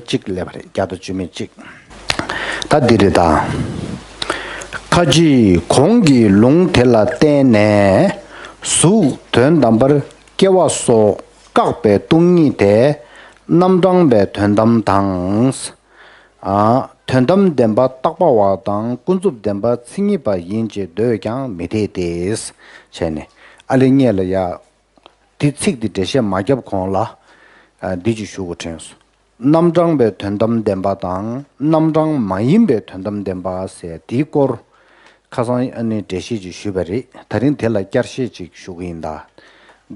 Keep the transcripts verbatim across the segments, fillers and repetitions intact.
གཅིག་སླེབས་པ་རེད། བརྒྱ་དང་བཅུ་མེད་གཅིག་ད་འདི་རེད་ད། ཁ་ཅིག་གོང་གི་ལུང་དེ་ལ་བརྟེན་ནས་གཟུགས་དོན་དམ་པར་སྐྱེ་བ་སོགས་བཀག་པའི་སྟོང་ཉིད་དེ་རྣམ་གྲངས་པའི་དོན་དམ་དང་། ཨ། དོན་དམ་བདེན་པ་བརྟག་པ་བ་དང་ཀུན་རྫོབ་བདེན་པ་མཚན་ཉིད་པ་ཡིན་ཅེས་འདོད་ཀྱང་མི་འཐད་དེ། བྱས་ནས་ཨ་ལེ་ངས་ལ་ཡ། འདི་ཚིག་འདི་འགྲེལ་བཤད་མ་བརྒྱབ་གོང་ལ། ཨ། འདི་ཅིག་ཞུ་དགོས་དྲན་སོང་། རྣམ་གྲངས་པའི་དོན་དམ་བདེན་པ་དང་རྣམ་གྲངས་མ་ཡིན་པའི་དོན་དམ་བདེན་པ་ཟེར་འདིའི་སྐོར། ཁ་སང་ཨ་ནི་འགྲེལ་བཤད་ཅིག་ཞུས་པ་རེད། ད་རིང་དེ་ལ་བསྐྱར་བཤད་ཅིག་ཞུ་གི་ཡིན་ད།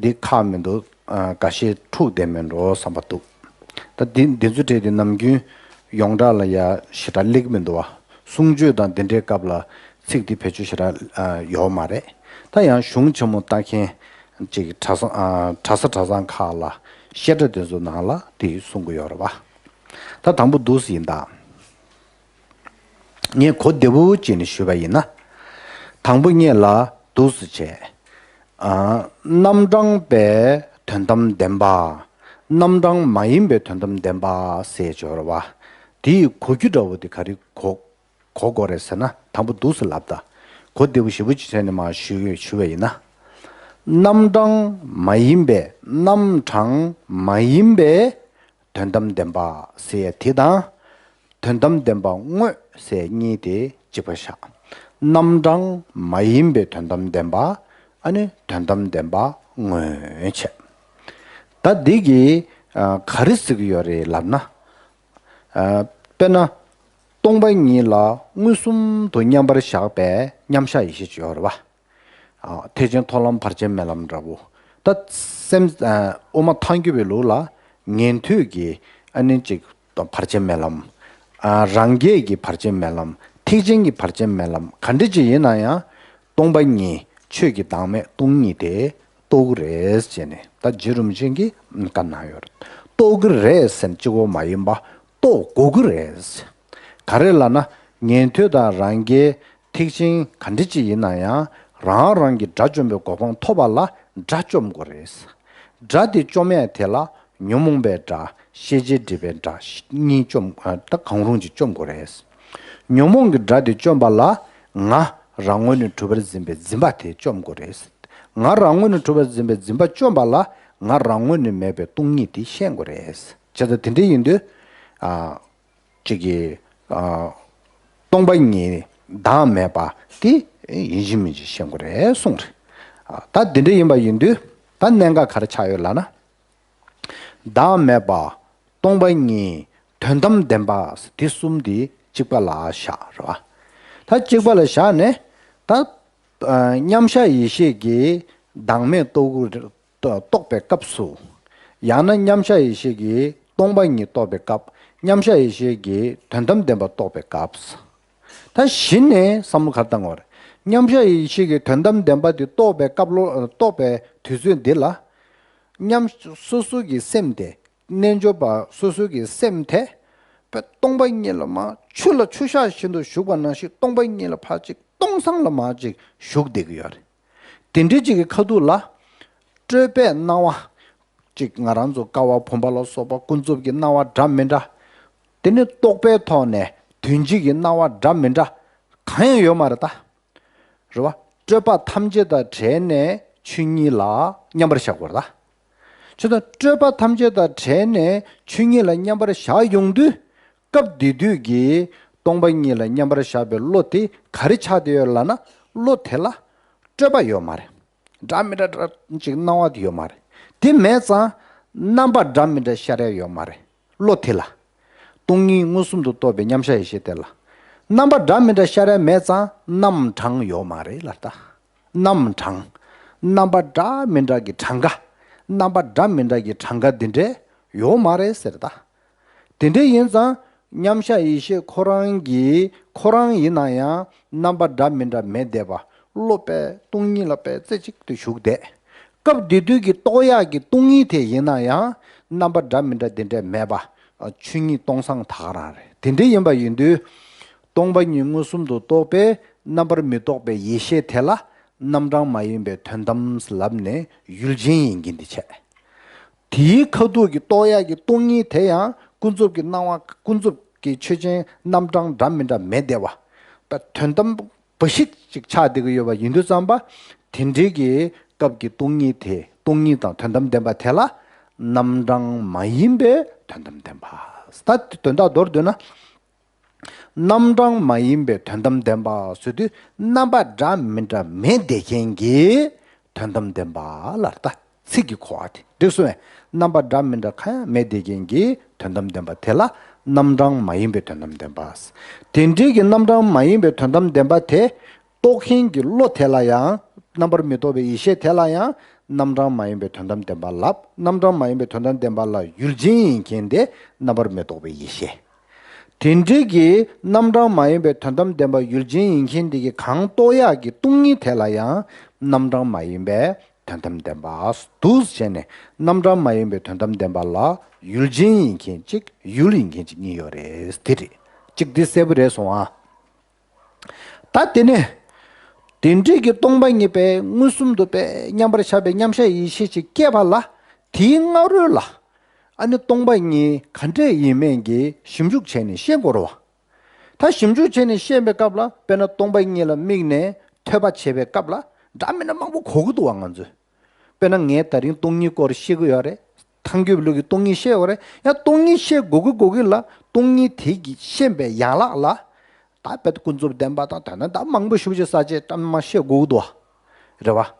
འདི་ཁག་མི་འདུག་ཨ། འགའ་ཤས་འཁྲུག་བསྡད་མེད་འགྲོ་བསམ་པ་འདུག་ད་འདི་འདི་ཚོ་གྲས་དེ་ནམ་རྒྱུན་ཡོངས་གྲགས་ལ་ཡ་ཞེ་དྲག་སླེབས་མི་འདུག་བ། གསུང་ཆོས་དང་འདི་འདྲའི་སྐབས་ལ་ཚིག་འདི་བེད་སྤྱོད་ཞེ་དྲག་ཨ། ཡོད་མ་རེད། ད་ཡང་གཞུང་ཆེན་མོ་ལྟ་མཁན་ཅིག་གྲྭ་ས་ཨ། གྲྭ་ས་གྲྭ་ཚང་ཁག་ལ་བཤད་གྲྭ་དེ་ཚོ་ནང་ལ་དེ་གསུང་གི་ཡོད་རེད་བ། ད་དང་པོ་འདུག་སེ་ཡིན་ད། ངས་གོ་བདེ་པོ་བྱས་ནས་ཞུས་པ་ཡིན་ན། དང་པོ་ངེད་ལ་འདུག་སེ་བྱས། ཨ། རྣམ་གྲངས་པའི་དོན་དམ་བདེན་པ། རྣམ་གྲངས་མ་ཡིན་པའི་དོན་དམ་བདེན་པ་ཟེར་ཡོད་རེད་བ། དེའི་གོ་རྒྱུ་འདྲ་བོ་དེ་ག་རེ་གོ་གོ་དགོས་རེད་ཟེར་ན། དང་པོ་འདུག་སེ་ལབ་ད། གོ་བདེ་པོ་ཞེ་པོ་ཅིག་བྱས་ནས་མར་ཞུས་ཞུས་པ་ཡིན་ན། རྣམ་གྲངས་མ་ཡིན་པའི། རྣམ་གྲངས་མ་ཡིན་པའི་དོན་དམ་བདེན་པ་ཟེར་ཡ་དེ་དང་། དོན་དམ་བདེན་པ་དངོས་ཟེར་གཉིས་དེ་གཅིག་པ་བཞག་རྣམ་གྲངས་མ་ཡིན་པའི་དོན་དམ་བདེན་པ། ཨ་ནི་དོན་དམ་བདེན་པ་དངོས་བྱས། ད་འདི་གིས་ཨ། ག་རེ་ཟེར་གྱི་ཡོད་རེད་ལབ་ན། ཨ། དཔེར་ན། སྟོང་པ་ཉིད་ལ་མངོན་སུམ་དུ་མཉམ་པར་བཞག་པའི་མཉམ་གཞག་ཡེ་ཤེས་ཅིག་ཡོད་རེད་བ། ཨ། ཐེག་ཆེན་མཐོང་ལམ་བར་ཆད་མེད་ལམ་འདྲ་བོ། ད་སེམས་ཨ། དབུ་མ་ཐལ་འགྱུར་བའི་ལུགས་ལ་ཉན་ཐོས་ཀྱི་ཨ་ནི་ཅིག་བར་ཆད་མེད་ལམ། ཨ། རང་རྒྱལ་གྱི་བར་ཆད་མེད་ལམ། ཐེག་ཆེན་གྱི་བར་ཆད་མེད་ལམ་ག་འདྲ་ཅིག་ཡིན་ན་ཡང་། སྟོང་པ་ཉིད་ཆོས་ཀྱི་བདག་མེད་སྟོང་ཉིད་དེ་རྟོགས་ཀྱི་རེད་ཟེར་ནས་ད་རྗེ་རིན་པོ་ཆེ་གིས་བཀའ་གནང་ཡོད་རེད། རྟོགས་ཀྱི་རེད་ཟེར་གཅིག་པོ་མ་ཡིན་པ་རྟོགས་དགོས་ཀྱི་རེད། ག་རེ་ལབ་ན། ཉན་ཐོས་དང་རང་རྒྱལ་ཐེག་ཆེན་ག་འདྲ་ཅིག་ཡིན་ན་ཡང་རང་རང་གི་དགྲ་བཅོམ་པའི་གོ་འཕང་ཐོབ་པ་ལ་དགྲ་བཅོམ་དགོས་རེད། དགྲ་དེ་བཅོམ་ཡས་དེ་ལ་ཉོན་མོངས་པའི་དགྲ། ཤེས་བྱའི་སྒྲིབ་པའི་དགྲ་གཉིས་བཅོམ། ཨ། ད་གང་རུང་ཅིག་བཅོམ་དགོས་རེད། ཉོན་མོངས་ཀྱི་དགྲ་དེ་བཅོམ་པ་ལ་ང་རང་ངོས་ནས་གྲུབ་པར་འཛིན་པའི་འཛིན་པ་དེ་བཅོམ་དགོས་རེད། ང་རང་ངོས་ནས་གྲུབ་པར་འཛིན་པའི་འཛིན་པ་བཅོམ་པ་ལ་ང་རང་ངོས་ནས་མེད་པའི་སྟོང་ཉིད་དེ་ཤེས་དགོས་རེད། བྱས་ཙང་དེ་འདྲ་ཡིན་དུས། ཨ། གཅིག་གིས། ཨ། སྟོང་པ་ཉིད་བདག་མེད་པ་དེ་ཡིན་གཅིག་མིན་གཅིག་ཤེས་དགོས་རེད་གསུངས་རེད། ཨ། ད་འདི་འདྲ་ཡིན་པ་ཡིན་དུས་ད་གནད་འགག་ག་རེ་ཆགས་ཡོད་ལབ་ན། བདག་མེད་པ། སྟོང་པ་ཉིད། དོན་དམ་བདེན་པ། དེ་གསུམ་དེ་གཅིག་པ་ལ་བཞག་རེད་བ། ད་གཅིག་པ་ལ་བཞག་ནས་ད། ཨ། མཉམ་གཞག་ཡེ་ཤེས་ཀྱིས་བདག་མེད་རྟོགས་ཀྱི་རེད། རྟོགས་པའི་སྐབས་སུ། ཡང་ན་མཉམ་གཞག་ཡེ་ཤེས་ཀྱིས་སྟོང་པ་ཉིད་རྟོགས་པའི་སྐབས། མཉམ་གཞག་ཡེ་ཤེས་ཀྱིས་དོན་དམ་བདེན་པ་རྟོགས་པའི་སྐབས། ད་གཞི་ནས་བསམ་བློ་ག་རེ་བཏང་དགོས་རེད། མཉམ་གཞག་ཡེ་ཤེས་ཀྱིས་དོན་དམ་བདེན་པ་དེ་རྟོགས་པའི་སྐབས་ལོ། རྟོགས་པའི་དུས་ཚོད་འདི་ལ། མཉམ། སོ་སོ་གི་སེམས་དེ། རྣལ་འབྱོར་པ་སོ་སོ་གི་སེམས་དེ། དཔེ་སྟོང་པ་ཉིད་ལ་མར་ཆུ་ལ་ཆུ་བཞག་བཞིན་དུ་བཞུགས་པ་ནང་བཞིན་སྟོང་པ་ཉིད་ལ་ཕར་ཅིག་སྟོང་སང་ལ་མར་ཅིག་བཞུགས་བསྡད་ཀྱི་ཡོད་རེད། དེ་འདྲའི་ཅིག་གི་ཁ་ཐུག་ལ། སྤྲོས་པའི་སྣང་བ། ཅིག་ང་རང་ཚོ་ཀ་བ་བུམ་པ་ལ་སོགས་པ་ཀུན་རྫོབ་ཀྱི་སྣང་བ་འདྲ་མི་འདྲ། དེ་ནི་རྟོག་པའི་ཐོག་ནས་དོན་སྤྱི་གི་སྣང་བ་འདྲ་མི་འདྲ། གང་ཡང་ཡོད་མ་རེད་ད། རེད་བ། སྤྲོས་པ་ཐམས་ཅད་དང་བྲལ་ནས་ཆོས་ཉིད་ལ་མཉམ་པར་བཞག་དགོས་རེད་ད། ཆོས་དང་སྤྲོས་པ་ཐམས་ཅད་དང་བྲལ་ནས་ཆོས་ཉིད་ལ་མཉམ་པར་བཞག་ཡོང་དུས། སྐབས་དེ་དུས་ཀྱི་སྟོང་པ་ཉིད་ལ་མཉམ་པར་བཞག་པའི་བློ་དེ་ག་རེ་ཆགས་བསྡད་ཡོད་ལབ་ན། བློ་དེ་ལ་སྤྲོས་པ་ཡོད་མ་རེད། འདྲ་མི་འདྲ་འདྲ་ཅིག་སྣང་བ་དེ་ཡོད་མ་རེད། དེ་མེད་ཙང་རྣམ་པ་འདྲ་མི་འདྲ་ཤར་ཡ་ཡོད་མ་རེད། བློ་དེ་ལ། སྟོང་ཉིད་མངོན་སུམ་དུ་རྟོགས་པའི་མཉམ་གཞག་ཡེ་ཤེས་དེ་ལ། རྣམ་པ་འདྲ་མི་འདྲ་ཤར་ཡ་མེད་ཙང་རྣམ་གྲངས་ཡོད་མ་རེད་ལབ་ད། རྣམ་གྲངས། རྣམ་པ་འདྲ་མི་འདྲ་གི་གྲངས་ཀ། རྣམ་པ་འདྲ་མི་འདྲ་གི་གྲངས་ཀ་འདི་འདྲས་ཡོད་མ་རེད་ཟེར་ད། དེ་འདྲ་ཡིན་ཙང་མཉམ་གཞག་ཡེ་ཤེས་ཁོ་རང་གིས་ཁོ་རང་ཡིན་ན་ཡང་རྣམ་པ་འདྲ་མི་འདྲ་མེད་བསྡད་པ། བློ་དཔེ་སྟོང་ཉིད་ལ་དཔེ་རྩེ་གཅིག་ཏུ་བཞུགས་བསྡད། སྐབས་དེ་དུས་ཀྱི་རྟོགས་ཡག་གི་སྟོང་ཉིད་དེ་ཡིན་ན་ཡང་རྣམ་པ་འདྲ་མི་འདྲ་དེ་འདྲས་མེད་པ། ཆོས་ཉིད་སྟོང་སང་ད་ག་རང་རེད། དེ་འདྲ་ཡིན་པ་ཡིན་དུས། སྟོང་པ་ཉིད་མངོན་སུམ་དུ་རྟོགས་པས་རྣམ་པར་མི་རྟོག་པའི་ཡེ་ཤེས་དེ་ལ་རྣམ་གྲངས་མ་ཡིན་པའི་དོན་དམ་ལབ་ནས་ཡུལ་ཅན་ཡིན་གྱིན་དེ་བྱས། དེའི་ཁ་ཐུག་གི་རྟོགས་ཡག་གི་སྟོང་ཉིད་དེ་ཡང་ ཀུན་རྫོབ་ཀྱི་སྣང་བ། ཀུན་རྫོབ་ཀྱི་ཆོས་ཅན་རྣམ་གྲངས་འདྲ་མི་འདྲ་མེད་བསྡད་པ། ད་དོན་དམ་བཞི་ཅིག་ཆགས་བསྡད་ཀྱི་ཡོད་པ་ཡིན་དུས་ཙམ་པ། དེ་འདྲའི་གི་སྐབས་ཀྱི་སྟོང་ཉིད་དེ། སྟོང་ཉིད་དང་དོན་དམ་བདེན་པ་དེ་ལ་རྣམ་གྲངས་མ་ཡིན་པའི་དོན་དམ་བདེན་པ། ད་དོན་དག་མདོར་བསྡུས་ན། རྣམ་གྲངས་མ་ཡིན་པའི་དོན་དམ་བདེན་པ་ཟེར་དུས། རྣམ་པ་འདྲ་མི་འདྲ་མེད་བསྡད་མཁན་གྱི་དོན་དམ་བདེན་པ་ལ། ད་ཚིག་གི་གོ་བ་དེ་འགྲིག་སོང་བས། རྣམ་པ་འདྲ་མི་འདྲ་གང་ཡང་མེད་བསྡད་མཁན་གྱི་དོན་དམ་བདེན་པ་དེ་ལ་རྣམ་གྲངས་མ་ཡིན་པའི་དོན་དམ་བདེན་པ། དེ་འདྲའི་གི་རྣམ་གྲངས་མ་ཡིན་པའི་དོན་དམ་བདེན་པ་དེ། རྟོགས་མཁན་གྱི་བློ་དེ་ལ་ཡང་། རྣམ་པར་མི་རྟོག་པའི་ཡེ་ཤེས་དེ་ལ་ཡང་རྣམ་གྲངས་མ་ཡིན་པའི་དོན་དམ་བདེན་པ་ལབ། རྣམ་གྲངས་མ་ཡིན་པའི་དོན་དམ་བདེན་པ་ལ་ཡུལ་ཅན་ཡིན་མཁན་དེ་རྣམ་པར་མི་རྟོག་པའི་ཡེ་ཤེས། དེ་འདྲའི་གི་རྣམ་གྲངས་མ་ཡིན་པའི་དོན་དམ་བདེན་པ་ཡུལ་ཅན་ཡིན་མཁན་དེ་གི་གང་རྟོགས་ཡག་གི་སྟོང་ཉིད་དེ་ལ་ཡང་རྣམ་གྲངས་མ་ཡིན་པའི་དོན་དམ་བདེན་པ་འདུག་བྱས་ནས། རྣམ་གྲངས་མ་ཡིན་པའི་དོན་དམ་བདེན་པ་ལ་ཡུལ་ཅན་ཡིན་མཁན་གཅིག་ཡུལ་ཡིན་མཁན་གཅིག་གཉིས་ཡོད་རེད། དེ་རེད། གཅིག་འདི་གསལ་པོ་རེད་སོང་ཨ། ད་དེ་ནས་དེ་འདྲའི་གི་སྟོང་པ་ཉིད་པས་མངོན་སུམ་དུ་པས་མཉམ་པར་བཞག་པའི་མཉམ་གཞག་ཡེ་ཤེས་ཅིག་སྐྱེས་པ་ལ། དེའི་སྔ་རོལ་ལ་ཨ་ནི་སྟོང་པ་ཉིད་ག་འདྲས་ཡིན་མིན་གྱི་ཞིབ་འཇུག་བྱས་ནས་ཤེས་དགོས་རེད་བ། ད་ཞིབ་འཇུག་བྱས་ནས་ཤེས་པའི་སྐབས་ལ། དཔེར་ན་སྟོང་པ་ཉིད་ལ་དམིགས་ནས་ཐོས་པ་བྱེད་པའི་སྐབས་ལ། འདྲ་མི་འདྲ་མང་པོ་གོ་གི་འདུག་བ་ང་ཚོས། དཔེར་ན་ངས་ད་རིང་སྟོང་ཉིད་སྐོར་ཤེས་ཀྱི་ཡོད་རེད། ཐང་རྒྱལ་པོའི་ལུགས་ཀྱི་སྟོང་ཉིད་ཤེས་ཡོད་རེད། ཡང་སྟོང་ཉིད་ཤེས་དགོས་ཀྱི་དགོས་ཀྱི་ལ། སྟོང་ཉིད་དེ་གི་ཤེས་པའི་ཡན་ལག་ལ། ད་དཔེ་ཀུན་རྫོབ་བདེན་པ་དང་། དེ་ན་ད་མང་པོ་ཞེ་པོ་ཅིག་ས་བཅད་གཏམ་མ་ཤེས་དགོས་ཀྱི་འདུག་བ། རེད་བ། བྱས་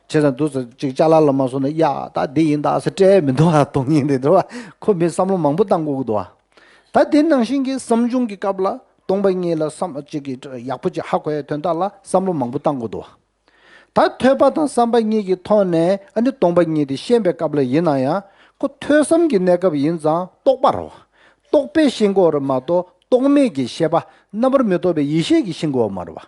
ཙང་འདུག་ཟེར་ཅིག་ཅ་ལག་ལ་མ་སོང་ན། ཡ་ད་འདི་ཡིན་ད་ཟེར་སྤྲད་མི་འདུག་བ། སྟོང་ཉིད་འདི་འདྲ་བ་ཁོ་མི་བསམ་བློ་མང་པོ་བཏང་དགོས་ཀྱི་འདུག་བ། ད་དེ་ནང་བཞིན་གྱི་བསམ་བྱུང་གི་སྐབས་ལ་སྟོང་པ་ཉིད་ལ་བསམ་ཅིག་གི་ཡག་པོ་ཅིག་ཧ་གོ་ཡའི་དོན་དག་ལ་བསམ་བློ་མང་པོ་བཏང་དགོས་འདུག་བ། ད་ཐོས་པ་དང་བསམ་པ་གཉིས་ཀྱི་ཐོག་ནས་ཨ་ནི་སྟོང་པ་ཉིད་དེ་ཤེས་པའི་སྐབས་ལ་ཡིན་ན་ཡང་། ཁོ་ཐོས་བསམ་གྱི་གནས་སྐབས་ཡིན་ཙང་རྟོག་པ་རེད་བ། རྟོག་པས་ཤེས་དགོས་རེད་མ་གཏོགས། རྟོག་མེད་ཀྱི་ཤེས་པ། རྣམ་པར་མི་རྟོག་པའི་ཡེ་ཤེས་ཀྱིས་ཤེས་དགོས་པ་མ་རེད་བ།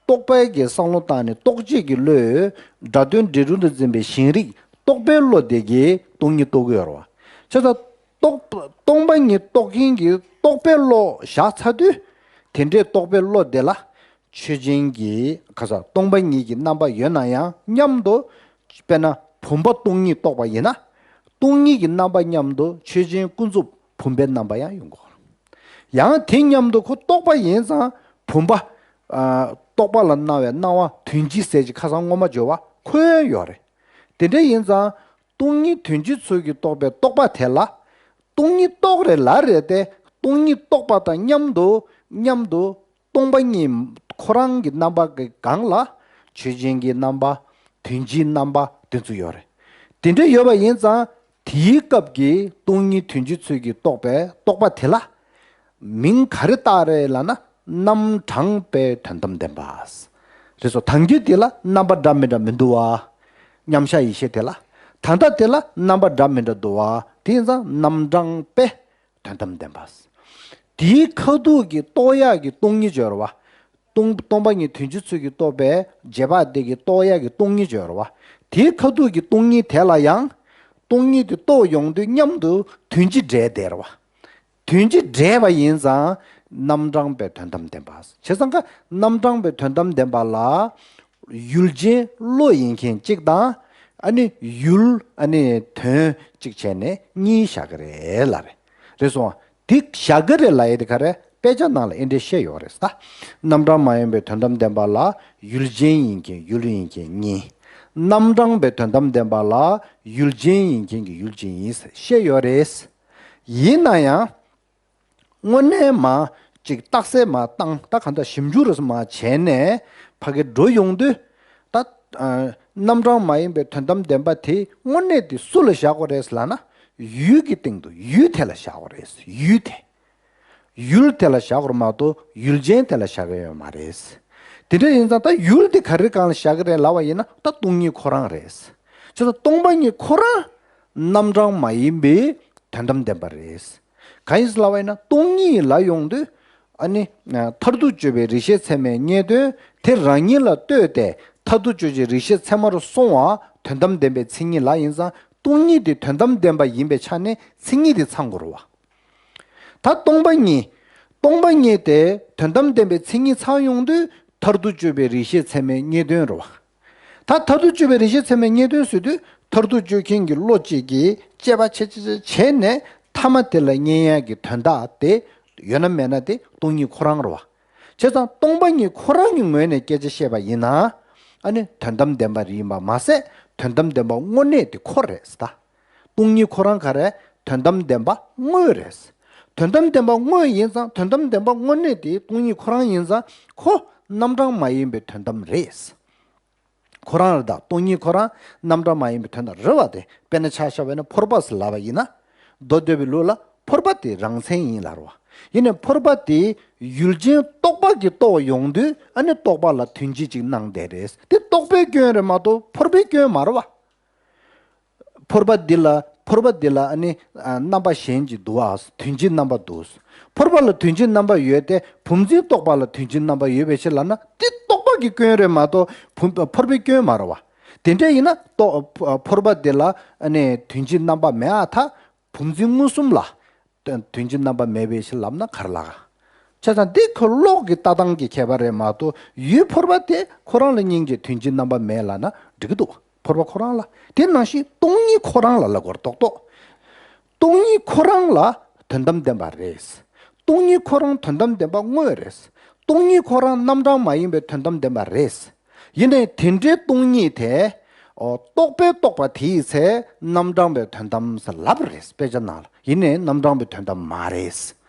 རྟོག་པའི་གི་བསམ་བློ་བཏང་ནས་རྟོག་བཅས་ཀྱི་བློས་སྒྲ་དོན་འབྲས་རུ་དུ་འཛིན་པའི་ཞེན་རིག་རྟོག་པའི་བློ་དེ་གིས་སྟོང་ཉིད་རྟོགས་ཀྱི་ཡོད་རེད་བ། བྱས་ཙང་རྟོག་སྟོང་པ་ཉིད་རྟོགས་མཁན་གྱི་རྟོག་པའི་བློ་བཞག་ཚར་དུས། དེ་འདྲའི་རྟོག་པའི་བློ་དེ་ལ། ཆོས་ཅན་གྱི་ཁ་ས་སྟོང་པ་ཉིད་ཀྱི་རྣམ་པ་ཡོད་ན་ཡང་མཉམ་དུ། དཔེར་ན་བུམ་པ་སྟོང་ཉིད་རྟོགས་པ་ཡིན་ན། སྟོང་ཉིད་ཀྱི་རྣམ་པ་མཉམ་དུ་ཆོས་ཅན་ཀུན་རྫོབ་བུམ་པའི་རྣམ་པ་ཡང་ཡོང་གི་ཡོད་རེད། ཡང་དེ་མཉམ་དུ་ཁོ་རྟོགས་པ་ཡིན་ཙང་བུམ་པ། ཨ། རྟོགས་པ་ལ་སྣང་བའི་སྣང་བ་དོན་སྤྱི་ཟེར་གྱི་ཁ་སང་སྔོན་མ་སྦྱོར་བ་ཁོ་ཡང་ཡོད་རེད། དེ་འདྲ་ཡིན་ཙང་སྟོང་ཉིད་དོན་སྤྱི་ཚུལ་གྱིས་རྟོགས་པའི་རྟོག་པ་དེ་ལ། སྟོང་ཉིད་རྟོགས་རེད་ལབ་རེད་དེ། སྟོང་ཉིད་རྟོགས་པ་དང་མཉམ་དུ། མཉམ་དུ། སྟོང་པ་ཉིད་ཁོ་རང་གི་རྣམ་པ་གི་སྒང་ལ་ཆོས་ཅན་གྱི་རྣམ་པ། དོན་སྤྱིའི་རྣམ་པ་དེ་ཚོ་ཡོད་རེད། དེ་འདྲ་ཡོད་པ་ཡིན་ཙང་དེའི་སྐབས་ཀྱི་སྟོང་ཉིད་དོན་སྤྱི་ཚུལ་གྱིས་རྟོགས་པའི་རྟོག་པ་དེ་ལ་མིང་ག་རེ་བཏགས་རེད་ལབ་ན། རྣམ་གྲངས་པའི་དོན་དམ་བདེན་པ་རེད་སོ། ཐང་རྒྱུད་དེ་ལ་རྣམ་པ་འདྲ་མི་འདྲ་མི་འདུག་བ། མཉམ་གཞག་ཡེ་ཤེས་དེ་ལ། ད་ལྟ་དེ་ལ་རྣམ་པ་འདྲ་མི་འདྲ་འདུག་བ། དེ་ཡིན་ཙང་རྣམ་གྲངས་པའི་དོན་དམ་བདེན་པ། དེའི་ཁ་ཐུག་གི་རྟོགས་ཡག་གི་སྟོང་ཉིད་སྦྱོར་བ། སྟོང་སྟོང་པ་ཉིད་དོན་སྤྱི་ཚུལ་གྱིས་རྟོགས་པའི་རྗེས་དཔག་དེ་གི་རྟོགས་ཡག་གི་སྟོང་ཉིད་སྦྱོར་བ། དེའི་ཁ་ཐུག་གི་སྟོང་ཉིད་དེ་ལ་ཡང་། སྟོང་ཉིད་དེ་རྟོགས་ཡོང་དུས་མཉམ་དུ་དོན་སྤྱི་འབྲེལ་བསྡད་རེད་བ། དོན་སྤྱི་འབྲེལ་བ་ཡིན་ཙང་རྣམ་གྲངས་པའི་དོན་དམ་བདེན་པ། བྱས་ཙང་ཀ་རྣམ་གྲངས་པའི་དོན་དམ་བདེན་པ་ལ། ཡུལ་ཅན་བློ་ཡིན་མཁན་གཅིག་དང་། ཨ་ནི་ཡུལ། ཨ་ནི་དོན་གཅིག་བྱས་ནས་གཉིས་བཞག་གི་རེད་ལབ་རེད། རེད་སོང་། འདི་བཞག་གི་རེད་ལབ་ཡས་དེ་ག་རེ། དཔེ་ཆ་ནང་ལ་ཨེ་འདྲས་བཤད་ཡོད་རེད་ད། རྣམ་གྲངས་མ་ཡིན་པའི་དོན་དམ་བདེན་པ་ལ་ཡུལ་ཅན་ཡིན་མཁན་ཡུལ་ཡིན་མཁན་གཉིས། རྣམ་གྲངས་པའི་དོན་དམ་བདེན་པ་ལ་ཡུལ་ཅན་ཡིན་མཁན་གྱི་ཡུལ་ཅན་ཡིན་བཤད་ཡོད་རེད། ཡིན་ན་ཡང་། དངོས་གནས་མ་ཅིག་རྟགས་གསལ་མ་བཏང་། ད་གང་ལྟར་ཞིབ་འཇུག་རེ་མ་བྱས་ནས་ཕ་གི་འགྲོ་ཡོང་དུས། ད་ཨ་རྣམ་གྲངས་མ་ཡིན་པའི་དོན་དམ་བདེན་པ་དེ་དངོས་གནས་དེ་སུ་ལ་བཞག་དགོས་རེད་ལབ་ན། ཡུལ་གྱི་སྟེང་དུ་ཡུལ་དེ་ལ་བཞག་དགོས་རེད། ཡུལ་དེ། ཡུལ་དེ་ལ་བཞག་དགོས་རེད་མ་གཏོགས་ཡུལ་ཅན་དེ་ལ་བཞག་གི་ཡོད་མ་རེད། དེ་འདྲ་ཡིན་ཙང་ད་ཡུལ་དེ་ག་རེ་སྒང་ལ་བཞག་གི་རེད་ལབ་པ་ཡིན་ན། ད་སྟོང་ཉིད་ཁོ་རང་རེད། བྱས་ཙང་སྟོང་པ་ཉིད་ཁོ་རང་རྣམ་གྲངས་མ་ཡིན་པའི་དོན་དམ་བདེན་པ་རེད། གང་ཡིན་ཟེར་ལབ་པ་ཡིན་ན་སྟོང་ཉིད་ལ་ཡོང་དུས། ཨ་ནི། མཐར་ཐུག་དཔྱོད་པའི་རིགས་ཤེས་ཚད་མའི་རྙེད་དོན་དེ་རང་ཉིད་ལ་ལྟོས་ཏེ། མཐར་ཐུག་དཔྱོད་བྱེད་རིགས་ཤེས་ཚད་མར་སོང་བ་དོན་དམ་བདེན་པའི་མཚན་ཉིད་ལ་ཡིན་ཙང་། སྟོང་ཉིད་དེ་དོན་དམ་བདེན་པ་ཡིན་པའི་ཆ་ནས་མཚན་ཉིད་དེ་ཚང་དགོས་རེད་བ། ད་སྟོང་པ་ཉིད། སྟོང་པ་ཉིད་དེ་དོན་དམ་བདེན་པའི་མཚན་ཉིད་ཚང་ཡོང་དུས་མཐར་ཐུག་དཔྱོད་པའི་རིགས་ཤེས་ཚད་མའི་རྙེད་དོན་རེད་བ། ད་མཐར་ཐུག་དཔྱོད་པའི་རིགས་ཤེས་ཚད་མའི་རྙེད་དོན་ཟེར་དུས། མཐར་ཐུག་དཔྱོད་མཁན་གྱི་བློ་གཅིག་གིས་དཔྱད་པ་བྱས་བྱས་བྱས་བྱས་ནས། ཐ་མ་དེ་ལ་བསྙད་ཡ་གི་དོན་དག་དེ་ཡོད་ན་མེད་ན་དེ་སྟོང་ཉིད་ཁོ་རང་རེད་བ། བྱས་ཙང་སྟོང་པ་ཉིད་ཁོ་རང་གི་ངོས་ནས་སྐད་ཆ་བཤད་པ་ཡིན་ན། ཨ་ནི་དོན་དམ་བདེན་པ་རེད་ཡིན་པ་མ་ཟད། དོན་དམ་བདེན་པ་དངོས་གནས་དེ་ཁོ་རེད་ད། སྟོང་ཉིད་ཁོ་རང་ག་རེ། དོན་དམ་བདེན་པ་དངོས་རེད། དོན་དམ་བདེན་པ་དངོས་ཡིན་ཙང་དོན་དམ་བདེན་པ་དངོས་གནས་དེ་སྟོང་ཉིད་ཁོ་རང་ཡིན་ཙང་ཁོ་རྣམ་གྲངས་མ་ཡིན་པའི་དོན་དམ་རེད། ཁོ་རང་རེད་ད། སྟོང་ཉིད་ཁོ་རང་རྣམ་གྲངས་མ་ཡིན་པའི་དོན་དམ་རེད་བ། དེ་དཔེར་ན་ཆ་བཞག་པ་ཡིན་ན་ཕོར་པ་ཟེར་ལབ་པ་ཡིན་ན། མདོ་སྟོད་པའི་ལུགས་ལ་ཕོར་པ་དེ་རང་མཚན་ཡིན་ལབ་རེད་བ། ཡིན་ནའི་ཕོར་པ་དེ་ཡུལ་ཅན་རྟོག་པ་གིས་རྟོགས་ཡོང་དུས་ཨ་ནི་རྟོག་པ་ལ་དོན་སྤྱི་ཅིག་སྣང་བསྡད་རེད། དེ་རྟོག་པའི་སྐྱོན་རེད་མ་གཏོགས་ཕོར་པའི་སྐྱོན་མ་རེད་བ། ཕོར་པ་འདི་ལ་ཕོར་པ་འདི་ལ་ཨ་ནི་ཨ་རྣམ་པ་གཞན་གྱི་འདུག་ཨ། དོན་སྤྱིའི་རྣམ་པ་འདུག། ཕོར་པ་ལ་དོན་སྤྱིའི་རྣམ་པ་ཡོད་དེ་བུམ་འཛིན་རྟོག་པ་ལ་དོན་སྤྱིའི་རྣམ་པ་ཡོད་པའི་ཕྱིར་ལབ་ན་དེ་རྟོག་པ་གི་སྐྱོན་རེད་མ་གཏོགས་བུམ་ཕོར་པའི་སྐྱོན་མ་རེད་བ། དེ་འདྲ་ཡིན་ན་རྟོག་ཕོར་པ་འདི་ལ་ཨ་ནི་དོན་སྤྱིའི་རྣམ་པ་མེད་ཨ། ད་བུམ་འཛིན་མངོན་སུམ་ལ། དོན་དོན་སྤྱིའི་རྣམ་པ་མེད་པའི་ཕྱིར་ལབ་ན་ག་རེ་ལབ་ག། བྱས་ཙང་འདི་ཁོ་བློ་གི་ལྟ་སྟངས་ཀྱི་ཁྱད་པར་རེད་མ་གཏོགས་ཡུལ་ཕོར་པ་དེ་ཁོ་རང་ལ་སྙིང་རྗེ་དོན་སྤྱིའི་རྣམ་པ་མེད་ལབ་ན་འགྲིག་གི་འདུག། ཕོར་པ་ཁོ་རང་ལ། དེ་ནང་བཞིན་སྟོང་ཉིད་ཁོ་རང་ལ་ལབ་དགོས་རེད་རྡོག་རྡོག། སྟོང་ཉིད་ཁོ་རང་ལ་དོན་དམ་བདེན་པ་རེད། སྟོང་ཉིད་ཁོ་རང་དོན་དམ་བདེན་པ་དངོས་རེད། སྟོང་ཉིད་ཁོ་རང་རྣམ་གྲངས་མ་ཡིན་པའི་དོན་དམ་བདེན་པ་རེད། ཡིན་ནའི་དེ་འདྲའི་སྟོང་ཉིད་དེ། ཨོ། རྟོག་པས་རྟོགས་པ་དེའི་ཚེ་རྣམ་གྲངས་པའི་དོན་དམ་ཟེར་ལབ་རེད་དཔེ་ཆ་ནང་ལ། ཡིན་ནའི་རྣམ་གྲངས་པའི་དོན་དམ་མ་རེད།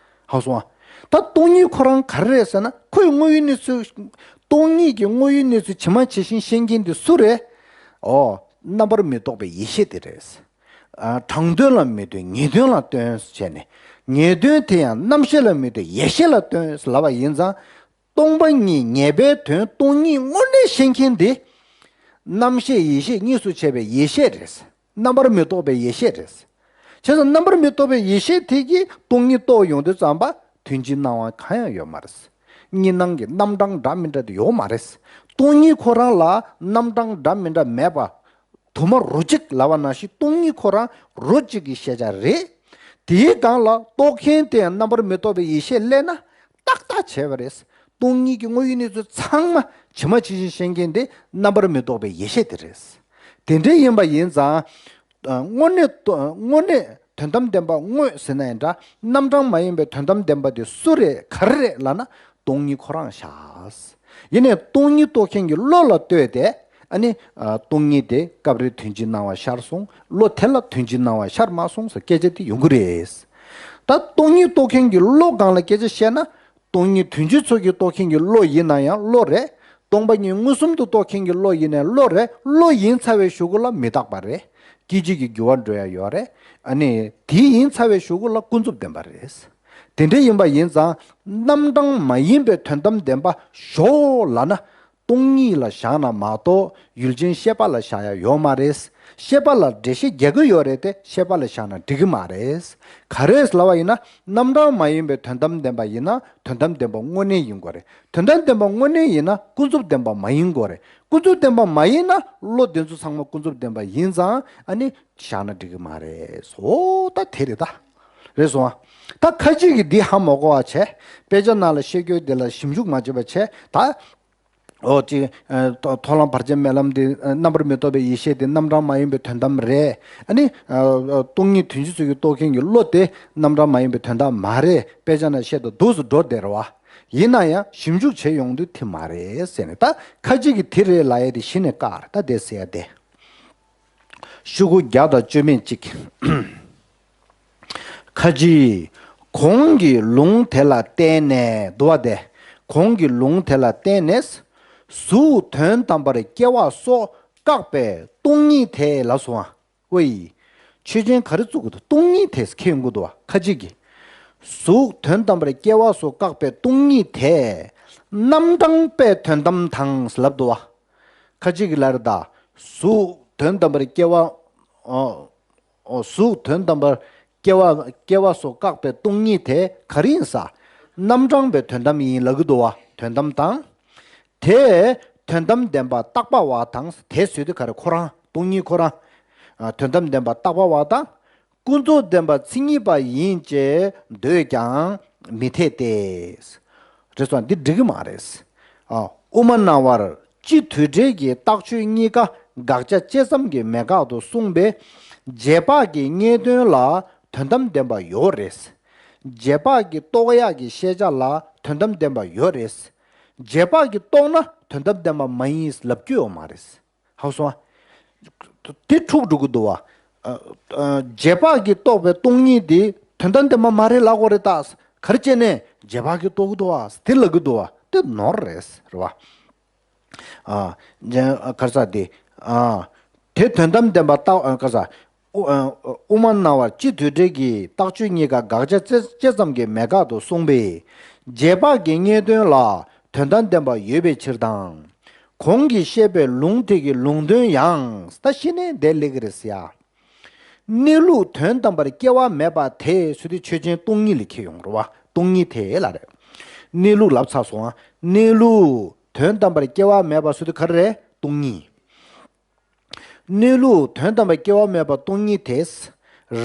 ཧ་གོ་སོང་ཨ། ད་སྟོང་ཉིད་ཁོ་རང་ག་རེ་རེད་ཟེར་ན་ཁོའི་དངོས་ཡུལ་གནས་ཚུལ། སྟོང་ཉིད་ཀྱི་དངོས་ཡུལ་གནས་ཚུལ་ཇི་མ་ཇི་བཞིན་ཤེས་མཁན་དེ་སུ་རེད། ཨོ། རྣམ་པར་མི་རྟོག་པའི་ཡེ་ཤེས་དེ་རེད། ཨ། དྲང་དོན་ལ་མི་ལྟོས་ངེས་དོན་ལ་ལྟོས་བྱས་ནས། ངེས་དོན་དེ་ཡང་རྣམ་ཤེས་ལ་མི་ལྟོས་ཡེ་ཤེས་ལ་ལྟོས་ལབ་པ་ཡིན་ཙང་། སྟོང་པ་ཉིད་ངེས་པའི་དོན་སྟོང་ཉིད་དངོས་གནས་ཤེས་མཁན་དེ། རྣམ་ཤེས་ཡེ་ཤེས་གཉིས་སུ་ཕྱེ་བའི་ཡེ་ཤེས་རེད། རྣམ་པར་མི་རྟོག་པའི་ཡེ་ཤེས་རེད། བྱས་ཙང་རྣམ་པར་མི་རྟོག་པའི་ཡེ་ཤེས་དེ་གིས་སྟོང་ཉིད་རྟོགས་ཡོང་དུས་ཙམ་པ་དོན་སྤྱིའི་སྣང་བ་གང་ཡང་ཡོད་མ་རེད། གཉིས་སྣང་གི་རྣམ་གྲངས་འདྲ་མི་འདྲ་དེ་ཡོད་མ་རེད། སྟོང་ཉིད་ཁོ་རང་ལ་རྣམ་གྲངས་འདྲ་མི་འདྲ་མེད་པ། དུ་མ་རོ་གཅིག་ལབ་པ་ནང་བཞིན་སྟོང་ཉིད་ཁོ་རང་རོ་གཅིག་གི་ཤེས་བྱ་རེད། དེའི་སྒང་ལ་རྟོགས་མཁན་དེ་ཡང་རྣམ་པར་མི་རྟོག་པའི་ཡེ་ཤེས་སླེབས་ན་ཏག་ཏག་བྱས་པ་རེད། སྟོང་ཉིད་ཀྱི་དངོས་ཡུལ་གནས་ཚུལ་ཚང་མ་ཇི་མ་ཇི་བཞིན་ཤེས་མཁན་དེ་རྣམ་པར་མི་རྟོག་པའི་ཡེ་ཤེས་དེ་རེད། དེ་འདྲ་ཡིན་པ་ཡིན་ཙང་། དངོས་གནས་དངོས་གནས་དོན་དམ་བདེན་པ་དངོས་ཟེར་ན་ཡང་འདྲ། རྣམ་གྲངས་མ་ཡིན་པའི་དོན་དམ་བདེན་པ་དེ་སུ་རེད་ག་རེ་རེད་ལབ་ན་སྟོང་ཉིད་ཁོ་རང་ཤག། ཡིན་ནའི་སྟོང་ཉིད་རྟོགས་མཁན་གྱི་བློ་ལ་ལྟོས་ཏེ་ཨ་ནི་སྟོང་ཉིད་དེ་སྐབས་རེ་དོན་སྤྱིའི་སྣང་བ་ཤར་སོང་། བློ་དེ་ལ་དོན་སྤྱིའི་སྣང་བ་ཤར་མ་སོང་ཟེར་སྐད་ཆ་དེ་ཡོང་གི་རེད། ད་སྟོང་ཉིད་རྟོགས་མཁན་གྱི་བློ་སྒང་ལ་སྐད་ཆ་བཤད་ན། སྟོང་ཉིད་དོན་སྤྱི་ཚོགས་ཀྱི་རྟོགས་མཁན་གྱི་བློ་ཡིན་ན་ཡང་བློ་རེད། སྟོང་པ་ཉིད་མངོན་སུམ་དུ་རྟོགས་མཁན་གྱི་བློ་ཡིན་ནའི་བློ་རེད། བློ་ཡིན་ཚར་བའི་གཞུག་གུ་ལ་མི་རྟག་པ་རེད། སྐྱེ་འཇིག་གི་འགྱུར་བ་འགྲོ་ཡ་ཡོད་རེད། ཨ་ནི་དེ་ཡིན་ཚར་བའི་གཞུག་གུ་ལ་ཀུན་རྫོབ་བདེན་པ་རེད། དེ་འདྲ་ཡིན་པ་ཡིན་ཙང་རྣམ་གྲངས་མ་ཡིན་པའི་དོན་དམ་བདེན་པ་ཞོག་ལབ་ན། སྟོང་ཉིད་ལ་བཞག་ན་མ་གཏོགས་ཡུལ་ཅན་ཤེས་པ་ལ་བཞག་ཡ་ཡོད་མ་རེད། ཤེས་པ་ལ་འགྲེལ་བཤད་རྒྱག་གི་ཡོད་རེད་དེ་ཤེས་པ་ལ་བཞག་ན་འགྲིག་གི་མ་རེད། ག་རེ་ལབ་པ་ཡིན་ན་རྣམ་གྲངས་མ་ཡིན་པའི་དོན་དམ་བདེན་པ་ཡིན་ན་དོན་དམ་བདེན་པ་དངོས་གནས་ཡིན་དགོས་རེད། དོན་དམ་བདེན་པ་དངོས་གནས་ཡིན་ན་ཀུན་རྫོབ་བདེན་པ་མ་ཡིན་དགོས་རེད། ཀུན་རྫོབ་བདེན་པ་མ་ཡིན་ན་བློ་དེ་ཚོ་ཚང་མ་ཀུན་རྫོབ་བདེན་པ་ཡིན་ཙང་ཨ་ནི་བཞག་ན་འགྲིག་གི་མ་རེད། འོ་ད་དེ་རེད་ད། རེད་སོང་ཨ། ད་ཁ་ཅིག་གིས་འདི་ཧ་མ་གོ་བ་བྱས། དཔེ་ཆ་ནང་ལ་བཤད་རྒྱུ་དེ་ལ་ཞིབ་འཇུག་མ་བྱས་པ་བྱས་ད། ཨོ་ཅིག་ཨ། མཐོང་ལམ་བར་ཆད་མེད་ལམ་འདི་ཨ། རྣམ་པར་མི་རྟོག་པའི་ཡེ་ཤེས་དེ་རྣམ་གྲངས་མ་ཡིན་པའི་དོན་དམ་རེད། ཨ་ནི་ཨ། སྟོང་ཉིད་དོན་སྤྱི་ཚོགས་ཀྱི་རྟོགས་མཁན་གྱི་བློ་དེ་རྣམ་གྲངས་མ་ཡིན་པའི་དོན་དམ་མ་རེད། དཔེ་ཆ་ནང་བཤད་དུ་འདུག་སུ་འགྲོ་བསྡད་རེད་བ། ཡིན་ན་ཡང་ཞིབ་འཇུག་བྱེད་ཡོང་དུས་དེ་མ་རེད་ཟེར་ནས་ད་ཁ་ཅིག་གིས་དེ་རེད་ལབ་ཡས་དེ་གཞི་ནས་བཀག་རེད་ད་དེ་ཟེར་ཡ་དེ། ཤོག་གུ་བརྒྱ་དང་བཅུ་མེད་གཅིག་ཁ་ཅིག་གོང་གི་ལུང་དེ་ལ་བརྟེན་ནས་འདུག་བ་དེ། གོང་གི་ལུང་དེ་ལ་བརྟེན་ནས། གཟུགས་དོན་དམ་པར་སྐྱེ་བ་སོགས་བཀག་པའི་སྟོང་ཉིད་དེ་ལ་སོང་བ། ཝེ། ཆོས་ཅན་ག་རེ་བཙུགས་དགོས་འདུག་སྟོང་ཉིད་དེ་ཁྱེད་ཡོང་གི་འདུག་བ་ཁ་ཅིག་གིས། གཟུགས་དོན་དམ་པར་སྐྱེ་བ་སོགས་བཀག་པའི་སྟོང་ཉིད་དེ། རྣམ་གྲངས་པའི་དོན་དམ་དང་ལབ་འདུག་བ། ཁ་ཅིག་གིས་ལབ་རེད་ད། གཟུགས་དོན་དམ་པར་སྐྱེ་བ། ཨོ། ཨོ། གཟུགས་དོན་དམ་པར་སྐྱེ་བ་སྐྱེ་བ་སོགས་བཀག་པའི་སྟོང་ཉིད་དེ་ག་རེ་ཡིན་ས། རྣམ་གྲངས་པའི་དོན་དམ་ཡིན་ལབ་ཀྱི་འདུག་བ་དོན་དམ་དང་། དེ་དོན་དམ་བདེན་པ་བཏགས་པ་བ་དང་དེ་ཟེར་དུས་ག་རེ་ཁོ་རང་སྟོང་ཉིད་ཁོ་རང་། ཨ། དོན་དམ་བདེན་པ་བཏགས་པ་བ་དང་། ཀུན་རྫོབ་བདེན་པ་མཚན་ཉིད་པ་ཡིན་ཅེས་འདོད་ཀྱང་མི་འཐད་དེ། རེད་སོང་འདི་འགྲིག་གི་མ་རེད། ཨ། དབུ་མ་སྣང་བར་སྤྱི་དུས་འབྲེལ་གྱི་རྟགས་ཆོས་གཉིས་ཀ་དགག་བྱ་བཅད་མཚམས་ཀྱི་མེད་དགག་ཏུ་གསུངས་པས་རྗེས་དཔག་གི་རྙེད་དོན་ལ་ དོན་དམ་བདེན་པ་ཡོད་རེད། རྗེས་དཔག་གིས་རྟོགས་ཡག་གི་ཤེས་བྱ་ལ་དོན་དམ་བདེན་པ་ཡོད་རེད། རྗེས་དཔག་གིས་རྟོགས་ན་དོན་དམ་བདེན་པ་མ་ཡིན་ལབ་རྒྱུ་ཡོད་མ་རེད། ཧ་གོ་སོང་ཨ། དེ་འཁྲུག་འགྲོ་གི་འདུག་བ། ཨ། ཨ། རྗེས་དཔག་གིས་རྟོགས་པའི་སྟོང་ཉིད་དེ་དོན་དམ་བདེན་པ་མ་རེད་ལབ་དགོས་རེད་ད། ག་རེ་བྱས་ནས་རྗེས་དཔག་གིས་རྟོགས་ཀྱི་འདུག་བ་དེ་ལབ་ཀྱི་འདུག་བ་དེ་ནོར་རེད་རེད་བ། ཨ། རྗེས་ག་རེ་ཟེར་དེ། ཨ། དེ་དོན་དམ་བདེན་པ་ལྟ། ཨ། ག་རེ་ཟེར། དབུ། ཨ། དབུ་མ་རྣམ་པར་སྤྱི་དོན་འགྲེལ་གྱི་རྟགས་ཆོས་གཉིས་ཀ་དགག་བྱ་རྩེ་རྩེ་ཙམ་གྱི་མེད་དགག་ཏུ་གསུངས་པས། རྗེས་དཔག་གི་རྙེད་དོན་ལ་དོན་དམ་བདེན་པ་ཡོད་པའི་ཕྱིར་དང་། གོང་གི་བཤད་པའི་ལུང་དེ་གི་ལུང་དོན་ཡང་ད་གཞི་ནས་འདི་ལེགས་རེད་ཟེར་ཡ། གནས་ལུགས་དོན་དམ་པར་སྐྱེ་བ་མེད་པ་དེ་ཟེར་དུས་ཆོས་ཅན་སྟོང་ཉིད་ལ་འཁེལ་ཡོང་རེད་བ། སྟོང་ཉིད་དེ་ལ་རེད། གནས་ལུགས་ལབ་ཚར་སོང་ཨ། གནས་ལུགས་དོན་དམ་པར་སྐྱེ་བ་མེད་པ་ཟེར་དུས་ག་རེ་རེད། སྟོང་ཉིད། གནས་ལུགས་དོན་དམ་པར་སྐྱེ་བ་མེད་པ་སྟོང་ཉིད་དེ།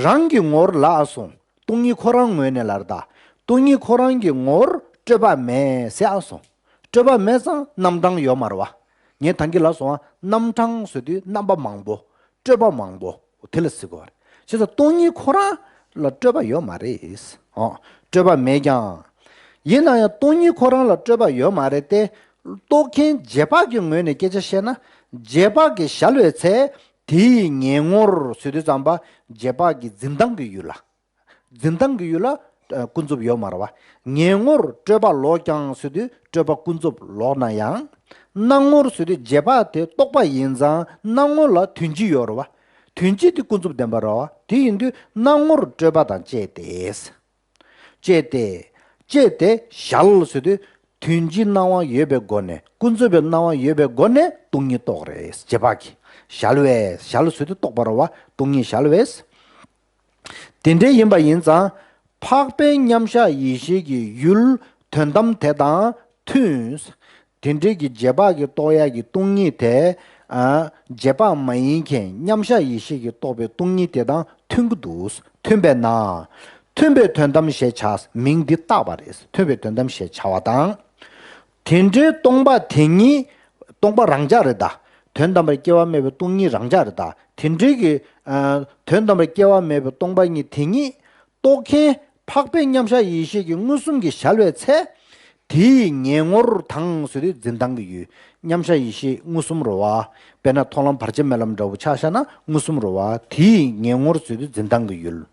རང་གི་ངོར་ལབ་སོང་། སྟོང་ཉིད་ཁོ་རང་ངོས་ནས་ལབ་རེད་ད། སྟོང་ཉིད་ཁོ་རང་གི་ངོར་སྤྲོས་པ་མེད་ཟེར་ཨ་སོང་། སྤྲོས་པ་མེད་ཙང་རྣམ་གྲངས་ཡོད་མ་རེད་བ། ངས་ད་གིན་ལབ་སོང་ཨ། རྣམ་གྲངས་ཟེར་དུས་རྣམ་པ་མང་པོ། སྤྲོས་པ་མང་པོ། དེ་ལ་ཟེར་དགོས་རེད། བྱས་ཙང་སྟོང་ཉིད་ཁོ་རང་ལ་སྤྲོས་པ་ཡོད་མ་རེད། ཨོ། སྤྲོས་པ་མེད་ཀྱང་། ཡིན་ན་ཡང་སྟོང་ཉིད་ཁོ་རང་ལ་སྤྲོས་པ་ཡོད་མ་རེད་དེ། རྟོགས་མཁན་རྗེས་དཔག་གི་ངོས་ནས་སྐད་ཆ་བཤད་ན། རྗེས་དཔག་གིས་བཞལ་བའི་ཚེ། དེ་ཡི་ངེས་ངོར་ཟེར་དུས་ཙམ་པ། རྗེས་དཔག་གི་འཛིན་སྟངས་ཀྱི་ཡུལ་ལ། འཛིན་སྟངས་ཀྱི་ཡུལ་ལ་ཨ་ཀུན་རྫོབ་ཡོད་མ་རེད་བ། ངེས་ངོར་སྤྲོས་པ་ལོག་ཀྱང་ཟེར་དུས་སྤྲོས་པ་ཀུན་རྫོབ་ལོག་ན་ཡང་། སྣང་ངོར་ཟེར་དུས་རྗེས་དཔག་དེ་རྟོག་པ་ཡིན་ཙང་སྣང་ངོ་ལ་དོན་སྤྱི་ཡོད་རེད་བ། དོན་སྤྱི་དེ་ཀུན་རྫོབ་བདེན་པ་རེད་བ། དེ་ཡིན་དུས་སྣང་ངོར་སྤྲོས་པ་དང་བཅས་ཏེ། བཅས་ཏེ། བཅས་ཏེ་བཞལ་ཟེར་དུས། དོན་སྤྱིའི་སྣང་བ་ཡོད་པའི་སྒོ་ནས། ཀུན་རྫོབ་པའི་སྣང་བ་ཡོད་པའི་སྒོ་ནས་སྟོང་ཉིད་རྟོགས་རེད། རྗེས་དཔག་གིས་བཞལ་བས། བཞལ་ཟེར་དུས་རྟོགས་པ་རེད་བ། སྟོང་ཉིད་བཞལ་བས། དེ་འདྲའི་ཡིན་པ་ཡིན་ཙང་། འཕགས་པའི་མཉམ་གཞག་ཡེ་ཤེས་ཀྱི་ཡུལ་དོན་དམ་དེ་དང་མཐུན། དེ་འདྲའི་གི་རྗེས་དཔག་གིས་རྟོགས་ཡག་གི་སྟོང་ཉིད་དེ། ཨ། རྗེས་དཔག་མ་ཡིན་མཁན་མཉམ་གཞག་ཡེ་ཤེས་ཀྱིས་རྟོགས་པའི་སྟོང་ཉིད་དེ་དང་མཐུན་གྱི་འདུག་མཐུན་པས་ན། མཐུན་པའི་དོན་དམ་ཞེས་བྱ། མིང་འདི་བཏགས་པ་རེད། མཐུན་པའི་དོན་དམ་ཞེས་བྱ་བ་དང་། དེ་འདྲའི་སྟོང་པ་དེ་ཉིད། སྟོང་པ་རང་འཇགས་རེད་ད། དོན་དམ་པར་སྐྱེ་བ་མེད་པའི་སྟོང་ཉིད་རང་འཇགས་རེད་ད། དེ་འདྲའི་གི། ཨ། དོན་དམ་པར་སྐྱེ་བ་མེད་པའི་སྟོང་པ་ཉིད་དེ་ཉིད། རྟོགས་མཁན་འཕགས་པའི་མཉམ་གཞག་ཡེ་ཤེས་ཀྱི་མངོན་སུམ་གྱིས་བཞལ་བའི་ཚེ། དེའི་ངེས་ངོར་དང་ཟེར་དུས་འཛིན་སྟངས་ཀྱི་ཡུལ། མཉམ་གཞག་ཡེ་ཤེས་མངོན་སུམ་རེད་བ། དཔེར་ན་མཐོང་ལམ་བར་ཆད་མེད་ལམ་འདྲ་བོ་ཆ་བཞག་ན་མངོན་སུམ་རེད་བ། དེའི་ངེས་ངོར་ཟེར་དུས་འཛིན་སྟངས་ཀྱི་ཡུལ།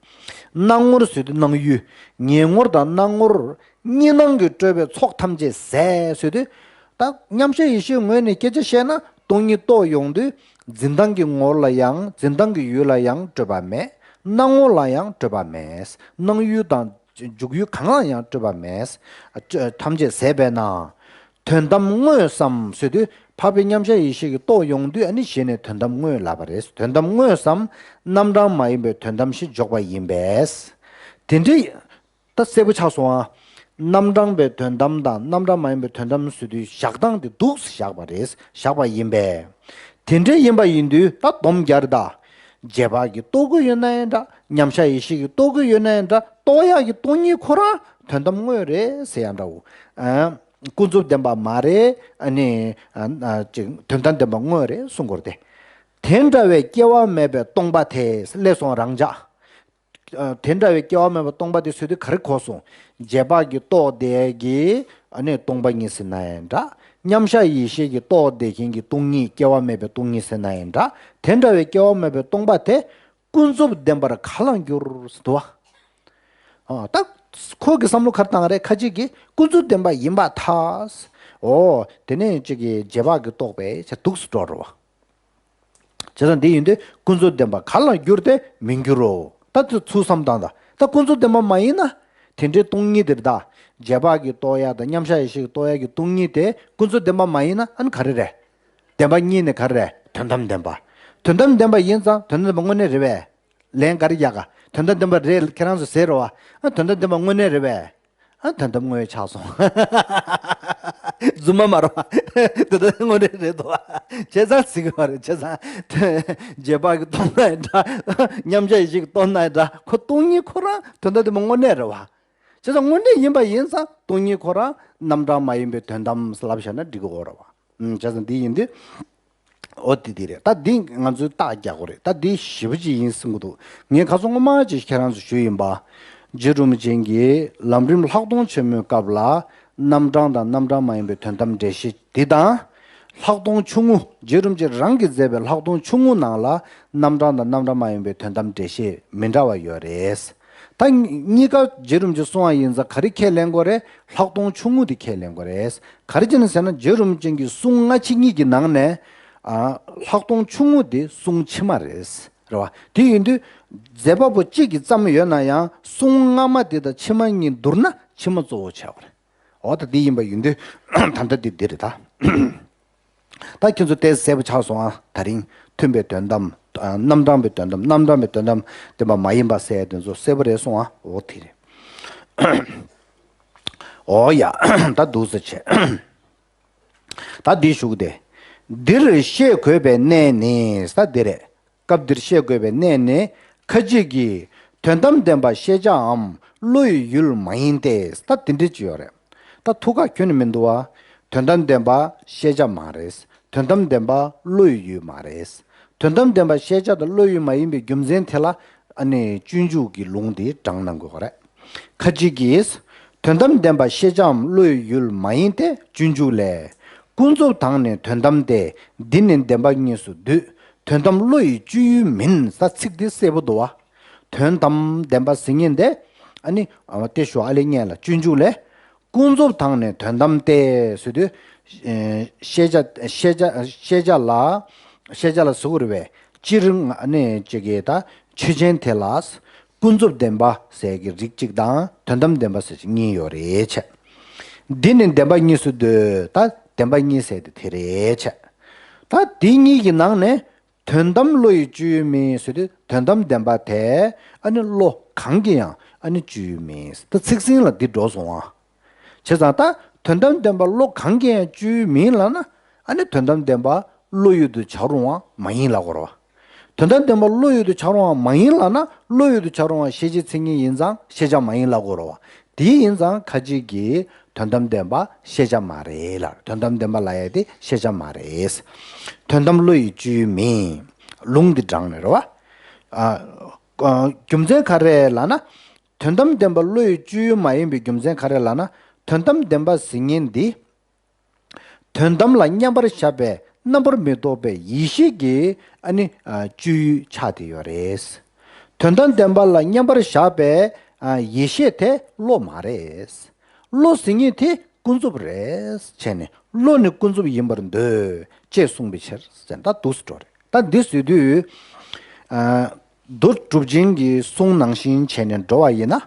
སྣང་ངོར་ཟེར་དུས་སྣང་ཡུལ། ངེས་ངོར་དང་སྣང་ངོར། གཉིས་སྣང་གི་སྤྲོས་པའི་ཚོགས་ཐམས་ཅད་ཟད་ཟེར་དུས། ད་མཉམ་གཞག་ཡེ་ཤེས་ངོས་ནས་སྐད་ཆ་བཤད་ན་སྟོང་ཉིད་རྟོགས་ཡོང་དུས། འཛིན་སྟངས་ཀྱི་ངོར་ལ་ཡང་འཛིན་སྟངས་ཀྱི་ཡུལ་ལ་ཡང་སྤྲོས་པ་མེད། སྣང་ངོ་ལ་ཡང་སྤྲོས་པ་མེད། སྣང་ཡུལ་དང་འཇུག་ཡུལ་གང་ལ་ཡང་སྤྲོས་པ་མེད། ཨ། ཐམས་ཅད་ཟད་པས་ན། དོན་དམ་དངོས་སམ་ཟེར་དུས་འཕགས་པའི་མཉམ་གཞག་ཡེ་ཤེས་ཀྱིས་རྟོགས་ཡོང་དུས་ཨ་ནི་གཞི་ནས་དོན་དམ་དངོས་ལབ་པ་རེད། དོན་དམ་དངོས་སམ་རྣམ་གྲངས་མ་ཡིན་པའི་དོན་དམ་ཞེས་འཇོག་པ་ཡིན་པས། དེ་འདྲའི། ད་གསལ་པོ་ཆགས་སོང་ཨ། རྣམ་གྲངས་པའི་དོན་དམ་དང་རྣམ་གྲངས་མ་ཡིན་པའི་དོན་དམ་ཟེར་དུས་བཞག་སྟངས་དེ་འདུག་སེ་བཞག་པ་རེད། བཞག་པ་ཡིན་པས། དེ་འདྲའི་ཡིན་པ་ཡིན་དུས་ད་སྡོམ་རྒྱག་རེད་ད། རྗེས་དཔག་གིས་རྟོགས་ཀྱི་ཡོད་ན་ཡང་འདྲ། མཉམ་གཞག་ཡེ་ཤེས་ཀྱིས་རྟོགས་ཀྱི་ཡོད་ན་ཡང་འདྲ། རྟོགས་ཡག་གི་སྟོང་ཉིད་ཁོ་རང་དོན་དམ་དངོས་རེད་ཟེར་ཡང་འདྲའོ། ཨ། ཀུན་རྫོབ་བདེན་པ་མ་རེད། ཨ་ནི། ཨ། ཨ། ཅིག་དོན་དམ་བདེན་པ་དངོས་རེད་གསུང་དགོས་རེད་དེ། དེ་འདྲ་བའི་སྐྱེ་བ་མེད་པའི་སྟོང་པ་དེ་སླེབས་སོང་རང་འཇགས། ཨ། དེ་འདྲ་བའི་སྐྱེ་བ་མེད་པ་སྟོང་པ་དེ་ཟེར་དུས་ག་རེ་གོ་སོང་། རྗེས་དཔག་གིས་རྟོགས་བསྡད་ཀྱི་ཨ་ནི་སྟོང་པ་ཉིད་ཟེར་ན་ཡང་འདྲ། མཉམ་གཞག་ཡེ་ཤེས་ཀྱིས་རྟོགས་བསྡད་མཁན་གྱི་སྟོང་ཉིད་སྐྱེ་བ་མེད་པའི་སྟོང་ཉིད་ཟེར་ན་ཡང་འདྲ། དེ་འདྲ་བའི་སྐྱེ་བ་མེད་པའི་སྟོང་པ་དེ་ཀུན་རྫོབ་བདེན་པར་ག་ལ་འགྱུར་ཟེར་འདུག་བ། ཨ། ད་ཁོ་གི་བསམ་བློ་ག་རེ་བཏང་རེད། ཁ་ཅིག་གིས་ཀུན་རྫོབ་བདེན་པ་ཡིན་པར་ཐལ། འོ། དེ་ནས་ཅིག་གིས་རྗེས་དཔག་གིས་རྟོགས་པས་ཆ་འདུག་སེ་འགྲོ་རེད་བ། བྱས་ཙང་འདི་ཡིན་དུས་ཀུན་རྫོབ་བདེན་པ་ག་ལ་འགྱུར་ཏེ་མི་འགྱུར་རོ། ད་དེ་ཚུར་བསམ་བཏང་ད། ད་ཀུན་རྫོབ་བདེན་པ་མ་ཡིན་ན། དེ་འདྲའི་སྟོང་ཉིད་དེ་རེད་ད། རྗེས་དཔག་གིས་རྟོགས་ཡག་དང་མཉམ་གཞག་ཡེ་ཤེས་ཀྱིས་རྟོགས་ཡག་གི་སྟོང་ཉིད་དེ་ཀུན་རྫོབ་བདེན་པ་མ་ཡིན་ན་ཨ་ནི་ག་རེ་རེད། བདེན་པ་གཉིས་ནས་ག་རེ་རེད། དོན་དམ་བདེན་པ། དོན་དམ་བདེན་པ་ཡིན་ཙང་དོན་དམ་བདེན་པ་དངོས་གནས་རེད་པས། ལན་ག་རེ་རྒྱག་ག་དོན་དམ་བདེན་པ་རེད་ཁྱེད་རང་ཚོ་ཟེར་རོ་བ། ཨ། དོན་དམ་བདེན་པ་དངོས་གནས་རེད་པས། ཨ། དོན་དམ་དངོས་ཆགས་སོང་། རྫུན་མ་མ་རེད་བ། དོན་དམ་དངོས་གནས་རེད་དོ། བྱས་ཙང་ཟེར་གི་མ་རེད། བྱས་ཙང་རྗེས་དཔག་གིས་རྟོགས་ན་ཡང་འདྲ། མཉམ་གཞག་ཡེ་ཤེས་ཀྱིས་རྟོགས་ན་ཡང་འདྲ། ཁོ་སྟོང་ཉིད་ཁོ་རང་དོན་དམ་བདེན་པ་དངོས་གནས་རེད་བ། བྱས་ཙང་དངོས་གནས་ཡིན་པ་ཡིན་ཙང་སྟོང་ཉིད་ཁོ་རང་རྣམ་གྲངས་མ་ཡིན་པའི་དོན་དམ་ལབ་བཞག་ན་འགྲིག་གི་ཡོད་རེད་བ། ཨུམ། བྱས་ཙང་འདི་ཡིན་དུས། འོ་དེ་དེ་རེད། ད་འདི་ང་ཚོས་རྟགས་རྒྱག་དགོས་རེད། ད་འདི་ཞེ་པོ་ཅིག་ཡིན་གསུང་གི་འདུག་ངས་ཁ་སང་སྔོན་མ་ཅིག་ཁྱེད་རང་ཚོ་ཞུས་ཡིན་པ། རྗེ་རིན་པོ་ཆེ་གིས་ལམ་རིམ་ལྷག་མཐོང་ཆེན་མོའི་སྐབས་ལ་རྣམ་གྲངས་དང་རྣམ་གྲངས་མ་ཡིན་པའི་དོན་དམ་འགྲེལ་བཤད་འདི་དང་། ལྷག་མཐོང་ཆུང་ངུ། རྗེ་རིན་པོ་ཆེ་རང་གིས་མཛད་པའི་ལྷག་མཐོང་ཆུང་ངུ་ནང་ལ་རྣམ་གྲངས་དང་རྣམ་གྲངས་མ་ཡིན་པའི་དོན་དམ་འགྲེལ་བཤད་མི་འདྲ་བ་ཡོད་རེད། ད་གཉིས་ཀ་རྗེ་རིན་པོ་ཆེ་གསུང་བ་ཡིན་ཙང་ག་རེ་ཁས་ལེན་དགོས་རེད། ལྷག་མཐོང་ཆུང་ངུ་དེ་ཁས་ལེན་དགོས་རེད། ག་རེ་བྱས་ནས་ཟེར་ན་རྗེ་རིན་པོ་ཆེ་གི་གསུང་སྔ་ཕྱི་གཉིས་ཀྱི་ནང་ནས་ཨ། ལྷག་མཐོང་ཆུང་ངུ་དེ་གསུང་ཕྱི་མ་རེད། རེད་བ། དེ་ཡིན་དུས་མཛད་པ་པོ་གཅིག་གིས་བརྩམས་ཡོད་ན་ཡང་གསུང་སྔ་མ་དེ་དང་ཕྱི་མ་གཉིས་བསྡུར་ན་ཕྱི་མ་གཙོ་བོ་ཆགས་པ་རེད། འོ་ད་འདི་ཡིན་པ་ཡིན་དུས་ད་ལྟ་འདི་འདི་རེད་ད། ད་ཁྱེད་ཚོ་ཏོག་ཙམ་གསལ་པོ་ཆགས་སོང་ཨ། ད་རིང་མཐུན་པའི་དོན་དམ། ཨ། རྣམ་གྲངས་པའི་དོན་དམ། རྣམ་གྲངས་པའི་དོན་དམ་བདེན་པ་མ་ཡིན་པ་ཟེར་ཡ་དེ་ཚོ་གསལ་པོ་རེད་སོང་ཨ། འོ་དེ་རེད། འོ་ཡ། ད་འདུག་སེ་བྱས། ད་འདི་ཞུ་གི་དེ། འདིར་བཤད་དགོས་པའི་གནད་ནི་ས་འདི་རེད། སྐབས་འདིར་བཤད་དགོས་པའི་གནད་ནི་ཁ་ཅིག་གིས་དོན་དམ་བདེན་པ་ཤེས་བྱའམ་བློ་ཡི་ཡུལ་མ་ཡིན་ཏེ། ད་དེ་འདྲ་ཅིག་ཡོད་རེད། ད་ཐུགས་ཁག་ཁྱོན་ནས་མི་འདུག་བ། དོན་དམ་བདེན་པ་ཤེས་བྱ་མ་རེད། དོན་དམ་བདེན་པ་བློ་ཡི་ཡུལ་མ་རེད། དོན་དམ་བདེན་པ་ཤེས་བྱ་དང་བློ་ཡི་ཡུལ་མ་ཡིན་པའི་རྒྱུ་མཚན་དེ་ལ་ཨ་ནི་སྤྱོད་འཇུག་གི་ལུང་དེ་དྲངས་གནང་དགོས་པ་རེད། ཁ་ཅིག་གིས། དོན་དམ་བདེན་པ་ཤེས་བྱའམ་བློ་ཡི་ཡུལ་མ་ཡིན་ཏེ། སྤྱོད་འཇུག་ལས། ཀུན་རྫོབ་དང་ནི་དོན་དམ་སྟེ། འདི་ནི་བདེན་པ་གཉིས་སུ་འདུས། དོན་དམ་བློ་ཡི་སྤྱོད་ཡུལ་མིན། ས་ཚིག་འདི་གསལ་པོ་འདུག་བ། དོན་དམ་བདེན་པ་ཟེར་མཁན་དེ། ཨ་ནི་ཨ་ཏེ་ཞོ་ཨ་ལེ་ཉན་ལ་སྤྱོད་འཇུག་ལས། ཀུན་རྫོབ་དང་ནི་དོན་དམ་སྟེ་ཟེར་དུས། ཨེ། ཤེས་བྱ་ཤེས་བྱ་ཤེས་བྱ་ལ། ཤེས་བྱ་ལ་ཟེར་དགོས་རེད་པས། སྤྱིར་ང་ནི་ཅིག་གིས་ད་ཆོས་ཅན་དེ་ལ་ཀུན་རྫོབ་བདེན་པ་ཟེར་གྱི་རིགས་གཅིག་དང་དོན་དམ་བདེན་པ་ཟེར་གྱི་གཉིས་ཡོད་རེད་བྱས། འདི་ནི་བདེན་པ་གཉིས་སུ་འདོད། ད་བདེན་པ་གཉིས་ཟེར་དེ་དེ་རེད་བྱས། ད་འདི་གཉིས་ཀྱི་ནང་ནས་དོན་དམ་བློ་ཡི་སྤྱོད་ཡུལ་མིན་ཟེར་དུས་དོན་དམ་བདེན་པ་དེ་ཨ་ནི་བློ་གང་གི་ཡང་ཨ་ནི་སྤྱོད་ཡུལ་མིན། ད་ཚིག་ཟིན་ལ་འདི་འགྲོ་སོང་ཨ། བྱས་ཙང་ད་དོན་དམ་བདེན་པ་བློ་གང་གིས་ཡང་སྤྱོད་ཡུལ་མིན་ལབ་ན། ཨ་ནི་དོན་དམ་བདེན་པ་བློ་ཡུལ་དུ་བྱ་རུང་བ་མ་ཡིན་ལབ་དགོས་རེད་བ། དོན་དམ་བདེན་པ་བློ་ཡུལ་དུ་བྱ་རུང་བ་མ་ཡིན་ལབ་ན་བློ་ཡུལ་དུ་བྱ་རུང་བ་ཤེས་བྱའི་མཚན་ཉིད་ཡིན་ཙང་ཤེས་བྱ་མ་ཡིན་ལབ་དགོས་རེད་བ། དེ་ཡིན་ཙང་ཁ་ཅིག་གིས་དོན་དམ་བདེན་པ་ཤེས་བྱ་མ་རེད་ལབ། དོན་དམ་བདེན་པ་ལབ་ཡ་དེ་ཤེས་བྱ་མ་རེད། དོན་དམ་བློ་ཡི་སྤྱོད་ཡུལ་མིན། ལུང་འདི་དྲངས་ནས་རེད་བ། ཨ། རྒྱུ་མཚན་ག་རེ་ལབ་ན། དོན་དམ་བདེན་པ་བློ་ཡི་སྤྱོད་ཡུལ་མ་ཡིན་པའི་རྒྱུ་མཚན་ག་རེ་ལབ་ན། དོན་དམ་བདེན་པ་ཟེར་མཁན་འདི། དོན་དམ་ལ་མཉམ་པར་བཞག་པའི་རྣམ་པར་མི་རྟོག་པའི་ཡེ་ཤེས་ཀྱི་ཨ་ནི་ཨ་སྤྱོད་ཡུལ་ཆགས་བསྡད་ཡོད་རེད། དོན་དམ་བདེན་པ་ལ་མཉམ་པར་བཞག་པའི་ཨ་ཡེ་ཤེས་དེ་བློ་མ་རེད། བློ་ཟེར་མཁན་དེ་ཀུན་རྫོབ་རེད་བྱས་ནས་བློ་ནི་ཀུན་རྫོབ་ཡིན་པར་འདོད་ཅེས་གསུངས་པའི་ཕྱིར་ཟེར་ད་འདུག་སེ་འགྲོ་རེད། ད་འདི་ཟེར་དུས། ཨ། མདོ་གྲུབ་ཆེན་གྱི་གསུང་ནང་བཞིན་བྱས་ནས་འགྲོ་བ་ཡིན་ན།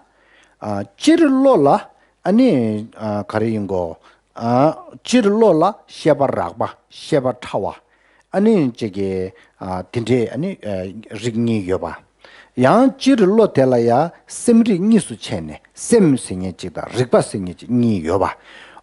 ཨ། སྤྱིར་བློ་ལ་ཨ་ནི་ཨ་ག་རེ་ཡིན་གོ། ཨ། སྤྱིར་བློ་ལ་ཤེས་པ་རགས་པ་ཤེས་པ་ཕྲ་བ། ཨ་ནི་ཅིག་གི་ཨ་དེ་འདྲའི་ཨ་ནི་ཨ་རིགས་གཉིས་ཡོད་པ། ཡང་སྤྱིར་བློ་དེ་ལ་ཡང་སེམས་རིག་གཉིས་སུ་ཕྱེ་ནས་སེམས་ཟེར་མཁན་གཅིག་དང་རིག་པ་ཟེར་མཁན་གཅིག་གཉིས་ཡོད་པ།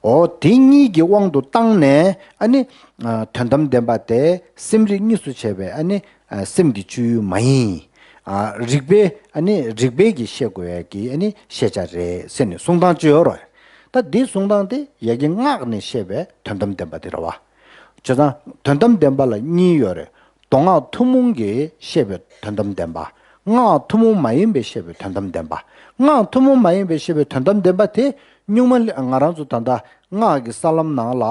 འོ་དེ་གཉིས་ཀྱི་དབང་དུ་བཏང་ནས་ཨ་ནི་ཨ་དོན་དམ་བདེན་པ་དེ་སེམས་རིག་གཉིས་སུ་ཕྱེ་བའི་ཨ་ནི་ཨ་སེམས་ཀྱི་སྤྱོད་ཡུལ་མ་ཡིན། ཨ་རིག་པའི་ཨ་ནི་རིག་པའི་གི་ཤེས་དགོས་ཡ་གི་ཨ་ནི་ཤེས་བྱ་རེད་ཟེར་ནས་གསུང་སྟངས་ཅིག་ཡོད་རེད། ད་འདི་གསུང་སྟངས་དེ་ཡ་གི་སྔགས་ནས་བཤད་པའི་དོན་དམ་བདེན་པ་དེ་རེད་བ། བྱས་ཙང་དོན་དམ་བདེན་པ་ལ་གཉིས་ཡོད་རེད། མདོ་སྔགས་ཐུན་མོང་གིས་བཤད་པའི་དོན་དམ་བདེན་པ། སྔགས་ཐུན་མོང་མ་ཡིན་པའི་བཤད་པའི་དོན་དམ་བདེན་པ། སྔགས་ཐུན་མོང་མ་ཡིན་པའི་བཤད་པའི་དོན་དམ་བདེན་པ་དེ་སྨྱུག་མ་ལ་ང་རང་ཚོ་ད་ལྟ་སྔགས་ཀྱི་ས་ལམ་ནང་ལ་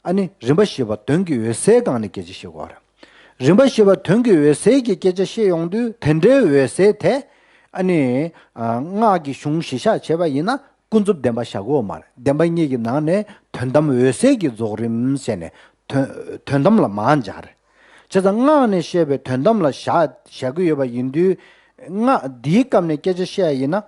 ཨ་ནི་རིམ་པ་བཞི་པ་དོན་གྱི་འོད་གསལ་སྒང་ནས་སྐད་ཆ་བཤད་དགོས་རེད། རིམ་པ་བཞི་པ་དོན་གྱི་འོད་གསལ་གྱི་སྐད་ཆ་བཤད་ཡོང་དུས་དེ་འདྲའི་འོད་གསལ་དེ་ཨ་ནི་ཨ་སྔགས་ཀྱི་གཞུང་གཞི་བཞག་བྱས་པ་ཡིན་ན། ཀུན་རྫོབ་བདེན་པ་བཞག་གི་ཡོད་མ་རེད། བདེན་པ་གཉིས་ཀྱི་ནང་ནས་དོན་དམ་འོད་གསལ་གྱི་རྫོགས་རིམ་ཟེར་ནས་དོན་དོན་དམ་ལ་མར་སྦྱར། བྱས་ཙང་སྔགས་ནས་བཤད་པའི་དོན་དམ་ལ་བཞག་བཞག་གི་ཡོད་པ་ཡིན་དུས། སྔགས་འདིའི་སྐབས་ནས་སྐད་ཆ་བཤད་ཡ་ཡིན་ན།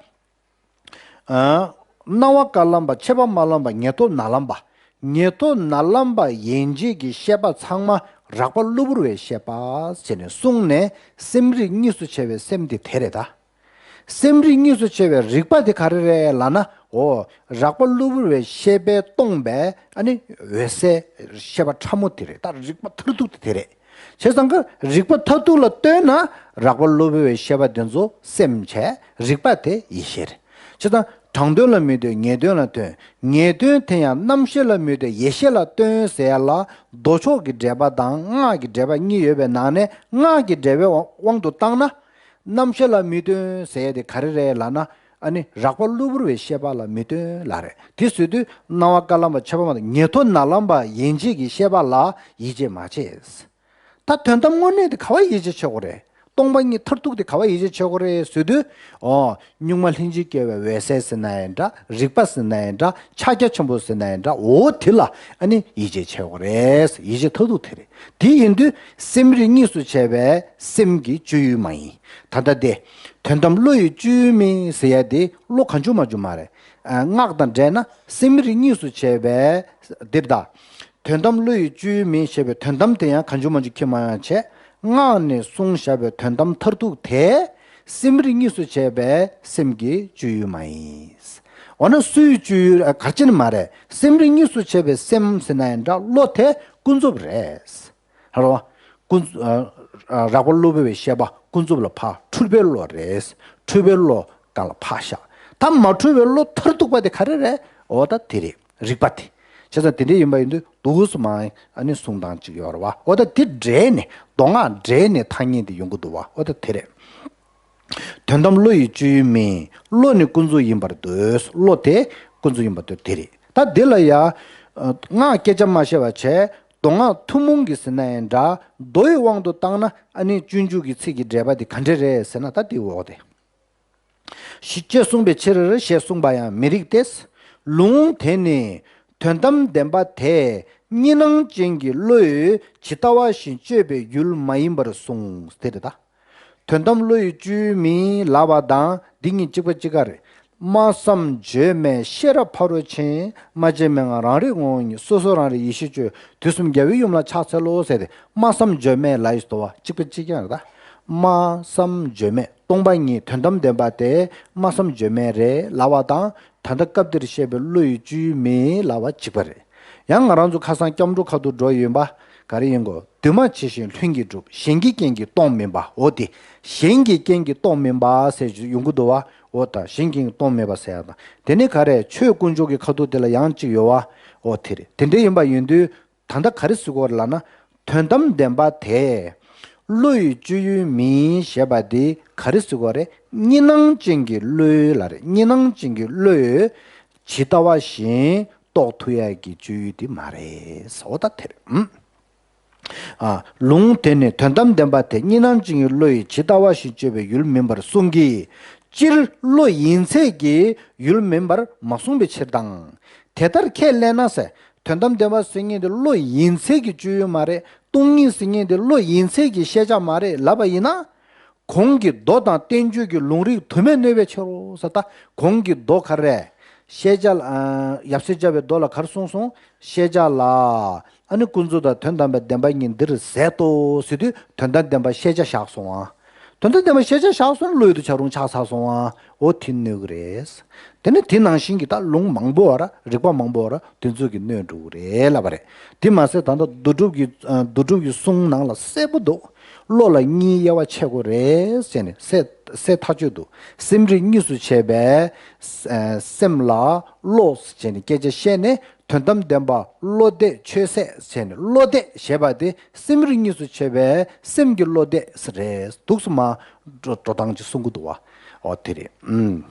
ཨ། སྣང་བ་ཀ་ལམ་པ། མཆེད་པ་མ་ལམ་པ། ཉེར་ཐོབ་ན་ལམ་པ། ཉེར་ཐོབ་ན་ལམ་པ་ཡན་ཆད་ཀྱི་བཤད་པ་ཚང་མ་རགས་པ་གློ་བུར་བའི་བཤད་པ་ཟེར་ནས་གསུངས་ནས་སེམས་རིག་གཉིས་སུ་ཕྱེ་བའི་སེམས་དེ་དེ་རེད་ད། སེམས་རིག་གཉིས་སུ་ཕྱེ་བའི་རིག་པ་དེ་ག་རེ་རེད་ལབ་ན། འོ། རགས་པ་གློ་བུར་བའི་ཤེས་པས་སྟོང་པའི་ཨ་ནི་འོད་གསལ་ཤེས་པ་ཕྲ་མོ་དེ་རེད། ད་རིག་པ་མཐར་ཐུག་དེ་དེ་རེད། བྱས་ཙང་ཀ་རིག་པ་མཐར་ཐུག་ལ་ལྟོས་ན་རགས་པ་གློ་བུར་བའི་ཤེས་པ་དེ་ཚོ་སེམས་བྱས། རིག་པ་དེ་ཡེ་ཤེས་རེད། བྱས་ཙང་ དྲང་དོན་ལ་མི་ལྟོས་ངེས་དོན་ལ་ལྟོས། ངེས་དོན་དེ་ཡང་རྣམ་ཤེས་ལ་མི་ལྟོས་ཡེ་ཤེས་ལ་ལྟོས་ཟེར་ཡ་ལ་མདོ་ཕྱོགས་ཀྱི་འགྲེལ་པ་དང་སྔགས་ཀྱི་འགྲེལ་པ་གཉིས་ཡོད་པའི་ནང་ནས་སྔགས་ཀྱི་འགྲེལ་པའི་དབང་དུ་བཏང་ན། རྣམ་ཤེས་ལ་མི་ལྟོས་ཟེར་ཡ་དེ་ག་རེ་རེད་ལབ་ན། ཨ་ནི་རགས་པ་གློ་བུར་བའི་ཤེས་པ་ལ་མི་ལྟོས་ལབ་རེད། དེ་ཟེར་དུས་སྣང་བ་དཀར་ལམ་པ་ཕྱི་པ་མ་གཏོགས་ཉན་ཐོས་ནག་ལམ་པ་ཡན་ཆད་ཀྱི་ཤེས་པ་ལ་ཡིད་ཆེས་མ་བྱེད། ད་དོན་དམ་དངོས་གནས་དེ་ག་བ་ཡིད་ཆེས་བྱེད་དགོས་རེད། སྟོང་པ་ཉིད་མཐར་ཐུག་དེ་ག་བ་ཡིད་ཆེས་བྱེད་དགོས་རེད་ཟེར་དུས། ཨོ། གཉུག་མ་ལྷན་ཅིག་སྐྱེས་པའི་འོད་གསལ་ཟེར་ན་ཡང་འདྲ། རིག་པ་ཟེར་ན་ཡང་འདྲ། ཕྱག་རྒྱ་ཆེན་པོ་ཟེར་ན་ཡང་འདྲ། འོ་དེ་ལ་ཨ་ནི་ཡིད་ཆེས་བྱེད་དགོས་རེད། ཡིད་ཆེས་མཐར་ཐུག་དེ་རེད། དེ་ཡིན་དུས་སེམས་རིག་གཉིས་སུ་ཕྱེ་བའི་སེམས་ཀྱི་སྤྱོད་ཡུལ་མ་ཡིན། ད་ལྟ་དེ། དོན་དམ་བློ་ཡི་སྤྱོད་ཡུལ་མིན་ཟེར་ཡ་དེ་བློ་གང་བྱུང་མ་བྱུང་མ་རེད། ཨ། སྔགས་དང་འབྲེལ་ན་སེམས་རིག་གཉིས་སུ་ཕྱེ་བའི་འདིར་ད། དོན་དམ་བློ་ཡི་སྤྱོད་ཡུལ་མིན་ཞེས་པའི་དོན་དམ་དེ་ཡང་གང་བྱུང་མ་བྱུང་ཁྱེད་མ་ཡང་བྱས། སྔགས་ནས་གསུངས་བཞག་པའི་དོན་དམ་མཐར་ཐུག་དེ། སེམས་རིག་གཉིས་སུ་ཕྱེ་བའི་སེམས་ཀྱི་སྤྱོད་ཡུལ་མ་ཡིན། འོ་ན་སུའི་སྤྱོད་ཡུལ། ཨ། ག་རེ་བྱས་ནས་མ་རེད། སེམས་རིག་གཉིས་སུ་ཕྱེ་བའི་སེམས་ཟེར་ན་ཡང་འདྲ། བློ་དེ་ཀུན་རྫོབ་རེད། ཧ་རོ། ཀུན། ཨ། ཨ། རགས་པ་གློ་བུར་བའི་ཤེས་པ་ཀུན་རྫོབ་ལ་ཕར་འཁྲུལ་པའི་བློ་རེད། འཁྲུལ་པའི་བློ་སྒང་ལ་ཕར་བཞག་ད་མ་འཁྲུལ་བའི་བློ་མཐར་ཐུག་པ་དེ་ག་རེ་རེད། འོ་ད་དེ་རེད། རིག་པ་དེ། བྱས་ཙང་དེ་འདྲ་ཡིན་པ་ཡིན་དུས་འདུག་སེ་མ། ཨ་ནི་གསུང་སྟངས་ཅིག་ཡོད་རེད་བ། འོ་ད་དེ་འདྲེས་ནས་མདོ་སྔགས་འདྲེས་ནས་ཐ་སྙད་དེ་ཡོང་གི་འདུག་བ། འོ་ད་དེ་རེད། དོན་དམ་བློ་ཡི་སྤྱོད་ཡུལ་མིན། བློ་ནི་ཀུན་རྫོབ་ཡིན་པར་འདོད། བློ་དེ་ཀུན་རྫོབ་ཡིན་པར་འདོད། དེ་རེད། ད་འདི་ལ་ཡ། ཨ། སྔགས་སྐད་ཆ་མ་བཤད་པ་བྱས། མདོ་སྔགས་ཐུན་མོང་གི་ཟེར་ན་ཡང་འདྲ། མདོ་ཡི་དབང་དུ་བཏང་ན་ཨ་ནི་སྤྱོད་འཇུག་གི་ཚིག་གི་འགྲེལ་པ་དེ་ག་འདྲ་རེད་ཟེར་ན། ད་དེའི་འོག་དེ། ཞེས་གསུངས་པའི་ཕྱིར་ཞེས་གསུངས་པ་ཡང་མི་རིགས་ཏེ། ལུང་དེ་ནི་དོན་དམ་བདེན་པ་དེ་གཉིས་སྣང་ཅན་གྱི་བློས་ཇི་ལྟ་བ་བཞིན་དཔྱོད་པའི་ཡུལ་མ་ཡིན་པར་གསུངས། དེ་རེད་ད། དོན་དམ་བློ་ཡི་སྤྱོད་ཡུལ་མིན་ལབ་པ་དང་འདི་གཉིས་གཅིག་པ་གཅིག་རྐྱང་རེད། སྨྲ་བསམ་བརྗོད་མེད་ཤེས་རབ་ཕ་རོལ་ཕྱིན། སྨྲ་བྱེད་མན་ངག་རང་རིག་ངོ་བོ་ཉིད། སོ་སོ་རང་རིག་ཡེ་ཤེས་སྤྱོད། དུས་གསུམ་རྒྱལ་བའི་ཡུམ་ལ་ཕྱག་འཚལ་ལོ་ཟེར་ཏེ། སྨྲ་བསམ་བརྗོད་མེད་ལབ་ཡོད་དོ་བ། གཅིག་པ་གཅིག་རྐྱང་རེད་ད། སྨྲ་བསམ་བརྗོད་མེད། སྟོང་པ་ཉིད་དོན་དམ་བདེན་པ་དེ་སྨྲ་བསམ་བརྗོད་མེད་རེད་ལབ་པ་དང་། ད་ལྟ་སྐབས་འདིར་བཤད་པའི་བློ་ཡི་སྤྱོད་ཡུལ་མིན་ལབ་པ་གཅིག་པ་རེད། ཡང་ང་རང་ཚོ་ཁ་སང་སྐྱབས་འགྲོ་ཁ་ཐུག་འགྲོ་ཡིན་པ། ག་རེ་ཡིན་གོ། འདུས་མ་བྱས་གཞན་ལྷུན་གྱིས་གྲུབ། གཞན་གྱི་རྐྱེན་གྱིས་སྟོང་མིན་པ། འོ་དེ། གཞན་གྱི་རྐྱེན་གྱིས་སྟོང་མིན་པ་ཟེར་ཡོང་གི་འདུག་བ། འོ་ད་གཞན་གྱི་རྐྱེན་གྱིས་སྟོང་མིན་པ་ཟེར་ཡ་དང་། དེ་ནི་ག་རེ། ཆོས་དཀོན་མཆོག་གི་ཁ་ཐུག་དེ་ལ་ཡང་གཅིག་ཡོད་བ། འོ་དེ་རེད། དེ་འདྲ་ཡིན་པ་ཡིན་དུས། ད་ལྟ་ག་རེ་ཟེར་དགོས་རེད་ལབ་ན། དོན་དམ་བདེན་པ་དེ། བློ་ཡི་སྤྱོད་ཡུལ་མིན་ཞེས་པ་དེ་ག་རེ་ཟེར་དགོས་རེད། གཉིས་སྣང་ཅན་གྱི་བློའི་ལ་རེད། གཉིས་སྣང་ཅན་གྱི་བློས་ཇི་ལྟ་བ་བཞིན་རྟོགས་ཐུབ་ཡ་གི་སྤྱོད་ཡུལ་དེ་མ་རེད། འོ་ད་དེ་རེད། ཨ། ལུང་དེ་ནི་དོན་དམ་བདེན་པ་དེ་གཉིས་སྣང་ཅན་གྱི་བློ་ཡིས་ཇི་ལྟ་བ་བཞིན་དཔྱོད་པའི་ཡུལ་མིན་པར་གསུངས་ཀྱི། སྤྱིར་བློ་ཡིན་ཚད་ཀྱི་ཡུལ་མིན་པར་མ་གསུངས་པའི་ཕྱིར་དང་། དེ་ལྟར་ཁས་ལེན་ན་ཟེར། དོན་དམ་བདེན་པ་ཟེར་མཁན་དེ་བློ་ཡིན་ཚད་ཀྱི་སྤྱོད་ཡུལ་མ་རེད། སྟོང་ཉིད་ཟེར་མཁན་དེ་བློ་ཡིན་ཚད་ཀྱི་ཤེས་བྱ་མ་རེད་ལབ་པ་ཡིན་ན། གོང་གི་མདོ་དང་བསྟན་བཅོས་ཀྱི་ལུང་རིགས་དུ་མས་གནོད་པའི་ཕྱིར་རོ་ཟེར། ད་གོང་གི་མདོ་ག་རེ། ཤེས་བྱ་ལ། ཨ། ཡབ་སྲས་བཅས་པའི་མདོ་ལ་ག་རེ་གསུངས་སོང་། ཤེས་བྱ་ལ། ཨ་ནི་ཀུན་རྫོབ་དང་དོན་དམ་པའི་བདེན་པ་གཉིས་འདིར་ཟད་དོ་ཟེར་དུས་དོན་དམ་བདེན་པ་ཤེས་བྱ་བཞག་སོང་ཨ། དོན་དམ་བདེན་པ་ཤེས་བྱ་བཞག་སོང་ན་བློ་ཡུལ་དུ་བྱ་རུང་ཆགས་ཚར་སོང་ཨ། འོ་དེ་གནོད་ཀྱི་རེད། དེ་ནི་དེ་ནང་བཞིན་གྱི་ད་ལུང་མང་པོ་བ་ར་རིགས་པ་མང་པོ་བ་ར་དེ་ཚོ་གིས་གནོད་འགྲོ་གི་རེད་ལབ་པ་རེད། དེ་མ་ཟད་ད་ལྟ་རྡོ་གྲུབ་ཀྱི། ཨ། རྡོ་གྲུབ་ཀྱི་གསུང་ནང་ལ་གསལ་པོ་འདུག་བློ་ལ་གཉིས་དབྱེ་བ་ཕྱེ་དགོས་རེད་ཟེར་ནས་གསལ་གསལ་ཐག་ཆོད་འདུག་སེམས་རིག་གཉིས་སུ་ཕྱེ་བའི། ཨ། སེམས་ལ་བློ་ཟེར་ནས་སྐད་ཆ་བཤད་ནས། དོན་དམ་བདེན་པ་བློ་འདས་ཆོས་ཟད་ཟེར་ནས། བློ་འདས་ཞེས་པ་དེ་སེམས་རིག་གཉིས་སུ་ཕྱེ་བའི་སེམས་ཀྱི་བློ་འདས་རེད། འདུག་སེ་མར་འགྲོ་འགྲོ་སྟངས་ཅིག་གསུང་གི་འདུག་བ། འོ་དེ་རེད། ཨུམ།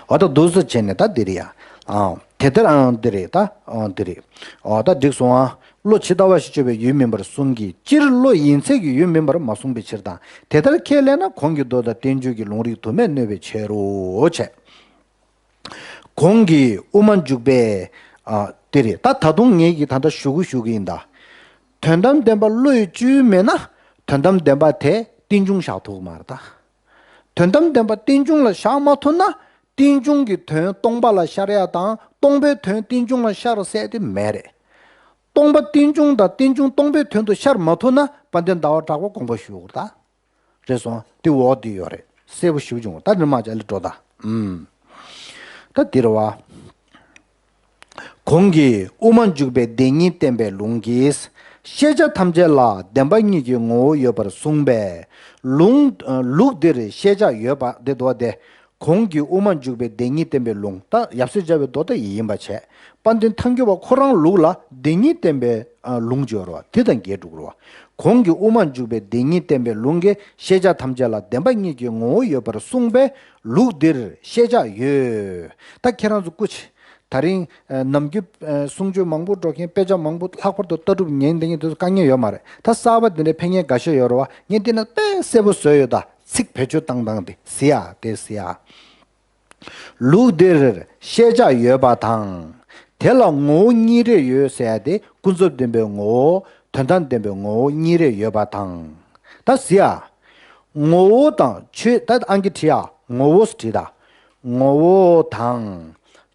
འོ་ད་འདུག་སེ་བྱས་ནས་ད་འདི་རེད་ཡ། ཨང་། དེ་ལྟར། ཨང་། འདི་རེད་ད། ཨང་། འདི་རེད། འོ་ད་འགྲིག་སོང་ཨ། བློ་ཇི་ལྟ་བ་བཞིན་དཔྱོད་པའི་ཡུལ་མིན་པར་གསུངས་ཀྱི། སྤྱིར་བློ་ཡིན་ཚད་ཀྱི་ཡུལ་མིན་པར་མ་གསུངས་པའི་ཕྱིར་དང་། དེ་ལྟར་ཁས་ལེན་ན་གོང་གི་མདོ་དང་བསྟན་བཅོས་ཀྱི་ལུང་རིགས་དུ་མས་གནོད་པའི་ཕྱིར་རོ། བྱས། གོང་གི་དབུ་མ་འཇུག་པའི། ཨ། དེ་རེད་ད། ད་དུང་ངས་ཀྱིས་ད་ལྟ་ཞུ་གི་ཞུ་གི་ཡིན་ད། དོན་དམ་བདེན་པ་བློ་ཡི་སྤྱོད་ཡུལ་མེད་ན། དོན་དམ་བདེན་པ་དེ་རྟེན་འབྱུང་བཞག་ཐུབ་ཀྱི་མ་རེད་ད། དོན་དམ་བདེན་པ་རྟེན་འབྱུང་ལ་བཞག་མ་ཐུབ་ན། རྟེན་འབྱུང་གི་དོན་སྟོང་པ་ལ་ཤར་ཡ་དང་སྟོང་པའི་དོན་རྟེན་འབྱུང་ལ་ཤར་ཟེར་དེ་མེད་རེད། སྟོང་པ་རྟེན་འབྱུང་དང་རྟེན་འབྱུང་སྟོང་པའི་དོན་དུ་ཤར་མ་ཐུབ་ན་དཔལ་ལྡན་ཟླ་བ་གྲགས་པ་དགོངས་པ་ཞུ་དགོས་ད། རེད་སོང་། དེ་འོག་དེ་ཡོད་རེད། གསལ་པོ་ཞིབ་བྱུང་ད་ནི་མ་ཅ་ལེ་འགྲོ་ད། ཨུམ། ད་འདིར་བ། གོང་གི་དབུ་མ་འཇུག་པའི་བདེན་གཉིས་བསྟན་པའི་ལུང་གིས། ཤེས་བྱ་ཐམས་ཅད་ལ་བདེན་པ་གཉིས་ཀྱི་ངོ་བོ་ཡོད་པར་གསུངས་པས། ལུང་། ལུགས་འདིར་ཤེས་བྱ་ཡོད་པ་དེ་འདུག་སྟེ། གོང་གི་དབུ་མ་འཇུག་པའི་བདེན་གཉིས་བསྟན་པའི་ལུང་། ད་ཡབ་སྲས་བཅའ་བའི་མདོ་ད་ཡི་ཡིན་པ་བྱས། དཔལ་ལྡན་ཐལ་འགྱུར་བ་ཁོ་རང་ལུགས་ལ་བདེན་གཉིས་བསྟན་པའི་ཨ་ལུང་བརྗོད་རོ། དེ་དང་འགལ་འགྲོ་གི་རོ། གོང་གི་དབུ་མ་འཇུག་པའི་བདེན་གཉིས་བསྟན་པའི་ལུང་གིས་ཤེས་བྱ་ཐམས་ཅད་ལ་བདེན་པ་གཉིས་ཀྱི་ངོ་བོ་ཡོད་པར་གསུངས་པས་ལུགས་འདིར་ཤེས་བྱ་ཡོད། ད་ཁྱེད་རང་ཚོ་སྐུ་མཁྱེན། ད་རིང་ཨ་ནམ་རྒྱུན་ཨ་གསུང་ཆོས་མང་པོ་འགྲོ་མཁན། དཔེ་ཆ་མང་པོ། ལྷག་པར་དུ་ལྟ་གྲུབ་ཉན་བསྡད་མཁན་དེ་ཚོ་དཀའ་ངལ་ཡོད་མ་རེད། ད་གསར་པ་འདི་འདྲའི་ཕེབས་མཁན་འགའ་ཤས་ཡོད་རེད་བ། ངས་འདི་ན་དཔེ་གསལ་པོ་བཟོས་ཡོད། ད་ཚིག་བེད་སྤྱོད་བཏང་སྟངས་དེ་གཟིགས་ཡ། དེ་གཟིགས་ཡ། ལུགས་འདིར་ཤེས་བྱ་ཡོད་པ་དང་། དེ་ལ་ངོ་བོ་གཉིས་རེ་ཡོད་ཟེར་ཡ་དེ། ཀུན་རྫོབ་བདེན་པའི་ངོ་བོ། དོན་དམ་བདེན་པའི་ངོ་བོ་གཉིས་རེ་ཡོད་པ་དང་། ད་གཟིགས་ཡ། ངོ་བོ་དང་ཆོས། ད་ཨང་ཀི་བྲིས་ཡ། ངོ་བོ་ཟེར་བྲིས་ད། ངོ་བོ་དང་།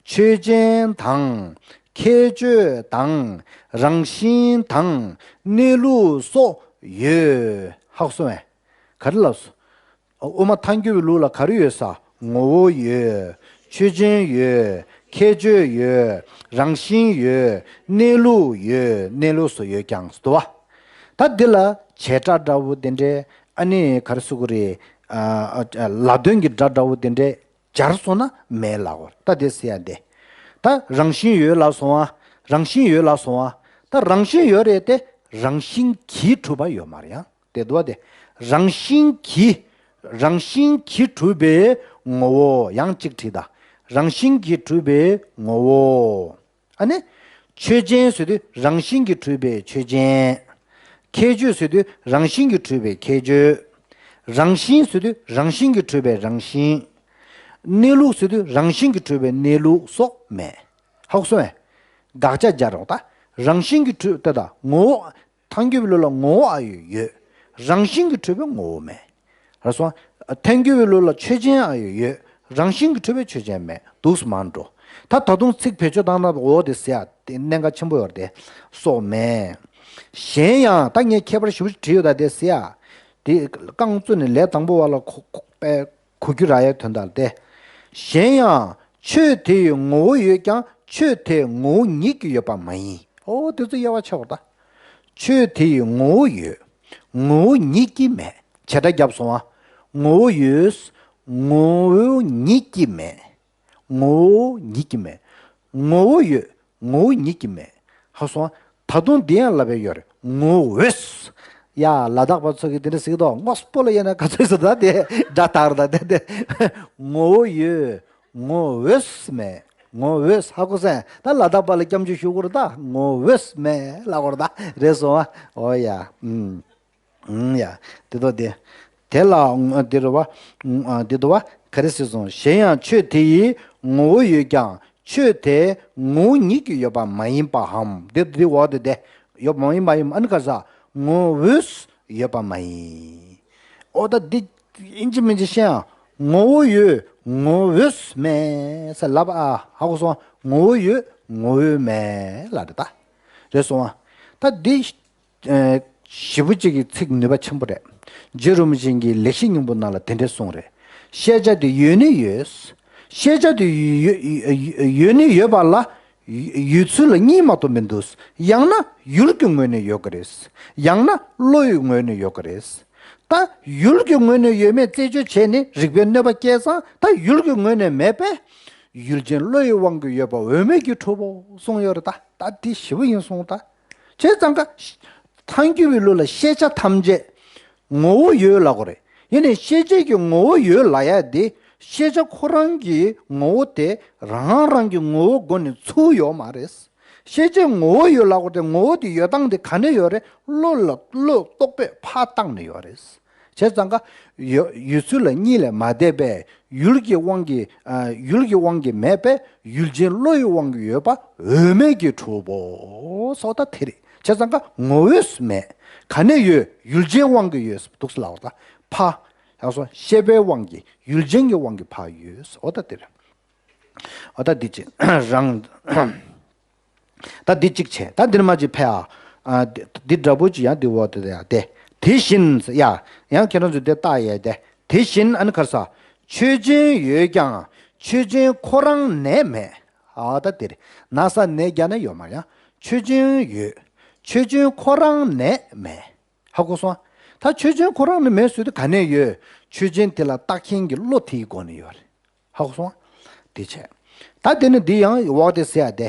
ཆོས་ཅན་དང་། ཁྱད་ཆོས་དང་། རང་བཞིན་དང་། གནས་ལུགས་སོགས་ཡོད། ཧ་གོ་སོང་ངས། ག་རེ་ལབ་སོང་། དབུ་མ་ཐལ་འགྱུར་བའི་ལུགས་ལ་ག་རེ་ཡོད་ཟེར། ངོ་བོ་ཡོད། ཆོས་ཅན་ཡོད། ཁྱད་ཆོས་ཡོད། རང་བཞིན་ཡོད། གནས་ལུགས་ཡོད། གནས་ལུགས་སོགས་ཡོད་ཀྱང་ཟེར་དུ་བ། ད་འདི་ལ་བྱེད་སྒྲ་འདྲ་བོ་དེ་འདྲས། ཨ་ནི་ག་རེ་ཟེར་དགོས་རེད། ཨ་ཨ་ལ་དོན་གྱི་སྒྲ་འདྲ་བོ་དེ་འདྲས་སྦྱར་སོང་ན་མེད་ལབ་དགོས་རེད། ད་དེ་ཟེར་ཡ་དེ། ད་རང་བཞིན་ཡོད་ལབ་སོང་ང་། རང་བཞིན་ཡོད་ལབ་སོང་ང་། ད་རང་བཞིན་ཡོད་རེད་དེ། རང་བཞིན་གྱིས་གྲུབ་པ་ཡོད་མ་རེད་ཡང་། དེ་འདུག་བ་དེ། རང་བཞིན་གྱིས། རང་བཞིན་གྱིས་གྲུབ་པའི་ངོ་བོ། ཡང་གཅིག་བྲིས་ད། རང་བཞིན་གྱིས་གྲུབ་པའི་ངོ་བོ། ཨ་ནི། ཆོས་ཅན་ཟེར་དུས་རང་བཞིན་གྱིས་གྲུབ་པའི་ཆོས་ཅན། ཁྱད་ཆོས་ཟེར་དུས་རང་བཞིན་གྱིས་གྲུབ་པའི་ཁྱད་ཆོས། རང་བཞིན་ཟེར་དུས་རང་བཞིན་གྱིས་གྲུབ་པའི་རང་བཞིན། གནས་ལུགས་ཟེར་དུས་རང་བཞིན་གྱིས་གྲུབ་པའི་གནས་ལུགས་སོགས་མེད། ཧ་གོ་སོང་ངས། དགག་བྱ་སྦྱར་རོགས་ད། རང་བཞིན་གྱིས་གྲུབ་ད། ད་ངོ་བོ། ཐལ་འགྱུར་བའི་ལུགས་ལ་ངོ་བོ་ཨ་ཡོད་ཡོད། རང་བཞིན་གྱིས་གྲུབ་པའི་ངོ་བོ་མེད། རེད་སོང་། ཐལ་འགྱུར་བའི་ལུགས་ལ་ཆོས་ཅན་ཨ་ཡོད་ཡོད། རང་བཞིན་གྱིས་གྲུབ་པའི་ཆོས་ཅན་མེད། འདུག་སེ་མར་འགྲོ། ད་ད་དུང་ཚིག་བེད་སྤྱོད་བཏང་ན་འོ་དེ་ཟེར་ཡ་དེ་གནད་འགག་ཆེན་པོ་ཡོད་རེད་དེ། སོགས་མེད། གཞན་ཡང་། ད་ངས་ཁྱད་པར་ཞེ་པོ་ཅིག་བྲིས་ཡོད་ད་དེ་ཟེར་ཡ། དེ་རྐང་བཙུགས་ནས་ལས་དང་པོ་བ་ལ་གོ་གོ་པའི་གོ་རྒྱུ་རག་ཡའི་དོན་དག་སྟེ། གཞན་ཡང་ཆོས་དེ་ཡི་ངོ་བོ་ཡོད་ཀྱང་ཆོས་དེ་ངོ་བོ་ཉིད་ཀྱིས་ཡོད་པ་མ་ཡིན། ཨོ་དེ་ཚོ་དབྱེ་བ་ཕྱེ་བར་ད། ཆོས་དེ་ཡི་ངོ་བོ་ཡོད། ངོ་བོ་ཉིད་ཀྱིས་མེད། བྱེད་སྒྲ་བརྒྱབ་སོང་ང་། ངོ་བོ་ཡོད། ངོ་བོ་ཉིད་ཀྱིས་མེད། ངོ་བོ་ཉིད་ཀྱིས་མེད། ངོ་བོ་ཡོད། ངོ་བོ་ཉིད་ཀྱིས་མེད། ཧ་སོང་། ད་དུང་འདི་ཡང་ལབ་པའི་ཡོད་རེད། ངོ་བོས། ཡ། ལ་དྭགས་པ་ཚོ་གིས་འདི་འདྲ་ཟེར་གི་འདུག་དངོས་པོ་ལ་དབྱེ་ན་ག་ཚོད་ཟེར་ད་དེ་སྒྲ་དག་རེད་ད་དེ་དེ། ངོ་བོ་ཡོད། ངོ་བོས་མེད། ངོ་བོས། ཧ་གོ་སོང་། ད་ལ་དྭགས་པ་ལ་སྐྱབས་འཇུག་ཞུ་དགོས་རེད་ད། ངོ་བོས་མེད་ལབ་དགོས་རེད་ད། རེད་སོང་ཨ། ཨོ་ཡ། ཨུམ། ཨུམ་ཡ། དེ་དོ་དེ། དེ་ལ་འདི་རུ་བ། འདི་དོ་བ། ག་རེ་ཟེར་སོང་། གཞན་ཡང་ཆོས་དེ་ཡི་ངོ་བོ་ཡོད་ཀྱང་ཆོས་དེ་ངོ་བོ་ཉིད་ཀྱིས་ཡོད་པ་མ་ཡིན་པའམ། དེ་འདི་འོག་དེ་དེ། ཡོད་པ་མ་ཡིན་པའམ། ཨ་ནི་ག་ས། ངོ་བོས་ཡོད་པ་མ་ཡིན། ཨོ་ད་འདི་ཨིན་ཅི་མིན་ཅི་བཤད་ཨ། ངོ་བོ་ཡོད། ངོ་བོས་མེད་ས་ལབ་ཨ། ཧ་གོ་སོང་། ངོ་བོ་ཡོད། ངོ་བོས་མེད་ལབ་རེད་ད། རེད་སོང་ཨ། ད་འདི། ཞེ་པོ་ཅིག་གི་ཚིག་ནུས་པ་ཆེན་པོ་རེད། རྗེ་རིན་པོ་ཆེ་གིས་ལེགས་བཤད་སྙིང་པོ་ནང་ལ་དེ་འདྲས་གསུངས་རེད། ཤེས་བྱ་དེ་ཡོད་ནི་ཡོད། ཤེས་བྱ་དེ་ཡོད་ཡོད་ནི་ཡོད་པ་ལ། ཡོད་ཚུལ་ལ་གཉིས་མ་གཏོགས་མི་འདུག་ཡང་ན་ཡུལ་གྱི་ངོས་ནས་ཡོད་ཀྱི་རེད། ཡང་ན་བློ་ཡི་ངོས་ནས་ཡོད་ཀྱི་རེད། ད་ཡུལ་གྱི་ངོས་ནས་ཡོད་མེད་རྩད་གཅོད་བྱས་ནས་རིགས་པས་གནོད་པ་སྐྱེལ་ཙང་། ད་ཡུལ་གྱི་ངོས་ནས་མེད་པས། ཡུལ་ཅན་བློ་ཡི་དབང་གིས་ཡོད་པ་འོས་མེད་ཀྱིས་གྲུབ་བོ་གསུངས་ཡོད་རེད་ད། ད་འདི་ཞེ་པོ་ཡིན་གསུངས་ད། བྱས་ཙང་ཀ། ཐལ་འགྱུར་བའི་ལུགས་ལ་ཤེས་བྱ་ཐམས་ཅད་ངོ་བོ་ཡོད་ལབ་དགོས་རེད། ཡིན་ནའི་ཤེས་བྱེད་ཀྱི་ངོ་བོ་ཡོད་ལབ་ཡ་དེ། ཤེས་བྱ་ཁོ་རང་གི་ངོ་བོ་དེ་རང་རང་གི་ངོ་བོ་སྒོ་ནས་ཚུགས་ཡོད་མ་རེད། ཤེས་བྱེད་ངོ་བོ་ཡོད་ལབ་དགོས་དེ། ངོ་བོ་དེ་ཡོད་སྟངས་དེ་ག་ནས་ཡོད་རེད། བློ་ལ་བློས་རྟོག་པས་ཕར་བཏང་ནས་ཡོད་རེད། བྱས་ཙང་ཀ། ཡོད་ཡོད་ཚུལ་ལ་གཉིས་ལས་མ་འདས་པས། ཡུལ་གྱི་དབང་གིས། ཨ། ཡུལ་གྱི་དབང་གིས་མེད་པས། ཡུལ་ཅན་བློ་ཡི་དབང་གིས་ཡོད་པ་འོས་མེད་ཀྱིས་གྲུབ་བོ་སོགས་ད་དེ་རེད། བྱས་ཙང་ཀ་ངོ་བོས་མེད། ག་ནས་ཡོད། ཡུལ་ཅན་དབང་གིས་ཡོད་འདུག་སེ་ལབ་པ་ད། ཕ། ཡང་སོ་ཤེས་པའི་དབང་གིས། ཡུལ་ཅན་གྱི་དབང་གིས་ཕ་ཡོད་འོ་ད་དེ་རེད། འོ་ད་འདི་ཅི་རང་། ད་འདི་གཅིག་བྱས། ད་འདིར་མ་གཅིག་ཕེ་ཨ། ཨ། འདི་འདི་འདྲ་པོ་ཅིག་ཡང་འདི་འོག་ཏུ་ཡང་དེ། དེ་བཞིན་ཡ། ཡང་ཁྱེད་རང་ཚོས་དེ་བལྟ་ཡས་དེ། དེ་བཞིན་ཨ་ནི་ག་རེ་ཟ། ཆོས་ཅན་ཡོད་ཀྱང་ཆོས་ཅན་ཁོ་རང་ནས་མེད། ཨ་ད་དེ་རེད། ན་ས་ནས་རྒྱ་ན་ཡོད་མ་ཡང་། ཆོས་ཅན་ཡོད། ཆོས་ཅན་ཁོ་རང་ནས་མེད། ཧ་གོ་སོང་། ད་ཆོས་ཅན་ཁོ་རང་ནས་མེད་ཟེར་དུས་ག་ནས་ཡོད། ཆོས་ཅན་དེ་ལ་བརྟག་མཁན་གྱི་བློ་དེའི་སྒོ་ནས་ཡོད་རེད། ཧ་གོ་སོང་ང་། དེ་བྱས། ད་དེ་ནི་འདི་ཡང་འོག་དེ་ཟེར་ཡ་དེ།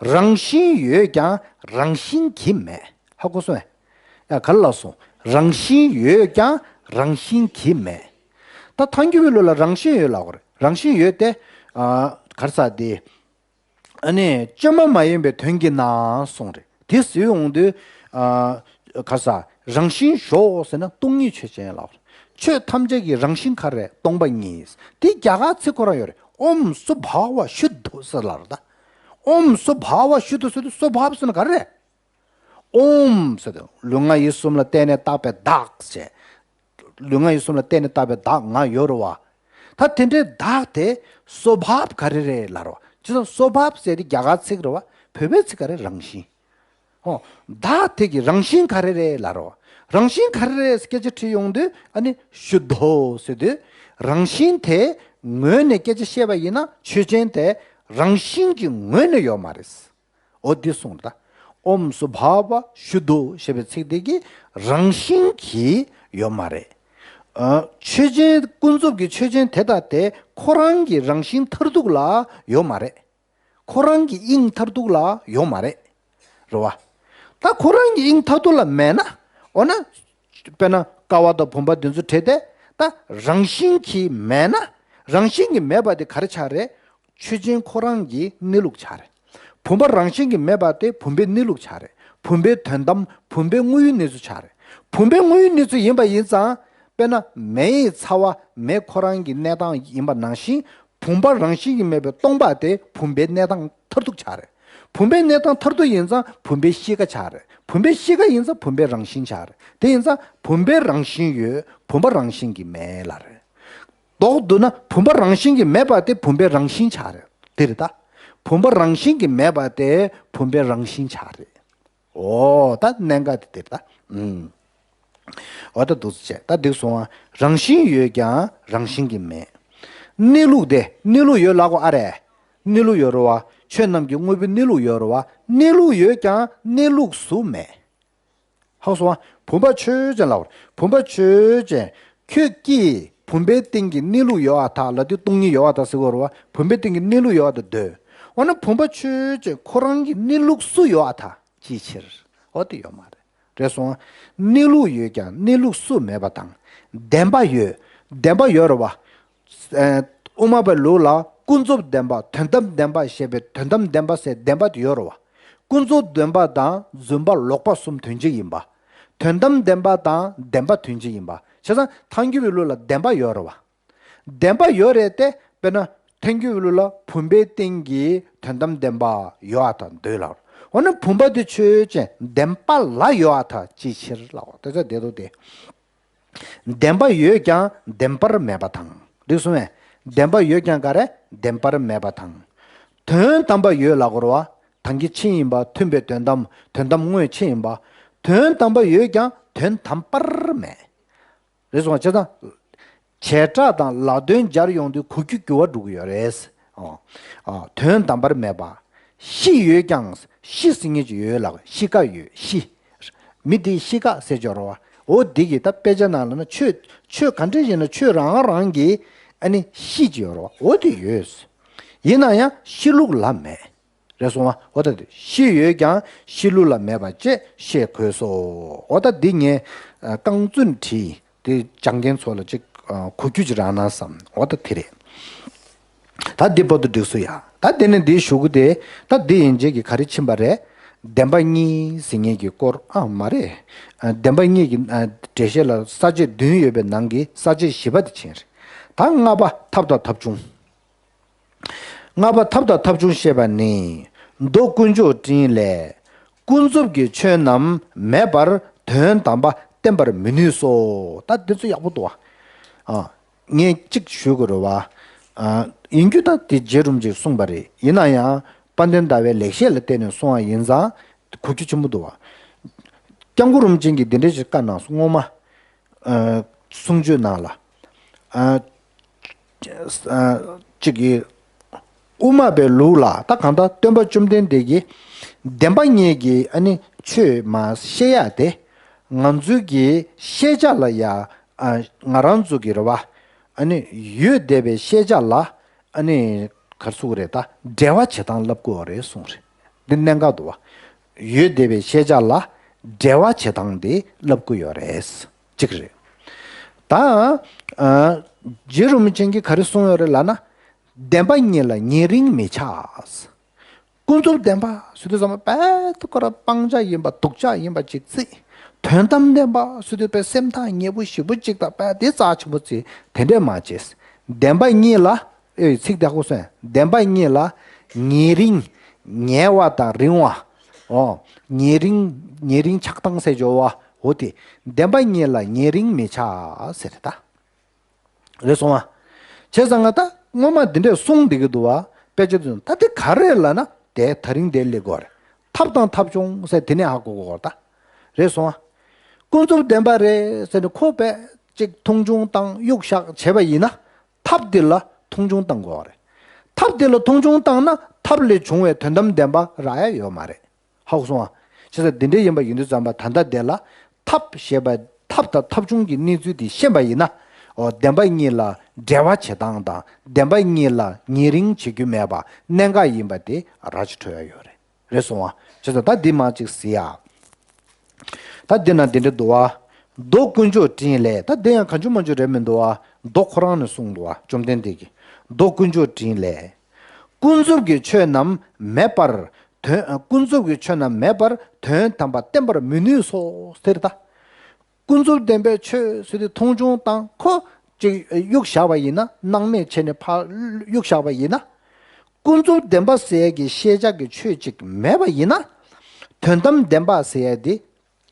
རང་བཞིན་ཡོད་ཀྱང་རང་བཞིན་གྱིས་མེད། ཧ་གོ་སོང་ངས། ཡ་ག་རེ་ལབ་སོང་། རང་བཞིན་ཡོད་ཀྱང་རང་བཞིན་གྱིས་མེད། ད་ཐལ་འགྱུར་བའི་ལུགས་ལ་རང་བཞིན་ཡོད་ལབ་དགོས་རེད། རང་བཞིན་ཡོད་དེ། ཨ། ག་རེ་ཟེར་དེ། ཨ་ནི་བཅོས་མ་མ་ཡིན་པའི་དོན་གྱིས་ན་གསུངས་རེད། དེ་ཟེར་ཡོང་དུས། ཨ། ག་རེ་ཟེར། རང་བཞིན་གཞོག་ཟེར་ན་སྟོང་ཉིད་ཆོས་ཅན་ལབ། ཆོས་ཐམས་ཅད་ཀྱི་རང་བཞིན་ག་རེ་རེད། སྟོང་པ་ཉིད། དེ་རྒྱ་གར་ཚིག་ཁོ་རང་ཡོད་རེད། ཨོཾ་སྭ་བྷཱ་ཝ་ཤུདྡྷོ་ཟེར་ལབ་རེད་ད། ཨོཾ་སྭ་བྷཱ་ཝ་ཤུདྡྷོ་ཟེར་དུས་སྭ་བྷཱ་ཝ་ཟེར་ན་ག་རེ་རེད། ཨོཾ་ཟེར་དུས་ལུས་ངག་ཡིད་གསུམ་ལ་བརྟེན་ནས་བཏགས་པའི་བདག་ཟེར། ལུས་ངག་ཡིད་གསུམ་ལ་བརྟེན་ནས་བཏགས་པའི་བདག་ང་ཡོད་རེད་བ། ད་དེ་འདྲའི་བདག་དེ་སྭ་བྷཱ་ཝ་ག་རེ་རེད་ལབ་རེད་བ། ཅི་ཙམ་སྭ་བྷཱ་ཝ་ཟེར་དེ་རྒྱ་གར་ཚིག་རེད་བ། བོད་པའི་ཚིག་ག་རེ། རང་བཞིན། ཧོ། བདག་དེ་གི་རང་བཞིན་ག་རེ་རེད་ལབ་རེད་བ། རང་བཞིན་ག་རེ་རེད་སྐད་ཆ་དྲིས་ཡོང་དུས་ཨ་ནི་ཤུདྡྷོ་ཟེར་དུས། རང་བཞིན་དེ་ངོས་ནས་སྐད་ཆ་བཤད་པ་ཡིན་ན་ཆོས་ཅན་དེ་རང་བཞིན་གྱི་ངོས་ནས་ཡོད་མ་རེད། འོ་འདི་གསུངས་ད། ཨོཾ་སྭ་བྷཱ་ཝ་ཤུདྡྷོ་ཞེས་པའི་ཚིག་དེ་གི་རང་བཞིན་གྱིས་ཡོད་མ་རེད། ཨ། ཆོས་ཅན། ཀུན་རྫོབ་ཀྱི་ཆོས་ཅན་དེ་དག་དེ་ཁོ་རང་གི་རང་བཞིན་མཐར་ཐུག་ལ་ཡོད་མ་རེད། ཁོ་རང་གི་དབྱིངས་མཐར་ཐུག་ལ་ཡོད་མ་རེད། རེད་བ། ད་ཁོ་རང་གི་དབྱིངས་མཐར་ཐུག་ལ་མེད་ན། འོ་ན། དཔེར་ན་ཀ་བ་དང་བུམ་པ་འདི་ཚོ་བྲལ་ཏེ། ད་རང་བཞིན་གྱིས་མེད་ན། རང་བཞིན་གྱིས་མེད་པ་དེ་ག་རེ་ཆགས་རེད། ཆོས་ཅན་ཁོ་རང་གི་གནས་ལུགས་ཆགས་རེད། བུམ་པ་རང་བཞིན་གྱིས་མེད་པ་དེ་བུམ་པའི་གནས་ལུགས་ཆགས་རེད། བུམ་པའི་དོན་དམ། བུམ་པའི་དངོས་ཡོད་གནས་ཚུལ་ཆགས་རེད། བུམ་པའི་དངོས་ཡོད་གནས་ཚུལ་ཡིན་པ་ཡིན་ཙང་། དཔེར་ན་མེ་ཡི་ཚ་བ་མེ་ཁོ་རང་གི་གནས་སྟངས་ཡིན་པ་ནང་བཞིན། བུམ་པ་རང་བཞིན་གྱིས་མེད་པའི་སྟོང་པ་དེ་བུམ་པའི་གནས་སྟངས་མཐར་ཐུག་ཆགས་རེད། བུམ་པའི་གནས་སྟངས་མཐར་ཐུག་ཡིན་ཙང་བུམ་པའི་གཤིས་ཀ་ཆགས་རེད། བུམ་པའི་གཤིས་ཀ་ཡིན་ཙང་བུམ་པའི་རང་བཞིན་ཆགས་རེད། དེ་ཡིན་ཙང་བུམ་པའི་རང་བཞིན་ཡོད། བུམ་པ་རང་བཞིན་གྱིས་མེད་ལབ་རེད། མདོར་བསྡུ་ན་བུམ་པ་རང་བཞིན་གྱིས་མེད་པ་དེ་བུམ་པའི་རང་བཞིན་ཆགས་རེད། དེ་རེད་ད། བུམ་པ་རང་བཞིན་གྱིས་མེད་པ་དེ་བུམ་པའི་རང་བཞིན་ཆགས་རེད། འོ་ད་གནད་འགག་དེ་དེ་རེད་ད། ཨུམ། འོ་ད་འདུག་སེ་བྱས་ད་འདུག་སོང་ང་། རང་བཞིན་ཡོད་ཀྱང་རང་བཞིན་གྱིས་མེད། གནས་ལུགས་དེ་གནས་ལུགས་ཡོད་ལབ་དགོས་ཨ་རེད། གནས་ལུགས་ཡོད་རེད་བ། ཆོས་རྣམས་ཀྱི་དངོས་པོའི་གནས་ལུགས་ཡོད་རེད་བ། གནས་ལུགས་ཡོད་ཀྱང་གནས་ལུགས་སུ་མེད། ཧ་གོ་སོང་ང་། བུམ་པ་ཆོས་ཅན་ལབ་དགོས་རེད། བུམ་པ་ཆོས་ཅན། ཁྱོད་ཀྱིས་བུམ་པའི་སྟེང་གི་གནས་ལུགས་ཡོད་པར་ཐལ་ལབ་དུས་སྟོང་ཉིད་ཡོད་པར་ཐལ་ཟེར་གྱི་ཡོད་རེད་བ། བུམ་པའི་སྟེང་གི་གནས་ལུགས་ཡོད་པར་ཐལ་འདོད། འོ་ན་བུམ་པ་ཆོས་ཅན་ཁོ་རང་གི་གནས་ལུགས་སུ་ཡོད་པར་ཐལ། ཅིའི་ཕྱིར། འོ་དེ་ཡོད་མ་རེད། རེད་སོང་ང་། གནས་ལུགས་ཡོད་ཀྱང་གནས་ལུགས་སུ་མེད་པ་དང་། བདེན་པ་ཡོད། བདེན་པ་ཡོད་རེད་བ། ཨ། དབུ་མ་པའི་ལུགས་ལ་ཀུན་རྫོབ་བདེན་པ། དོན་དམ་བདེན་པ་ཞེས་པའི་དོན་དམ་བདེན་པ་ཟེར་བདེན་པ་དེ་ཡོད་རེད་བ། ཀུན་རྫོབ་བདེན་པ་དང་རྫུན་པ་ལོག་པ་གསུམ་དོན་གཅིག་ཡིན་པ། དོན་དམ་བདེན་པ་དང་བདེན་པ་དོན་གཅིག་ཡིན་པ། བྱས་ཙང་ཐལ་འགྱུར་བའི་ལུགས་ལ་བདེན་པ་ཡོད་རེད་བ། བདེན་པ་ཡོད་རེད་དེ། དཔེར་ན་ཐལ་འགྱུར་བའི་ལུགས་ལ་བུམ་པའི་སྟེང་གི་དོན་དམ་བདེན་པ་ཡོད་པར་ཐལ་འདོད་ལབ། འོ་ན་བུམ་པ་དེ་ཆོས་ཅན་བདེན་པ་ལ་ཡོད་པར་ཐལ་ཅིའི་ཕྱིར་ལབ། དེ་ཚོ་བདེན་འདུག་སྟེ། བདེན་པ་ཡོད་ཀྱང་བདེན་པར་མེད་པ་དང་། འགྲིག་སོང་ངས། བདེན་པ་ཡོད་ཀྱང་ག་རེ། བདེན་པར་མེད་པ་དང་། དོན་དམ་པ་ཡོད་ལབ་དགོས་རེད་བ། དོན་གྱི་ཕྱིར་ཡིན་པ། མཐུན་པའི་དོན་དམ། དོན་དམ་དངོས་ཕྱིར་ཡིན་པ། དོན་དམ་པ་ཡོད་ཀྱང་དོན་དམ་པར་མེད། རེད་སོང་ང་། བྱས་ཙང་། བྱེ་བྲག་དང་ལ་དོན་སྦྱར་ཡོང་དུས་གོ་རྒྱུ་འགྱུར་བ་འགྲོ་གི་ཡོད་རེད། ཨོ། ཨ། དོན་དམ་པར་མེད་པ། གཤིས་ཡོད་ཀྱང་གཤིས་ཟེར་མཁན་ཅིག་ཡོད་ལབ། གཤིས་ཀ་ཡོད། གཤིས། མི་དེའི་གཤིས་ཀ་ཟེར་ཅིག་ཡོད་རེད་བ། འོ་འདི་གི་ད་དཔེ་ཆ་ནང་ལ་ན་ཆོས། ཆོས་ག་འདྲ་ཞིག་ན་ཆོས་རང་རང་གི་ཨ་ནི་གཤིས་ཅིག་ཡོད་རེད་བ། འོ་དེ་ཡོད། ཡིན་ན་ཡང་གཤིས་ལུགས་ལ་མེད། རེད་སོང་ང་། འོ་ད་དེ་གཤིས་ཡོད་ཀྱང་གཤིས་ལུགས་ལ་མེད་པ་ཅེས་བཤད་དགོས་སོ། འོ་ད་འདི་ངས་རྐང་བཙུན་བྲིས་དེ་སྦྱང་མཁན་ཚོ་ལ་ཅིག་གོ་རྒྱུ་ཅིག་རག་ན་བསམ། འོ་ད་དེ་རེད། ད་འདི་བར་དུ་འགྲིག་སོང་ཡ། ད་དེ་ནས་འདིའི་གཞུག་གུ་དེ། ད་འདི་ཡན་ཆད་ཀྱི་ག་རེ་ཕྱིན་པ་རེད། བདེན་པ་གཉིས་ཟེར་མཁན་གྱི་སྐོར། ཨ་མ་རེད། བདེན་པ་གཉིས་ཀྱི་འགྲེལ་བཤད་ལ་ས་བཅད་བདུན་ཡོད་པའི་ནང་གི་ས་བཅད་བཞི་པ་དེ་ཕྱིན་རེད། ད་ལྔ་པ་ཐབས་དང་ཐབས་བྱུང་། ལྔ་པ་ཐབས་དང་ཐབས་བྱུང་བཤད་པ་ནི། མདོ་དཀོན་མཆོག་སྤྲིན་ལས། ཀུན་རྫོབ་ཀྱི་ཆོས་རྣམས་མེད་པར་དོན་དམ་པ་བསྟན་པར་མི་ནུས་སོ། ད་འདི་ཚོ་ཡག་པོ་འདུག་བ། ཨ། ངས་གཅིག་ཞུ་དགོས་རེད་བ། ཨ། ཡིན་རྒྱུ་ད་དེ་རྗེ་རིན་པོ་ཆེས་གསུངས་པ་རེད། ཡིན་ན་ཡང་དཔལ་ལྡན་ཟླ་བའི་ལེགས་བཤད་ལ་བརྟེན་ནས་གསུངས་པ་ཡིན་ཙང་གོ་རྒྱུ་ཆེན་པོ་འདུག་བ། སྐྱབས་མགོན་རིན་པོ་ཆེ་གིས་འདི་འདྲ་ཞིག་བཀའ་གནང་སོང་། སྔོན་མ། ཨ། གསུང་ཆོས་ནང་ལ། ཨ། ཨ། གཅིག་གིས། དབུ་མ་པའི་ལུགས་ལ་ད་གང་ལྟར་སྟོན་པ་བཅོམ་ལྡན་འདས་ཀྱིས་བདེན་པ་གཉིས་ཀྱི་ཨ་ནི་ཆོས་མ་བཤད་ཡ་དེ། ང་ཚོའི་གི་ཤེས་བྱ་ལ་ཡ། ཨ། ང་རང་ཚོ་གི་རེད་བ། ཨ་ནི་ཡོད་བསྡད་པའི་ཤེས་བྱ་ལ། ཨ་ནི་ག་རེ་ཟེར་དགོས་རེད། ད་འགྲེལ་བ་བྱེད་སྟངས་ལབ་དགོས་རེད་གསུངས་རེད། འདི་གནད་འགག་འདུག་བ། ཡོད་བསྡད་པའི་ཤེས་བྱ་ལ་འགྲེལ་བ་བྱེད་སྟངས་དེ་ལབ་དགོས་ཡོད་རེད། གཅིག་རེད། ད་ཨ་རྗེ་རིན་པོ་ཆེ་གིས་ག་རེ་གསུངས་ཡོད་རེད་ལབ་ན། བདེན་པ་གཉིས་ལ་ཉེ་རིང་མི་ཆགས། ཀུན་རྫོབ་བདེན་པ་ཟེར་དུས་ཙམ་པ་དཔེ་ཁོ་རང་སྤང་བྱ་ཡིན་པ་སྡུག་ཅག་ཡིན་པ་ཅིག་བརྩི། དོན་དམ་བདེན་པ་ཟེར་དུས་དཔེ་སེམས་ཐག་ཉེ་པོ་ཞེ་པོ་ཅིག་དང་དཔེ་དེ་རྩ་ཆེན་པོ་བརྩི། དེ་འདྲས་མ་བྱེད། བདེན་པ་གཉིས་ལ་ཨེ་ཚིག་དེ་ཧ་གོ་སོང་། བདེན་པ་གཉིས་ལ་ཉེ་རིང་། ཉེ་བ་དང་རིང་བ། འོ། ཉེ་རིང་། ཉེ་རིང་ཆགས་སྡང་ཟེར་སྦྱོར་བ། འོ་དེ། བདེན་པ་གཉིས་ལ་ཉེ་རིང་མི་ཆགས་ཟེར་ད། རེད་སོང་ང་། བྱས་ཙང་ང་ད་སྔོན་མ་འདི་འདྲས་གསུངས་བསྡད་ཀྱི་འདུག་བ། དཔེ་ཆ་དེ་ད་དེ་ག་རེ་ལབ་ན་དེ་ད་རིང་དེ་སླེབས་དགོས་རེད། ཐབས་དང་ཐབས་བྱུང་ཟེར་དེ་ནས་ཧ་གོ་དགོས་རེད་ད། རེད་སོང་ང་། ཀུན་རྫོབ་བདེན་པ་རེད་ཟེར་ནས་ཁོ་དཔེ་གཅིག་མཐོང་ཆུང་བཏང་གཡུག་བཞག་བྱས་པ་ཡིན་ན། ཐབས་འདི་ལ་མཐོང་ཆུང་བཏང་དགོས་རེད། ཐབས་འདི་ལ་མཐོང་ཆུང་བཏང་ན་ཐབས་ལས་བྱུང་བའི་དོན་དམ་བདེན་པ་རག་ཡ་ཡོད་མ་རེད། ཧ་གོ་སོང་ང་། བྱས་ཙང་འདི་འདྲའི་ཡིན་པ་ཡིན་དུས་ཙམ་པ་ད་ལྟ་དེ་ལ་ཐབས་ཞེས་པ་ཐབས་དང་ཐབས་བྱུང་གི་གནས་ཚུལ་དེ་ཤེས་པ་ཡིན་ན། འོ་བདེན་པ་གཉིས་ལ་འགྲེལ་བ་བྱེད་སྟངས་དང་བདེན་པ་གཉིས་ལ་ཉེ་རིང་བྱེད་རྒྱུ་མེད་པ་གནད་འགག་ཡིན་པ་དེ་ར་ཅིག་འཕྲོད་ཡ་ཡོད་རེད། རེད་སོང་ང་། བྱས་ཙང་ད་འདི་མ་ཅིག་ཟེར་ཡ། ད་འདི་ན་འདི་འདྲ་འདུག་བ། མདོ་དཀོན་མཆོག་སྤྲིན་ལས། ད་འདི་ཡང་གང་བྱུང་མང་བྱུང་རེད་མི་འདུག་བ། མདོ་ཁོ་རང་ནས་གསུངས་འདུག་བ། བཅོམ་ལྡན་འདས་ཀྱིས། མདོ་དཀོན་མཆོག་སྤྲིན་ལས། ཀུན་རྫོབ་ཀྱི་ཆོས་རྣམས་མེད་པར་དོན། ཀུན་རྫོབ་ཀྱི་ཆོས་རྣམས་མེད་པར་དོན་དམ་པ་བསྟན་པར་མི་ནུས་སོ་ཟེར་ད། ཀུན་རྫོབ་བདེན་པའི་ཆོས་ཟེར་དུས་མཐོང་ཆུང་བཏང་ཁོ་ཅིག་གཡུག་བཞག་པ་ཡིན་ན། སྣང་མེད་བྱས་ནས་ཕར་གཡུག་བཞག་པ་ཡིན་ན། ཀུན་རྫོབ་བདེན་པ་ཟེར་ཡས་ཀྱི་ཤེས་བྱ་གི་ཆོས་ཅིག་མེད་པ་ཡིན་ན། དོན་དམ་བདེན་པ་ཟེར་ཡས་དེ་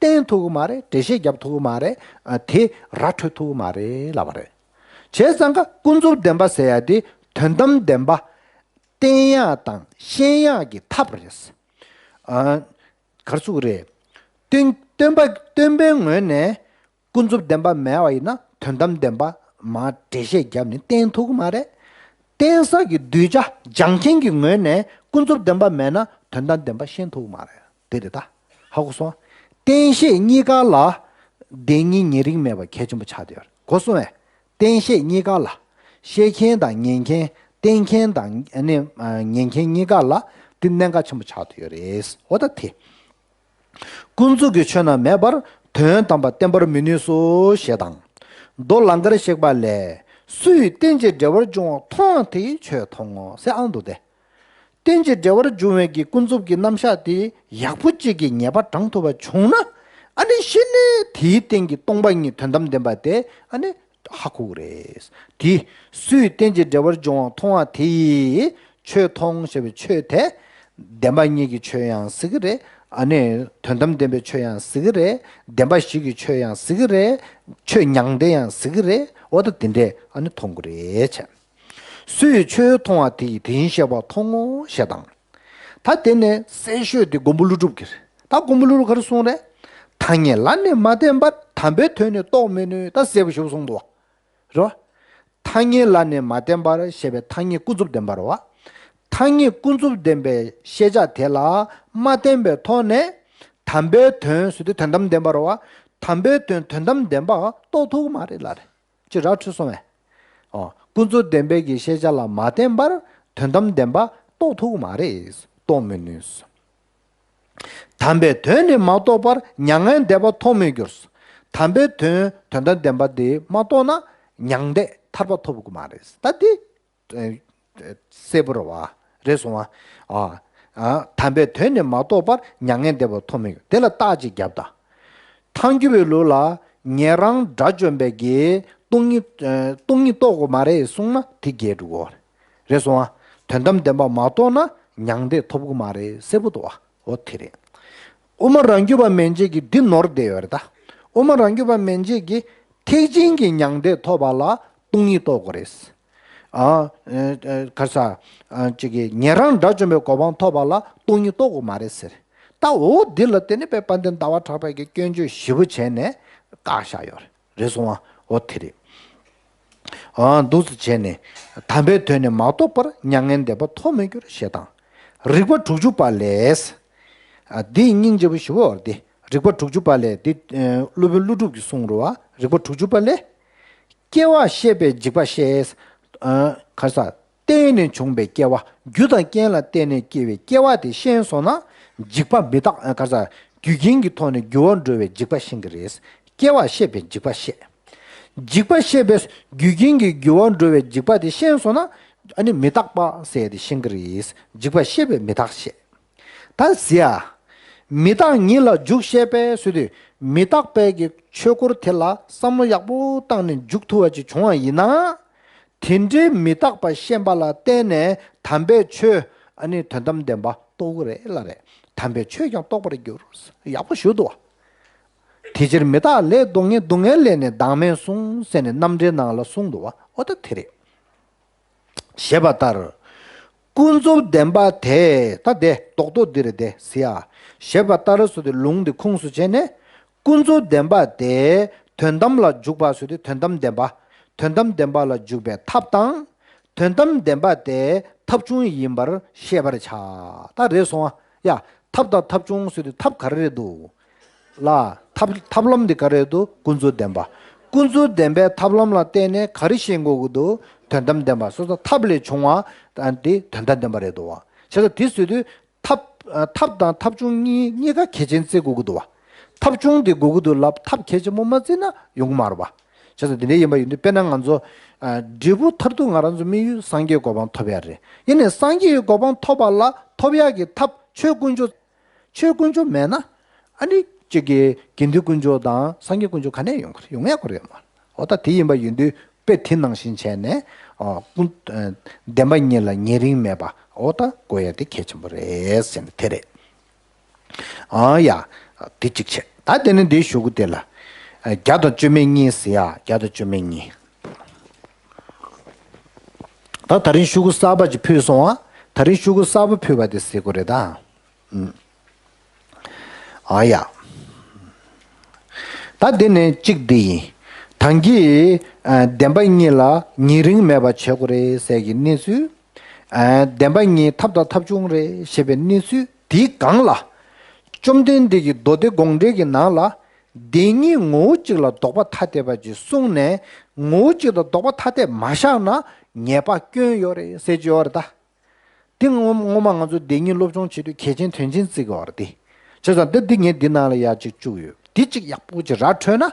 བསྟན་ཐུབ་ཀྱི་མ་རེད། འགྲེལ་བཤད་རྒྱབ་ཐུབ་ཀྱི་མ་རེད། ཨ། དེ་ར་འཕྲོད་ཐུབ་ཀྱི་མ་རེད་ལབ་པ་རེད། བྱས་ཙང་ཀ་ཀུན་རྫོབ་བདེན་པ་ཟེར་ཡ་དེ་དོན་དམ་བདེན་པ་བསྟན་ཡག་དང་ཤེས་ཡག་གི་ཐབས་རེད། ཨ། ག་རེ་ཟེར་དགོས་རེད། སྟོན་སྟོན་པ་སྟོན་པའི་ངོས་ནས་ཀུན་རྫོབ་བདེན་པ་མེད་པ་ཡིན་ན་དོན་དམ་བདེན་པ་མར་འགྲེལ་བཤད་བརྒྱབ་ནས་བསྟན་ཐུབ་ཀྱི་མ་རེད། བསྟན་ས་གི་གདུལ་བྱ་སྦྱང་མཁན་གྱི་ངོས་ནས་ཀུན་རྫོབ་བདེན་པ་མེད་ན་དོན་དམ་བདེན་པ་ཤེས་ཐུབ་ཀྱི་མ་རེད། དེ་རེད་ད། ཧ་གོ་སོང་། བསྟན་བཤད་གཉིས་ཀ་ལ་བདེན་གཉིས་ཉེ་རིང་མེད་པ་གལ་ཆེན་པོ་ཆགས་བསྡད་ཡོད་རེད། གོ་སོང་ངས། བསྟན་བཤད་གཉིས་ཀ་ལ། བཤད་མཁན་དང་ཉན་མཁན། བསྟན་མཁན་དང་ཨ་ནི་ཉན་མཁན་གཉིས་ཀ་ལ་འདི་གནད་འགག་ཆེན་པོ་ཆགས་བསྡད་ཡོད་རེད། འོ་ད་དེ། ཀུན་རྫོབ་ཀྱི་ཆོས་རྣམས་མེད་པར་དོན་དམ་པ་བསྟན་པར་མི་ནུས་སོ་ཞེས་དང་། མདོ་ལང་ཀར་གཤེགས་པ་ལས། སུ་ཡིས་རྟེན་ཅིང་འབྲེལ་བར་འབྱུང་བ་མཐོང་བ་དེ་ཡིས་ཆོས་མཐོང་ངོ་ཟེར་ཨང་འདུག་སྟེ། རྟེན་ཅིང་འབྲེལ་བར་འབྱུང་བའི་གི་ཀུན་རྫོབ་ཀྱི་རྣམ་གཞག་དེ་ཡག་པོ་གཅིག་གིས་ངེས་པ་དྲངས་ཐུབ་པ་བྱུང་ན། ཨ་ནི་གཞི་ནས་དེའི་སྟེང་གི་སྟོང་པ་ཉིད་དོན་དམ་བདེན་པ་དེ་ཨ་ནི་ཧ་གོ་གི་རེད། དེ་སུ་ཡིས་རྟེན་ཅིང་འབྲེལ་བར་འབྱུང་བ་མཐོང་བ་དེ་ཡིས་ཆོས་མཐོང་ཞེས་པའི་ཆོས་དེ། བདེན་པ་གཉིས་ཀྱི་ཆོས་ཡང་ཟེར་གི་རེད། ཨ་ནི་དོན་དམ་བདེན་པའི་ཆོས་ཡང་ཟེར་གི་རེད། བདེན་པ་བཞི་གི་ཆོས་ཡང་ཟེར་གི་རེད། ཆོས་མྱང་འདས་ཡང་ཟེར་གི་རེད། འོ་ད་དེ་འདྲས་ཨ་ནི་མཐོང་གི་རེད་བྱས། སུ་ཡིས་ཆོས་མཐོང་བ་དེ་ཡིས་དེ་བཞིན་གཤེགས་པ་མཐོང་ངོ་ཞེས་དང་། ད་དེ་ནས་གསལ་ཤོས་དེ་མགོན་པོ་ཀླུ་སྒྲུབ་ཀྱིས་རེད། ད་མགོན་པོ་ཀླུ་སྒྲུབ་ག་རེ་གསུངས་རེད། ཐ་སྙད་ལ་ནི་མ་བརྟེན་པར་དམ་པའི་དོན་ནི་རྟོགས་མི་ནུས། ད་གསལ་པོ་ཞེ་པོ་གསུངས་འདུག་བ། རེད་བ། ཐ་སྙད་ལ་ནི་མ་བརྟེན་པར་ཞེས་པའི་ཐ་སྙད་ཀུན་རྫོབ་བདེན་པ་རེད་བ། ཐ་སྙད་ཀུན་རྫོབ་བདེན་པའི་ཤེས་བྱ་དེ་ལ་མ་བརྟེན་པའི་ཐོག་ནས་དམ་པའི་དོན་ཟེར་དུས་དོན་དམ་བདེན་པ་རེད་བ། དམ་པའི་དོན་དོན་དམ་བདེན་པ་རྟོགས་ཐུབ་ཀྱི་མ་རེད་ལབ་རེད། ཅི་ར་འཕྲོད་སོང་བས། ཨོ། ཀུན་རྫོབ་བདེན་པའི་གི་ཤེས་བྱ་ལ་མ་བརྟེན་པར་དོན་དམ་བདེན་པ་རྟོགས་ཐུབ་ཀྱི་མ་རེད། རྟོགས་མི་ནུས། དམ་པའི་དོན་ནི་མ་རྟོགས་པར་མྱ་ངན་འདས་པ་ཐོབ་མི་འགྱུར། དམ་པའི་དོན་དོན་དམ་བདེན་པ་དེ་མ་རྟོགས་ན་མྱང་འདས་ཐར་པ་ཐོབ་ཀྱི་མ་རེད། ད་དེ་གསལ་པོ་རེད་བ། རེད་སོང་བ། ཨ། ཨ། དམ་པའི་དོན་ནི་མ་རྟོགས་པར་མྱ་ངན་འདས་པ་ཐོབ་མི་འགྱུར། དེ་ལ་རྟགས་ཅིག་བརྒྱབ་དང་། ཐལ་འགྱུར་བའི་ལུགས་ལ་ཉན་རང་དགྲ་བཅོམ་པའི་གི་སྟོང་ཉིད་སྟོང་ཉིད་རྟོགས་དགོས་མ་རེད་གསུངས་ན་དེ་འགལ་འགྲོ་གི་རེད། རེད་སོང་ཨ། དོན་དམ་བདེན་པ་མ་རྟོགས་ན་མྱང་འདས་ཐོབ་ཀྱི་མ་རེད། གསལ་པོ་འདུག་ཨ། འོ་དེ་རེད། དབུ་མ་རང་རྒྱུད་པ་མན་ཆད་ཀྱིས་འདི་ནོར་བསྡད་ཡོད་རེད་ད། དབུ་མ་རང་རྒྱུད་པ་མན་ཆད་ཀྱིས་ཐེག་ཆེན་གྱི་མྱང་འདས་ཐོབ་པ་ལ་སྟོང་ཉིད་རྟོགས་དགོས་རེད། ཨ། ཨ། ག་རེ་ཟ། ཨ། ཅིག་གིས་ཉན་རང་དགྲ་བཅོམ་པའི་གོ་འཕང་ཐོབ་པ་ལ་སྟོང་ཉིད་རྟོགས་དགོས་མ་རེད་ཟེར། ད་འོ་འདི་ལ་བརྟེན་ནས་དཔེ་དཔལ་ལྡན་ཟླ་བ་གྲགས་པས་ཀྱི་སྐྱོན་བརྗོད་ཞེ་པོ་བྱས་ནས་བཀག་བཞག་ཡོད་རེད། རེད་སོང་བ། འོ་དེ་རེད། ཨ། འདུག་སེ་བྱས་ནས་དམ་པའི་དོན་ནི་མ་རྟོགས་པར་མྱ་ངན་འདས་པ་ཐོབ་མི་འགྱུར་ཞེས་དང་། རིགས་པ་དྲུག་ཅུ་པ་ལས། ཨ། འདི་སྙིང་རྗེ་པོ་ཞེ་པོ་འདི། རིགས་པ་དྲུག་ཅུ་པ་ལས་འདི། ཨ། སློབ་དཔོན་ཀླུ་སྒྲུབ་ཀྱིས་གསུངས་རེད་བ། རིགས་པ་དྲུག་ཅུ་པ་ལས། སྐྱེ་བ་ཤེས་པའི་འཇིགས་པ་ཤེས། ཨ། ག་རེ་ཟ། བརྟེན་ནས་བྱུང་བའི་སྐྱེ་བ། རྒྱུ་དང་རྐྱེན་ལ་བརྟེན་ནས་སྐྱེ་བའི་སྐྱེ་བ་དེ་ཤེས་སོང་ན། འཇིག་པ་མི་རྟག་ཨ། ག་ས། རྒྱུ་རྐྱེན་གྱི་ཐོག་ནས་འགྱུར་བ་འགྲོ་བའི་འཇིག་པ་ཤེས་ཀྱི་རེད། སྐྱེ་བ་ཤེས་པའི་འཇིག་པ་ཤེས། འཇིག་པ་ཤེས་པའི་རྒྱུ་རྐྱེན་གྱི་འགྱུར་བ་འགྲོ་བའི་འཇིག་པ་དེ་ཤེས་སོང་ན། ཨ་ནི་མི་རྟག་པ་ཟེར་ཡ་དེ་ཤེས་ཀྱི་རེད། འཇིག་པ་ཤེས་པའི་མི་རྟག་ཤེས། ད་ཟེར་ཡ། མི་རྟག་ཉིད་ལ་འཇུག་ཤེས་པས་ཟེར་དུས། མི་རྟག་པའི་གི་ཆོས་སྐོར་དེ་ལ་བསམ་བློ་ཡག་པོ་བཏང་ནས་འཇུག་ཐུབ་པ་ཅིག་བྱུང་བ་ཡིན་ན། དེ་འདྲའི་མི་རྟག་པ་ཤེས་པ་ལ་བརྟེན་ནས་དམ་པའི་ཆོས། ཨ་ནི་དོན་དམ་བདེན་པ་རྟོགས་ཀྱི་རེད་ལ་རེད། དམ་པའི་ཆོས་ཀྱང་རྟོགས་པར་འགྱུར། ཡག་པོ་ཞུ་འདུག་བ། དེ་ཕྱིར་མི་རྟག་ལས་ལྡོག་ངེས། སྡུག་བསྔལ་ལས་ནི་བདག་མེད་གསུངས་ཟེར་ནས་རྣམ་འགྲེལ་ནང་ལ་གསུངས་འདུག་བ། འོ་ད་དེ་རེད། ཞེས་པ་ལྟར། ཀུན་རྫོབ་བདེན་པ་དེ། ད་དེ་རྡོག་རྡོག་འདི་རེད་དེ་ཟེར་ཡ། ཞེས་པ་ལྟར་ཟེར་དུས་ལུང་འདི་ཁུངས་སུ་བྱས་ནས། ཀུན་རྫོབ་བདེན་པ་དེ་དོན་དམ་ལ་འཇུག་པ་ཟེར་དུས་དོན་དམ་བདེན་པ། དོན་དམ་བདེན་པ་ལ་འཇུག་པའི་ཐབས་དང་། དོན་དམ་བདེན་པ་དེ་ཐབས་བྱུང་ཡིན་པར་ཤེས་པར་བྱ། ད་རེད་སོང་ཨ། ཡ། ཐབས་དང་ཐབས་བྱུང་ཟེར་དུས་ཐབས་ག་རེ་རེད་འདུག་ལ། ཐབས་ཐབས་ལམ་འདི་ག་རེ་འདུག་ཀུན་རྫོབ་བདེན་པ། ཀུན་རྫོབ་བདེན་པའི་ཐབས་ལམ་ལ་བརྟེན་ནས་ག་རེ་ཤེས་དགོས་ཀྱི་འདུག་དོན་དམ་བདེན་པ། སོ་སོ་ཐབས་ལས་བྱུང་བ་དེ་དོན་དམ་བདེན་པ་རེད་འདུག་བ། བྱས་ཙང་དེ་ཟེར་དུས་ཐབས། ཐབས་དང་ཐབས་བྱུང་གཉིས་གཉིས་ཀ་གལ་ཆེན་བརྩི་དགོས་ཀྱི་འདུག་བ། ཐབས་བྱུང་དེ་དགོས་ཀྱི་འདུག་ལབ། ཐབས་གལ་ཆེན་པོ་མ་བརྩིས་ན་ཡོང་གི་མ་རེད་བ། བྱས་ཙང་དེ་འདྲ་ཡིན་པ་ཡིན་དུས་དཔེར་ན་ང་ཚོ། འབྲས་བུ་མཐར་ཐུག་ང་རང་ཚོ་དམིགས་ཡུལ་སངས་རྒྱས་གོ་འཕང་ཐོབ་ཡ་རེད། ཡིན་ནའི་སངས་རྒྱས་གོ་འཕང་ཐོབ་པ་ལ་ཐོབ་ཡ་གི་ཐབས་ཆོས་དཀོན་མཆོག་ཆོས་དཀོན་མཆོག་མེད་ན། ཨ་ནི་གཅིག་གི་དགེ་འདུན་དཀོན་མཆོག་དང་སངས་རྒྱས་དཀོན་མཆོག་ག་ནས་ཡོང་གི་རེད། ཡོང་ཡག་གི་རེད་མ། འོ་ད་དེ་ཡིན་པ་ཡིན་དུས་དཔེ་དེ་ནང་བཞིན་བྱས་ནས། ཨ། ཀུན། ཨ། བདེན་པ་གཉིས་ལ་ཉེ་རིང་མེད་པ། འོ་ད་གོ་ཡ་དེ་གལ་ཆེན་པོ་རེད་ཟེར་ནས་དེ་རེད། ཨ་ཡ། དེ་གཅིག་བྱས། ད་དེ་ནས་འདིའི་གཞུག་གུ་དེ་ལ། ཨ། བརྒྱ་དང་བཅུ་མེད་གཉིས་ཟེར་ཡ། བརྒྱ་དང་བཅུ་མེད་གཉིས། ད་ད་རིང་ཤོག་གུ་གསར་པ་ཅིག་ཕུལ་སོང་ཨ། ད་རིང་ཤོག་གུ་གསར་པ་ཕུལ་བ་དེ་ཟེར་དགོས་རེད་ད། ཨ་ཡ། ད་འདི་ནས་གཅིག་འདི་ཡིན། ད་གིན། ཨ། བདེན་པ་གཉིས་ལ་ཉེ་རིང་མེད་པ་བྱེད་དགོས་རེད་ཟེར་གྱི་གནས་ཚུལ། ཨ། བདེན་པ་གཉིས་ཐབས་དང་ཐབས་བྱུང་རེད་ཞེས་པའི་གནས་ཚུལ་དེའི་སྒང་ལ། བཅོམ་ལྡན་འདས་ཀྱིས་མདོ་སྡེ་དགོངས་འགྲེལ་གྱི་ནང་ལ། བདེན་གཉིས་ངོ་བོ་གཅིག་ལ་ལྡོག་པ་ཐ་དད་པ་ཅིག་གསུངས་ནས། ངོ་བོ་གཅིག་ལ་ལྡོག་པ་ཐ་དད་མ་བཞག་ན་ཉེས་པ་སྐྱོན་ཡོད་རེད་ཟེར་གྱི་ཡོད་རེད་ད། འདི་སྔོན་སྔོན་མ་ང་ཚོ་བདེན་གཉིས་སློབ་སྦྱོང་བྱེད་དུས་གལ་ཆེན་དོན་ཆེན་བརྩི་དགོས་པ་རེད་དེ། བྱས་ཙང་འདི་འདི་ངས་འདི་ནང་ལ་ཡར་གཅིག་བཅུག་ཡོད། འདི་གཅིག་ཡག་པོ་ཅིག་ར་འཕྲོད་ན།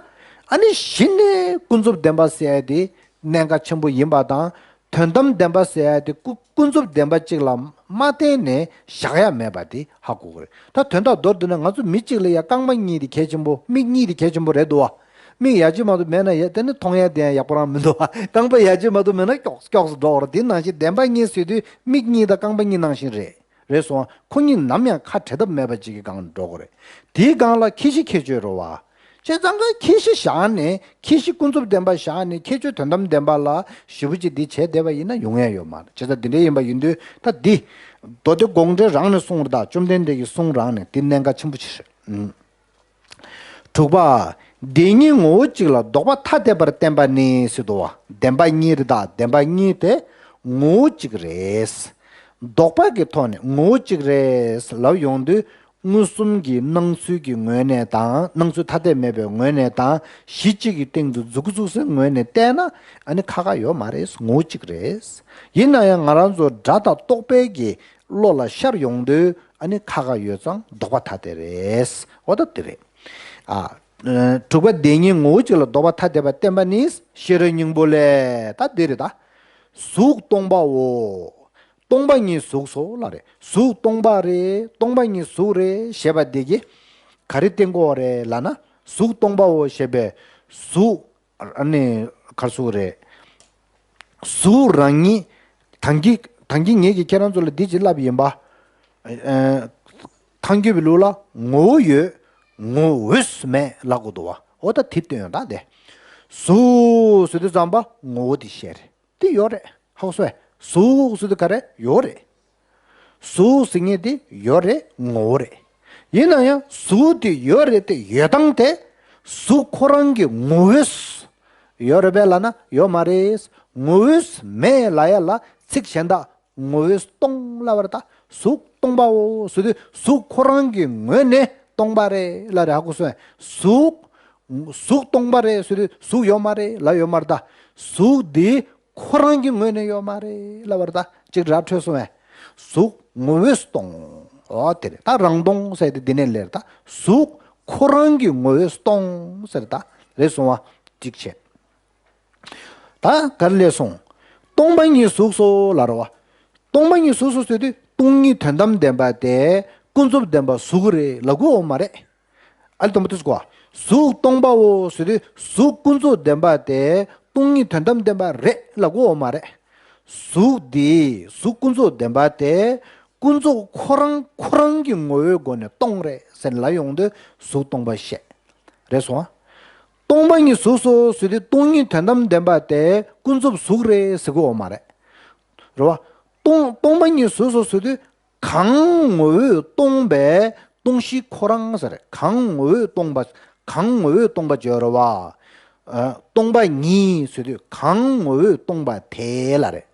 ཨ་ནི་གཞི་ནས་ཀུན་རྫོབ་བདེན་པ་ཟེར་ཡ་དེ་གནད་འགག་ཆེན་པོ་ཡིན་པ་དང་། དོན་དམ་བདེན་པ་ཟེར་ཡ་དེ་ཀུ་ཀུན་རྫོབ་བདེན་པ་གཅིག་ལ་མ་བརྟེན་ནས་བཞག་ཡ་མེད་པ་དེ་ཧ་གོ་དགོས་རེད། ད་དོན་དག་མདོར་བསྡུས་ན་ང་ཚོ་མི་གཅིག་ལ་ཡ་རྐང་པ་གཉིས་དེ་གལ་ཆེན་པོ། མིག་གཉིས་དེ་གལ་ཆེན་པོ་རེད་འདུག་བ། མིག་ཡ་གཅིག་མ་གཏོགས་མེད་ན་ཡ་དེ་ནི་མཐོང་ཡ་དེ་ཡང་ཡག་པོ་རང་མི་འདུག་བ། རྐང་པ་ཡ་གཅིག་མ་གཏོགས་མེད་ན་སྐྱོགས་སྐྱོགས་སུ་འགྲོ་བར། དེ་ནང་བཞིན་བདེན་པ་གཉིས་ཟེར་དུས་མིག་གཉིས་དང་རྐང་པ་གཉིས་ནང་བཞིན་རེད། རེད་སོང་། ཁོ་གཉིས་ནམ་ཡང་ཁ་བྲལ་ཐབས་མེད་པ་ཅིག་གི་སྒང་འགྲོ་དགོས་རེད། དེའི་སྒང་ལ་ཁྱད་གཞི་ཁྱད་ཆོས་རེད་བ། བྱས་ཙང་ཀ་ཁྱད་གཞི་བཞག་ནས། ཁྱད་གཞི་ཀུན་རྫོབ་བདེན་པ་བཞག་ནས་ཁྱད་ཆོས་དོན་དམ་བདེན་པ་ལ་ཞེ་པོ་ཅིག་འདི་བྱས་བསྡད་པ་ཡིན་ན་ཡོང་ཡ་ཡོད་མ་རེད། བྱས་ཙང་འདི་འདྲ་ཡིན་པ་ཡིན་དུས་ད་འདི་མདོ་སྡེ་དགོངས་འགྲེལ་རང་ནས་གསུངས་རེད་ད། བཅོམ་ལྡན་འདས་ཀྱི་གསུང་རང་ནས་འདི་གནད་འགག་ཆེན་པོ་ཆེ་རེད། ཨུམ། དྲུག་པ། བདེན་གཉིས་ངོ་བོ་གཅིག་ལ་ལྡོག་པ་ཐ་དད་པར་བསྟན་པ་ནི་ཟེར་འདུག་བ། བདེན་པ་གཉིས་རེད་ད། བདེན་པ་གཉིས་དེ་ངོ་བོ་གཅིག་རེད། ལྡོག་པ་གི་ཐོག་ནས་ངོ་བོ་གཅིག་རེད་ལབ་ཡོང་དུས། མངོན་སུམ་གྱི་སྣང་ཚུལ་གྱི་ངོས་ནས་དང་། སྣང་ཚུལ་ཐ་དད་མེད་པའི་ངོས་ནས་དང་། གཞི་གཅིག་གི་སྟེང་དུ་འཛུགས་འཛུགས་སའི་ངོས་ནས་བལྟས་ན། ཨ་ནི་ཁ་ཁ་ཡོད་མ་རེད། ངོ་བོ་གཅིག་རེད། ཡིན་ན་ཡང་ང་རང་ཚོ་སྒྲ་དང་རྟོག་པའི་གི་བློ་ལ་ཤར་ཡོང་དུས། ཨ་ནི་ཁ་ཁ་ཡོད་ཙང་ལྡོག་པ་ཐ་དད་རེད། འོ་ད་དེ་རེད། ཨ། དྲུག་པ། བདེན་གཉིས་ངོ་བོ་གཅིག་ལ་ལྡོག་པ་ཐ་དད་པར་བསྟན་པ་ནི། ཤེས་རབ་སྙིང་པོ་ལས། ད་འདི་རེད་ད། གཟུགས་སྟོང་པའོ། སྟོང་པ་ཉིད་གཟུགས་སོ་ལབ་རེད། གཟུགས་སྟོང་པ་རེད། སྟོང་པ་ཉིད་གཟུགས་རེད་ཞེས་པ་འདི་གིས་ག་རེ་བསྟན་གྱི་ཡོད་རེད་ལབ་ན། གཟུགས་སྟོང་པའོ་ཞེས་པའི་གཟུགས། ཨ་ནི་ག་རེ་ཟེར་དགོས་རེད། གཟུགས་རང་ཉིད། ད་གིན་ད་གིན་ངེད་ཀྱིས་ཁྱེད་རང་ཚོ་ལ་འདི་ཅིག་ལབ་ཡིན་པ། ཨ། ཐང་རྒྱུད་པའི་ལུགས་ལ་ངོ་བོ་ཡོད། ངོ་བོས་མེད་ལབ་དགོས་འདུག་བ། འོ་ད་དེ་སྟོན་ཡོང་ད་དེ། གཟུགས་ཟེར་དུས་ཙམ་པ་ངོ་བོ་དེ་བཤད་རེད། དེ་ཡོད་རེད། ཧ་གོ་སོང་ངས། གཟུགས་ཟེར་དུས་ག་རེ་ཡོད་རེད། གཟུགས་ཟེར་མཁན་དེ་ཡོད་རེད། ངོ་བོ་རེད། ཡིན་ན་ཡང་གཟུགས་དེ་ཡོད་རེད་དེ། ཡོད་སྟངས་དེ། གཟུགས་ཁོ་རང་གི་ངོ་བོས་ཡོད་རེད་པས་ལབ་ན་ཡོད་མ་རེད། ངོ་བོས་མེད་ལབ་ཡ་ལ་ཚིག་གཞན་དག་ངོ་བོས་སྟོང་ལབ་པ་རེད་ད། གཟུགས་སྟོང་པའོ་ཟེར་དུས་གཟུགས་ཁོ་རང་གི་ངོས་ནས་སྟོང་པ་རེད་ལབ་རེད། ཧ་གོ་སོང་ངས། གཟུགས། གཟུགས་སྟོང་པ་རེད་ཟེར་དུས་གཟུགས་ཡོད་མ་རེད་ལབ་ཡོད་མ་རེད་ད། གཟུགས་འདི་ ཁོ་རང་གི་ངོས་ནས་ཡོད་མ་རེད་ལབ་པ་རེད་ད། ཅིག་ར་འཕྲོད་སོང་བས། གཟུགས་ངོ་བོས་སྟོང་། འོ་དེ་རེད། ད་རང་སྟོང་ཟེར་དེ་འདི་ནས་ལེར་ད། གཟུགས་ཁོ་རང་གི་ངོ་བོས་སྟོང་ཟེར་ད། རེད་སོང་བ། གཅིག་བྱས། ད་ག་རེ་ལས་སོང་། སྟོང་པ་ཉིད་གཟུགས་སོ་ལབ་རེད་བ། སྟོང་པ་ཉིད་གཟུགས་སོ་ཟེར་དུས་སྟོང་ཉིད་དོན་དམ་བདེན་པ་དེ་ཀུན་རྫོབ་བདེན་པ་གཟུགས་རེད་ལབ་དགོས་ཡོད་མ་རེད། ཨ་ལས་དང་པོ་དེ་ཟེར་གོ། གཟུགས་སྟོང་པའོ་ཟེར་དུས་གཟུགས་ཀུན་རྫོབ་བདེན་པ་དེ་སྟོང་ཉིད་དོན་དམ་བདེན་པ་རེད་ལབ་དགོས་ཡོད་མ་རེད། གཟུགས་འདི་གཟུགས་ཀུན་རྫོབ་བདེན་པ་དེ་ཀུན་རྫོབ་ཁོ་རང་ཁོ་རང་གི་ངོ་བོའི་སྒོ་ནས་སྟོང་རེད་ཟེར་ལབ་ཡོང་དུས་གཟུགས་སྟོང་པ་བཤད། རེད་སོང་ཨ། སྟོང་པ་ཉིད་གཟུགས་སོ་ཟེར་དུས་སྟོང་ཉིད་དོན་དམ་བདེན་པ་དེ་ཀུན་རྫོབ་གཟུགས་རེད་ཟེར་དགོས་ཡོད་མ་རེད། རེད་བ། སྟོང་སྟོང་པ་ཉིད་གཟུགས་སོ་ཟེར་དུས་གང་ངོ་བོས་སྟོང་པའི་སྟོང་གཞི་ཁོ་རང་ཟེར། གང་ངོ་བོས་སྟོང་པ། གང་ངོ་བོས་སྟོང་པ་བརྗོད་རེད་བ། ཨ། སྟོང་པ་ཉིད་ཟེར་དུས་གང་ངོ་བོས་སྟོང་པ་དེ་ལ་རེད།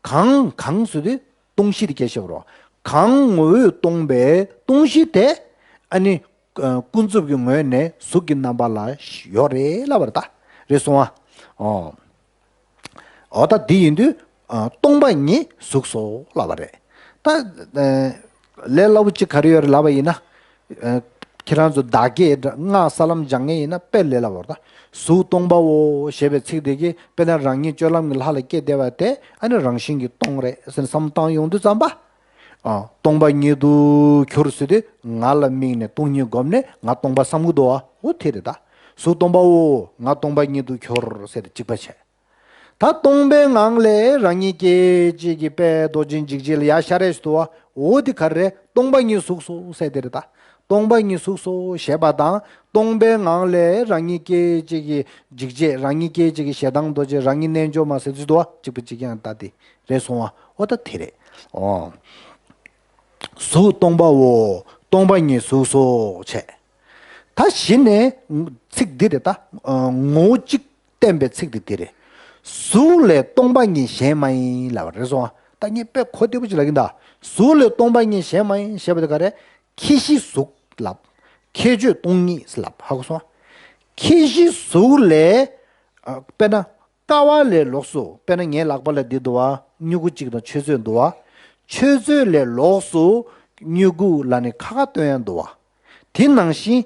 གང་གང་ཟེར་དུས་སྟོང་གཞི་དེ་སྐད་ཆ་རེད་བ། གང་ངོ་བོས་སྟོང་པའི་སྟོང་གཞི་དེ། ཨ་ནི། ཨ། ཀུན་རྫོབ་ཀྱི་ངོས་ནས་གཟུགས་ཀྱི་རྣམ་པ་ལ་ཡོད་རེད་ལབ་པ་རེད་ད། རེད་སོང་ཨ། ཨོ། འོ་ད་འདི་ཡིན་དུས། ཨ། སྟོང་པ་ཉིད་གཟུགས་སོ་ལབ་པ་རེད། ད། ཨ། ལས་སླ་པོ་གཅིག་ག་རེ་ཡོད་རེད་ལབ་པ་ཡིན་ན། ཨ། ཁྱེད་རང་ཚོ་བདག་བསྐྱེད་སྔགས་ས་ལམ་སྦྱང་མཁན་ཡིན་ན་དཔེ་ལས་སླ་པོ་རེད་ད། གཟུགས་སྟོང་པའོ་ཞེས་པའི་ཚིག་དེ་གིས་དཔེར་ན་རང་ཉིད་སྤྱོད་ལམ་གྱི་ལྷ་ལ་སྐྱེས་བསྡད་པ་དེ་ཨ་ནི་རང་བཞིན་གྱིས་སྟོང་རེད་ཟེར་ནས་བསམ་བློ་བཏང་ཡོང་དུས་ཙམ་པ། ཨ། སྟོང་པ་ཉིད་དུ་གྱུར་ཟེར་དུས་ང་ལ་དམིགས་ནས་སྟོང་ཉིད་བསྒོམས་ནས་ང་སྟོང་པ་བསམ་གྱི་འདུག་བ། འོ་དེ་རེད་ད། གཟུགས་སྟོང་པའོ། ང་སྟོང་པ་ཉིད་དུ་གྱུར་ཟེར་ཏེ་གཅིག་པ་བྱས། ད་སྟོང་པའི་ངང་ལས་རང་ཉིད་སྐད་ཅིག་གིས་དཔལ་རྡོ་རྗེ་འཇིགས་བྱེད་ལ་ཡར་ཤར་རེ་ཞིག་འདུག་བ། འོ་དེ་ག་རེ་རེད། སྟོང་པ་ཉིད་གཟུགས་སོ་ཟེར་དེ་རེད་ད། སྟོང་པ་ཉིད་གཟུགས་སོ་ཞེས་པ་དང་སྟོང་པའི་ངང་ལས་རང་ཉིད་སྐད་ཅིག་གིས་འཇིགས་བྱེད། རང་ཉིད་སྐད་ཅིག་གིས་ཞེ་སྡང་རྡོ་རྗེ། རང་ཉིད་རྣལ་འབྱོར་མ་ཟེར་ཚུལ་འདུག་བ། གཅིག་པ་གཅིག་རྐྱང་ད་དེ་རེད་སོང་བ། འོ་ད་དེ་རེད། ཨོ། གཟུགས་སྟོང་པའོ། སྟོང་པ་ཉིད་གཟུགས་སོ་བྱས། ད་གཞི་ནས་ཚིག་འདི་རེད་ད། ཨ། ངོ་བོ་གཅིག་བསྟན་པའི་ཚིག་འདི་འདི་རེད། གཟུགས་ལས་སྟོང་པ་ཉིད་གཞན་མ་ཡིན་ལབ་པ་རེད་སོང་བ། ད་ངས་དཔེ་གོ་བདེ་པོ་ཅིག་ལབ་ཀྱིན་ད། གཟུགས་ལས་སྟོང་པ་ཉིད་གཞན་མ་ཡིན་ཞེས་པ་དེ་ག་རེ། ཁྱད་གཞི་གཟུགས་ལབ། ཁྱད་ཆོས་སྟོང་ཉིད་ལབ། ཧ་གོ་སོང་བ། ཁྱད་གཞི་གཟུགས་ལས། ཨ། དཔེར་ན། ཀ་བ་ལས་ལོགས་སུ། དཔེར་ན་ངའི་ལག་པ་ལ་འདི་འདུག་བ། སྨྱུ་གུ་གཅིག་དང་ཆུ་ཚོད་འདུག་བ། ཆུ་ཚོད་ལས་ལོགས་སུ་སྨྱུ་གུ་ལ་ནི་ཁ་ཁ་སྟོན་ཡ་འདུག་བ། དེ་ནང་བཞིན་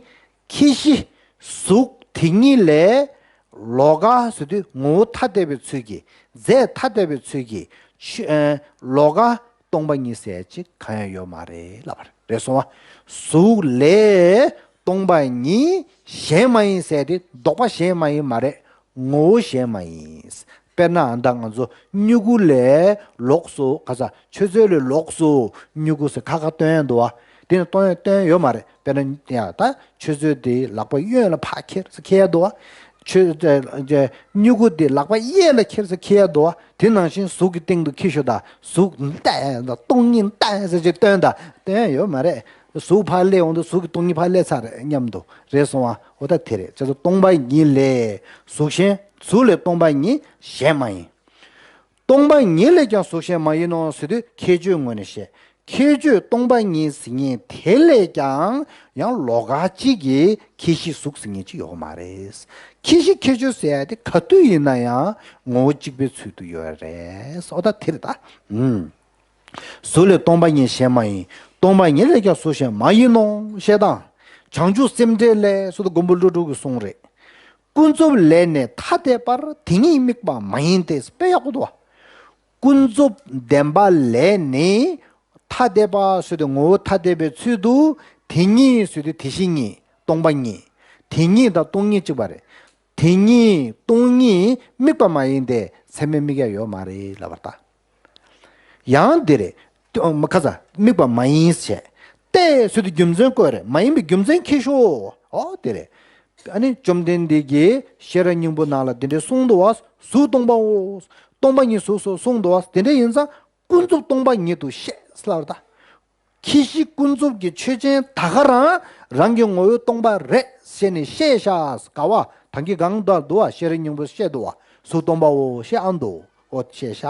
ཁྱད་གཞི་གཟུགས་དེ་ཉིད་ལས་ལོགས་ཀ་ཟེར་དུས་ངོ་བོ་ཐ་དད་པའི་ཚུལ་གྱིས། རྫས་ཐ་དད་པའི་ཚུལ་གྱིས་ཆོས། ཨ། ལོགས་ཀ་སྟོང་པ་ཉིད་ཟེར་ཅིག་གང་ཡང་ཡོད་མ་རེད་ལབ་པ་རེད་སོང་བ། གཟུགས་ལས་སྟོང་པ་ཉིད་གཞན་མ་ཡིན་ཟེར་དེ་ལྡོག་པ་གཞན་མ་ཡིན་མ་རེད། ངོ་བོ་གཞན་མ་ཡིན། དཔེར་ན་ཨ་ད་ང་ཚོ་སྨྱུ་གུ་ལས་ལོགས་སུ། ག་ས། ཆུ་ཚོད་ལས་ལོགས་སུ་སྨྱུ་གུ་ཟེར་ཁ་ཁ་སྟོན་ཡ་འདུག་བ། དེ་ནི་སྟོན་ཡ་སྟོན་ཡ་ཡོད་མ་རེད། དཔེར་ན་ཡ་ད་ཆུ་ཚོད་དེ་ལག་པ་གཡོན་ལ་ཕར་ཁྱེར་ཟེར་ཁྱེར་ཡ་འདུག་བ། ཆུ། ཨ། ཨ། སྨྱུ་གུ་དེ་ལག་པ་གཡས་ལ་ཁྱེར་ཟེར་ཁྱེར་ཡ་འདུག་བ། དེ་ནང་བཞིན་གཟུགས་ཀྱི་སྟེང་དུ་ཁྱེར་ཤོག་ད། གཟུགས་ལྟ་ཡ་ད། སྟོང་ཉིད་ལྟ་ཡ་ཟེར་ཅིག་སྟོན་ད། སྟོན་ཡ་ཡོད་མ་རེད། གཟུགས་ཕར་སླེབས་འོང་དུས་གཟུགས་ཀྱི་སྟོང་ཉིད་ཕར་སླེབས་ཚར་རེད་སྙམ་དུ། རེད་སོང་བ། འོ་ད་དེ་རེད། བྱས་ཙང་སྟོང་པ་ཉིད་ལས་གཟུགས་གཞན། གཟུགས་ལས་སྟོང་པ་ཉིད་གཞན་མ་ཡིན། སྟོང་པ་ཉིད་ལས་ཀྱང་གཟུགས་གཞན་མ་ཡིན་ནོ་ཟེར་དུས་ཁྱད་ཆོས་ངོས་ནས་བཤད། ཁྱད་ཆོས་སྟོང་པ་ཉིད་ཟེར་མཁན་དེ་ལས་ཀྱང་ཡང་ལོགས་ཀ་གཅིག་གི་ཁྱད་གཞི་གཟུགས་ཟེར་མཁན་ཅིག་ཡོད་མ་རེད། ཁྱད་གཞི་ཁྱད་ཆོས་ཟེར་ཡ་དེ་ག་དུས་ཡིན་ན་ཡང་ངོ་བོ་གཅིག་པའི་ཚུལ་དུ་ཡོད་རེད། འོ་ད་དེ་རེད་ད། ཨུམ། གཟུགས་ལས་སྟོང་པ་ཉིད་གཞན་མ་ཡིན། སྟོང་པ་ཉིད་ལས་ཀྱང་གཟུགས་གཞན་མ་ཡིན་ནོ་ཞེས་དང་། བྱང་ཆུབ་སེམས་འགྲེལ་ལས་སུ་དུ་མགོན་པོ་ཀླུ་སྒྲུབ་ཀྱི་གསུང་རེད། ཀུན་རྫོབ་ལས་ནི་ཐ་དད་པར་དེ་ཉིད་དམིགས་པ་མ་ཡིན་ཏེ། དཔེ་ཡག་པོ་འདུག་བ། ཀུན་རྫོབ་བདེན་པ་ལས་ནི་ཐ་དད་པ་ཟེར་དུས་ངོ་བོ་ཐ་དད་པའི་ཚུལ་དུ་དེ་ཉིད་ཟེར་དུས་དེ་བཞིན་ཉིད་སྟོང་པ་ཉིད། དེ་ཉིད་དང་སྟོང་ཉིད་གཅིག་པ་རེད། དེ་ཉིད་སྟོང་ཉིད་དམིགས་པ་མ་ཡིན་ཏེ། ཚད་མས་དམིགས་ཡ་ཡོད་མ་རེད་ལབ་པ་རེད་ད། ཡང་འདི་རེད། ཨ། མ་ཁ་ས། དམིགས་པ་མ་ཡིན་ཞེས། ཏེ་ཟེར་དུས་རྒྱུ་མཚན་བཀོད་རེད། མ་ཡིན་པའི་རྒྱུ་མཚན་ཁྱེར་ཤོག་འོ་དེ་རེད། ཨ་ནི་བཅོམ་ལྡན་འདས་ཀྱིས་ཤེས་རབ་སྙིང་པོ་ནང་ལ་འདི་འདྲའི་གསུངས་འདུག་བ། གཟུགས་སྟོང་པའོ། སྟོང་པ་ཉིད་གཟུགས་སོ་གསུངས་འདུག་བ། དེ་འདྲ་ཡིན་ཙང་ཀུན་རྫོབ་སྟོང་པ་ཉིད་དུ་བཤད་ཟེར་ལབ་ད། ཁྱད་གཞི་ཀུན་རྫོབ་ཀྱི་ཆོས་ཅན་ད་ག་རང་རང་གི་ངོ་བོའི་སྟོང་པ་རེད་ཟེར་ནས་བཤད་ཤག་ག་བ། ད་གིན་གང་ལྟར་འདུག་བ། ཤེས་རབ་སྙིང་པོ་བཤད་འདུག་བ། གཟུགས་སྟོང་པའོ་ཞེས་ཨ་འདུག་འོ་བཤད་ཤག་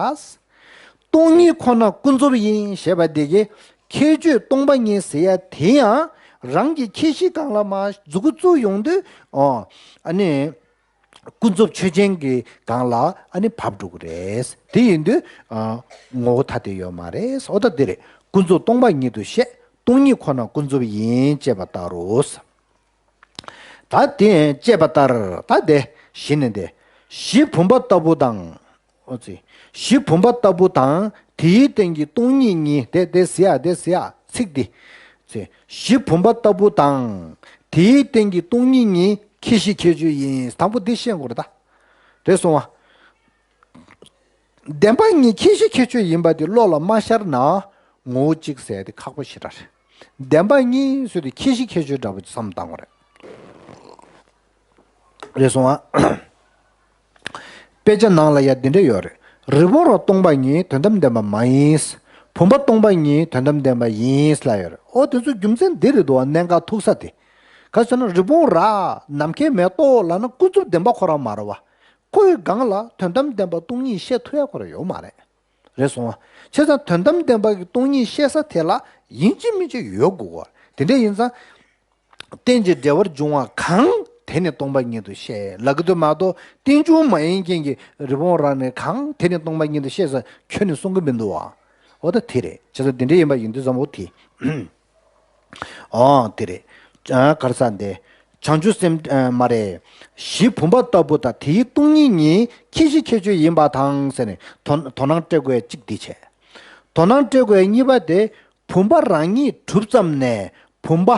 སྟོང་ཉིད་ཁོ་ན་ཀུན་རྫོབ་ཡིན་ཞེས་པ་འདི་གིས་ཁྱད་ཆོས་སྟོང་པ་ཉིད་ཟེར་ཡ་དེ་ཡང་རང་གི་ཁྱད་གཞི་སྒང་ལ་མར་མཛུབ་གུ་བཙུགས་ཡོང་དུས། ཨོ། ཨ་ནི། ཀུན་རྫོབ་ཆོས་ཅན་གྱི་སྒང་ལ་ཨ་ནི་བབས་འགྲོ་གི་རེད། དེ་ཡིན་དུས་ཨ་ངོ་བོ་ཐ་དད་ཡོད་མ་རེད། འོ་ད་དེ་རེད། ཀུན་རྫོབ་སྟོང་པ་ཉིད་དུ་བཤད། སྟོང་ཉིད་ཁོ་ན་ཀུན་རྫོབ་ཡིན་ཅེས་པ་ལྟར་རོ། ད་དེ་ཅེས་པ་ལྟར་ད་དེ་གཞི་ནི་དེ་གཞི་བུམ་པ་ལྟ་བུ་དང་། ཨོ་ཙི། གཞི་བུམ་པ་ལྟ་བུ་དང་དེའི་སྟེང་གི་སྟོང་ཉིད་གཉིས། དེ་དེ་ཟེར་ཡ་དེ་ཟེར་ཡ་ཚིག་འདི། ཙི། གཞི་བུམ་པ་ལྟ་བུ་དང་དེའི་སྟེང་གི་སྟོང་ཉིད་གཉིས་ཁྱད་གཞི་ཁྱད་ཆོས་ཡིན། དང་པོ་འདི་ཤེས་དགོས་རེད་ད། རེད་སོང་བ། བདེན་པ་གཉིས་ཁྱད་གཞི་ཁྱད་ཆོས་ཡིན་པ་དེ་བློ་ལ་མ་ཤར་ན་ངོ་བོ་གཅིག་ཟེར་དེ་ཁག་པོ་ཞེ་དྲག་རེད། བདེན་པ་གཉིས་ཟེར་དེ་ཁྱད་གཞི་ཁྱད་ཆོས་འདྲ་པོ་བསམ་བཏང་དགོས་རེད། རེད་སོང་ཨ། དཔེ་ཆ་ནང་ལ་ཡ་འདི་འདྲ་ཡོད་རེད། རི་བོང་རྭ་སྟོང་པ་ཉིད་དོན་དམ་བདེན་པ་མ་ཡིན། བུམ་པ་སྟོང་པ་ཉིད་དོན་དམ་བདེན་པ་ཡིན་ལ་ཡོད་རེད། ཨོ་དེ་ཚོ་རྒྱུ་མཚན་འདི་རེད་འདུག་བ། གནད་འགག་ཐུག་ས་དེ། ག་ཟེར་ན་རི་བོང་རྭ་ནམ་མཁའི་མེ་ཏོག་ལབ་ན་ཀུན་རྫོབ་བདེན་པ་ཁོ་རང་མ་རེད་བ། ཁོའི་སྒང་ལ་དོན་དམ་བདེན་པ་སྟོང་ཉིད་བཤད་ཐུབ་ཡ་ཁོ་རང་ཡོད་མ་རེད། རེད་སོང་བ། བྱས་ཙང་དོན་དམ་བདེན་པ་གི་སྟོང་ཉིད་བཤད་ས་དེ་ལ་ཡིན་གཅིག་མིན་གཅིག་ཡོད་དགོས་གོ། དེ་འདྲ་ཡིན་ཙང་། རྟེན་ཅིང་འབྲེལ་བར་འབྱུང་བ་གང་། དེ་ནི་སྟོང་པ་ཉིད་དུ་བཤད་ལབ་ཀྱི་འདུག་མ་གཏོགས་རྟེན་འབྱུང་མ་ཡིན་མཁན་གྱི་རི་བོང་རྭ་ནི་གང་། དེ་ནི་སྟོང་པ་ཉིད་དུ་བཤད་ཟེར་ཁྱོན་ནས་གསུང་གི་མི་འདུག་བ། འོ་ད་དེ་རེད། བྱས་ཙང་དེ་འདྲ་ཡིན་པ་ཡིན་དུས་ཙམ་པོ་དེ། ཨོ་དེ་རེད། ཨ་གར་ས་འདི། བྱང་ཆུབ་སེམས་ཨ་མ་རེད། གཞི་བུམ་པ་ལྟ་བུ་དང་དེའི་སྟོང་ཉིད་གཉིས་ཁྱད་གཞི་ཁྱད་ཆོས་ཡིན་པ་དང་ཟེར་ནས་དོ་དོ་སྣང་སྤྲད་དགོས་གཅིག་འདི་བྱས། དོ་སྣང་སྤྲད་དགོས་གཉིས་པ་དེ། བུམ་པ་རང་ཉིད་གྲུབ་ཙམ་ནས་བུམ་པ་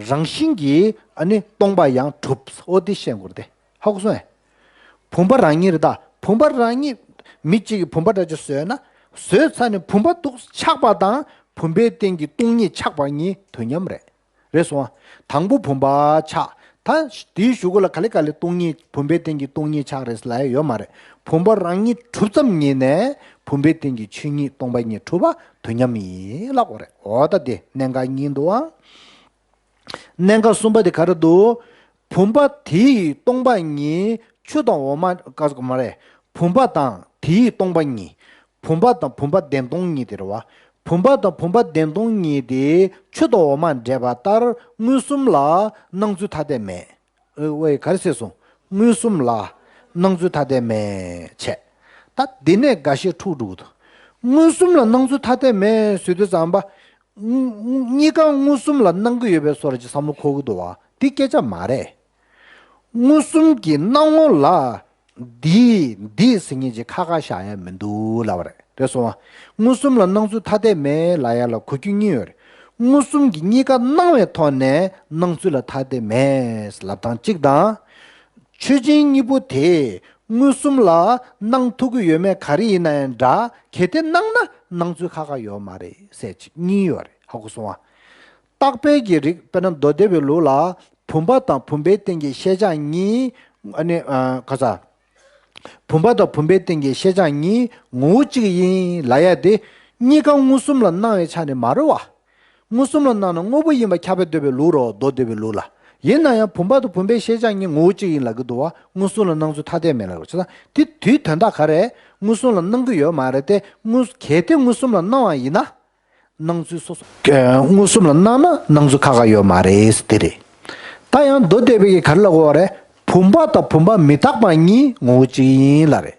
རང་བཞིན་གྱིས་ཨ་ནི་སྟོང་པ་ཡང་གྲུབ། ཨོ་དེ་ཤེས་དགོས་རེད་དེ། ཧ་གོ་སོང་ངས། བུམ་པ་རང་ཉིད་རེད་ད། བུམ་པ་རང་ཉིད། མི་གཅིག་གིས་བུམ་པ་འདྲ་ཅིག་བཟོས་ན། བཟོས་ཚར་ནས་བུམ་པ་འདུག་ཆགས་པ་དང་བུམ་པའི་སྟེང་གི་སྟོང་ཉིད་ཆགས་པ་གཉིས་དུས་མཉམ་རེད། རེད་སོང་ཨ། དང་པོ་བུམ་པ་ཆགས། ད་དེའི་གཞུག་གུ་ལ་ག་ལེ་ག་ལེ་སྟོང་ཉིད་བུམ་པའི་སྟེང་གི་སྟོང་ཉིད་ཆགས་རེད་ལབ་ཡ་ཡོད་མ་རེད། བུམ་པ་རང་ཉིད་གྲུབ་ཙམ་ཉིད་ནས་བུམ་པའི་སྟེང་གི་ཆོས་ཉིད་སྟོང་པ་ཉིད་གྲུབ་པ་དུས་མཉམ་ཡིན་ལབ་དགོས་རེད། འོ་ད་དེ་གནད་འགག་གཉིས་འདུག་ཨ། གནད་འགག་གསུམ་པ་དེ་ག་རེ་འདུག་བུམ་པ་དེ་ཡི་སྟོང་པ་ཉིད་ཆུ་དང་འོ་མ་ཀ་ཟུག་མ་རེད། བུམ་པ་དང་དེ་ཡི་སྟོང་པ་ཉིད། བུམ་པ་དང་བུམ་པ་བདེན་སྟོང་ཉིད་དེ་རེད་བ། བུམ་པ་དང་བུམ་པ་བདེན་སྟོང་ཉིད་དེ་ཆུ་དང་འོ་མ་འདྲེས་པ་ལྟར་མངོན་སུམ་ལ་སྣང་ཚུལ་ཐ་དད་མེད། ཨེ་ཝེ་ག་རེ་ཟེར་སོང་། མངོན་སུམ་ལ་སྣང་ཚུལ་ཐ་དད་མེད་བྱས། ད་འདི་ནས་འགའ་ཤས་འཁྲུག་འགྲོ་གི་འདུག་མངོན་སུམ་ལ་སྣང་ཚུལ་ཐ་དད་མེད་ཟེར་དུས་ཙམ་པ། གཉིས་ཀ་མངོན་སུམ་ལ་སྣང་གི་ཡོད་པའི་བཟོ་འདྲ་ཅིག་བསམ་བློ་འཁོར་གི་འདུག་བ། འདི་སྐད་ཆ་མ་རེད། མངོན་སུམ་གྱི་སྣང་ངོ་ལ་འདི་འདི་ཟེར་མཁན་ཅིག་ཁ་ཁ་བཞག་ཡ་མི་འདུག་ལབ་པ་རེད། རེད་སོང་བ། མངོན་སུམ་ལ་སྣང་ཚུལ་ཐ་དད་མེད་ལབ་ཡ་ལ་གོ་རྒྱུ་གཉིས་ཡོད་རེད། མངོན་སུམ་གྱི་གཉིས་ཀ་སྣང་བའི་ཐོག་ནས་སྣང་ཚུལ་ལ་ཐ་དད་མེད་ལབ་སྟངས་གཅིག་དང་། ཆོས་ཅན་གཉིས་པོ་དེ་མངོན་སུམ་ལ་སྣང་ཐུབ་ཀྱི་ཡོད་མེད་ག་རེ་ཡིན་ན་ཡང་འདྲ། གལ་ཏེ་སྣང་ན་སྣང་ཚུལ་ཁ་ཁ་ཡོད་མ་རེད་ཟེར་གཅིག་གཉིས་ཡོད་རེད། ཧ་གོ་སོང་ཨ། རྟག་པའི་གི་རིགས་དཔེར་ན་མདོ་སྡེ་པའི་ལུགས་ལ་བུམ་པ་དང་བུམ་པའི་སྟེང་གི་ཤེས་བྱ་གཉིས། ཨ་ནི་ཨ་ག་ས། བུམ་པ་དང་བུམ་པའི་སྟེང་གི་ཤེས་བྱ་གཉིས་ངོ་བོ་གཅིག་ཡིན་ལབ་ཡ་དེ་གཉིས་ཀ་མངོན་སུམ་ལ་སྣང་བའི་ཆ་ནས་མ་རེད་བ། མངོན་སུམ་ལ་སྣང་ན་དངོས་པོ་ཡིན་པ་ཁྱབ་པ་འདོད་པའི་ལུགས་རོ། མདོ་སྡེ་པའི་ལུགས་ལ། ཡིན་ན་ཡང་བུམ་པ་དང་བུམ་པའི་ཤེས་བྱ་གཉིས་ངོ་བོ་གཅིག་ཡིན་ལབ་ཀྱི་འདུག་བ། མངོན་སུམ་ལ་སྣང་ཚུལ་ཐ་དད་མེད་ལབ་ཀྱི་འདུག་བྱས་ཙང་དེ་དུས་དོན་དག་ག་རེ། མངོན་སུམ་ལ་སྣང་གི་ཡོད་མ་རེད་དེ། མངོན་གལ་ཏེ་མངོན་སུམ་ལ་སྣང་བ་ཡིན་ན། སྣང་ཚུལ་སོ་སོ། མངོན་སུམ་ལ་སྣང་ན་སྣང་ཚུལ་ཁ་ཁ་ཡོད་མ་རེད་དེ་རེད། ད་ཡང་མདོ་སྡེ་པའི་གིས་ག་རེ་ལབ་ཀྱི་ཡོད་རེད། བུམ་པ་དང་བུམ་པ་མི་རྟག་པ་གཉིས་ངོ་བོ་གཅིག་ཡིན་ལབ་རེད།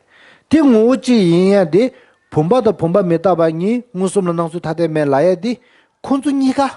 དེ་ངོ་བོ་གཅིག་ཡིན་ཡ་དེ། བུམ་པ་དང་བུམ་པ་མི་རྟག་པ་གཉིས་མངོན་སུམ་ལ་སྣང་ཚུལ་ཐ་དད་མེད་ལབ་ཡ་དེ། ཁོང་ཚོ་གཉིས་ཀ།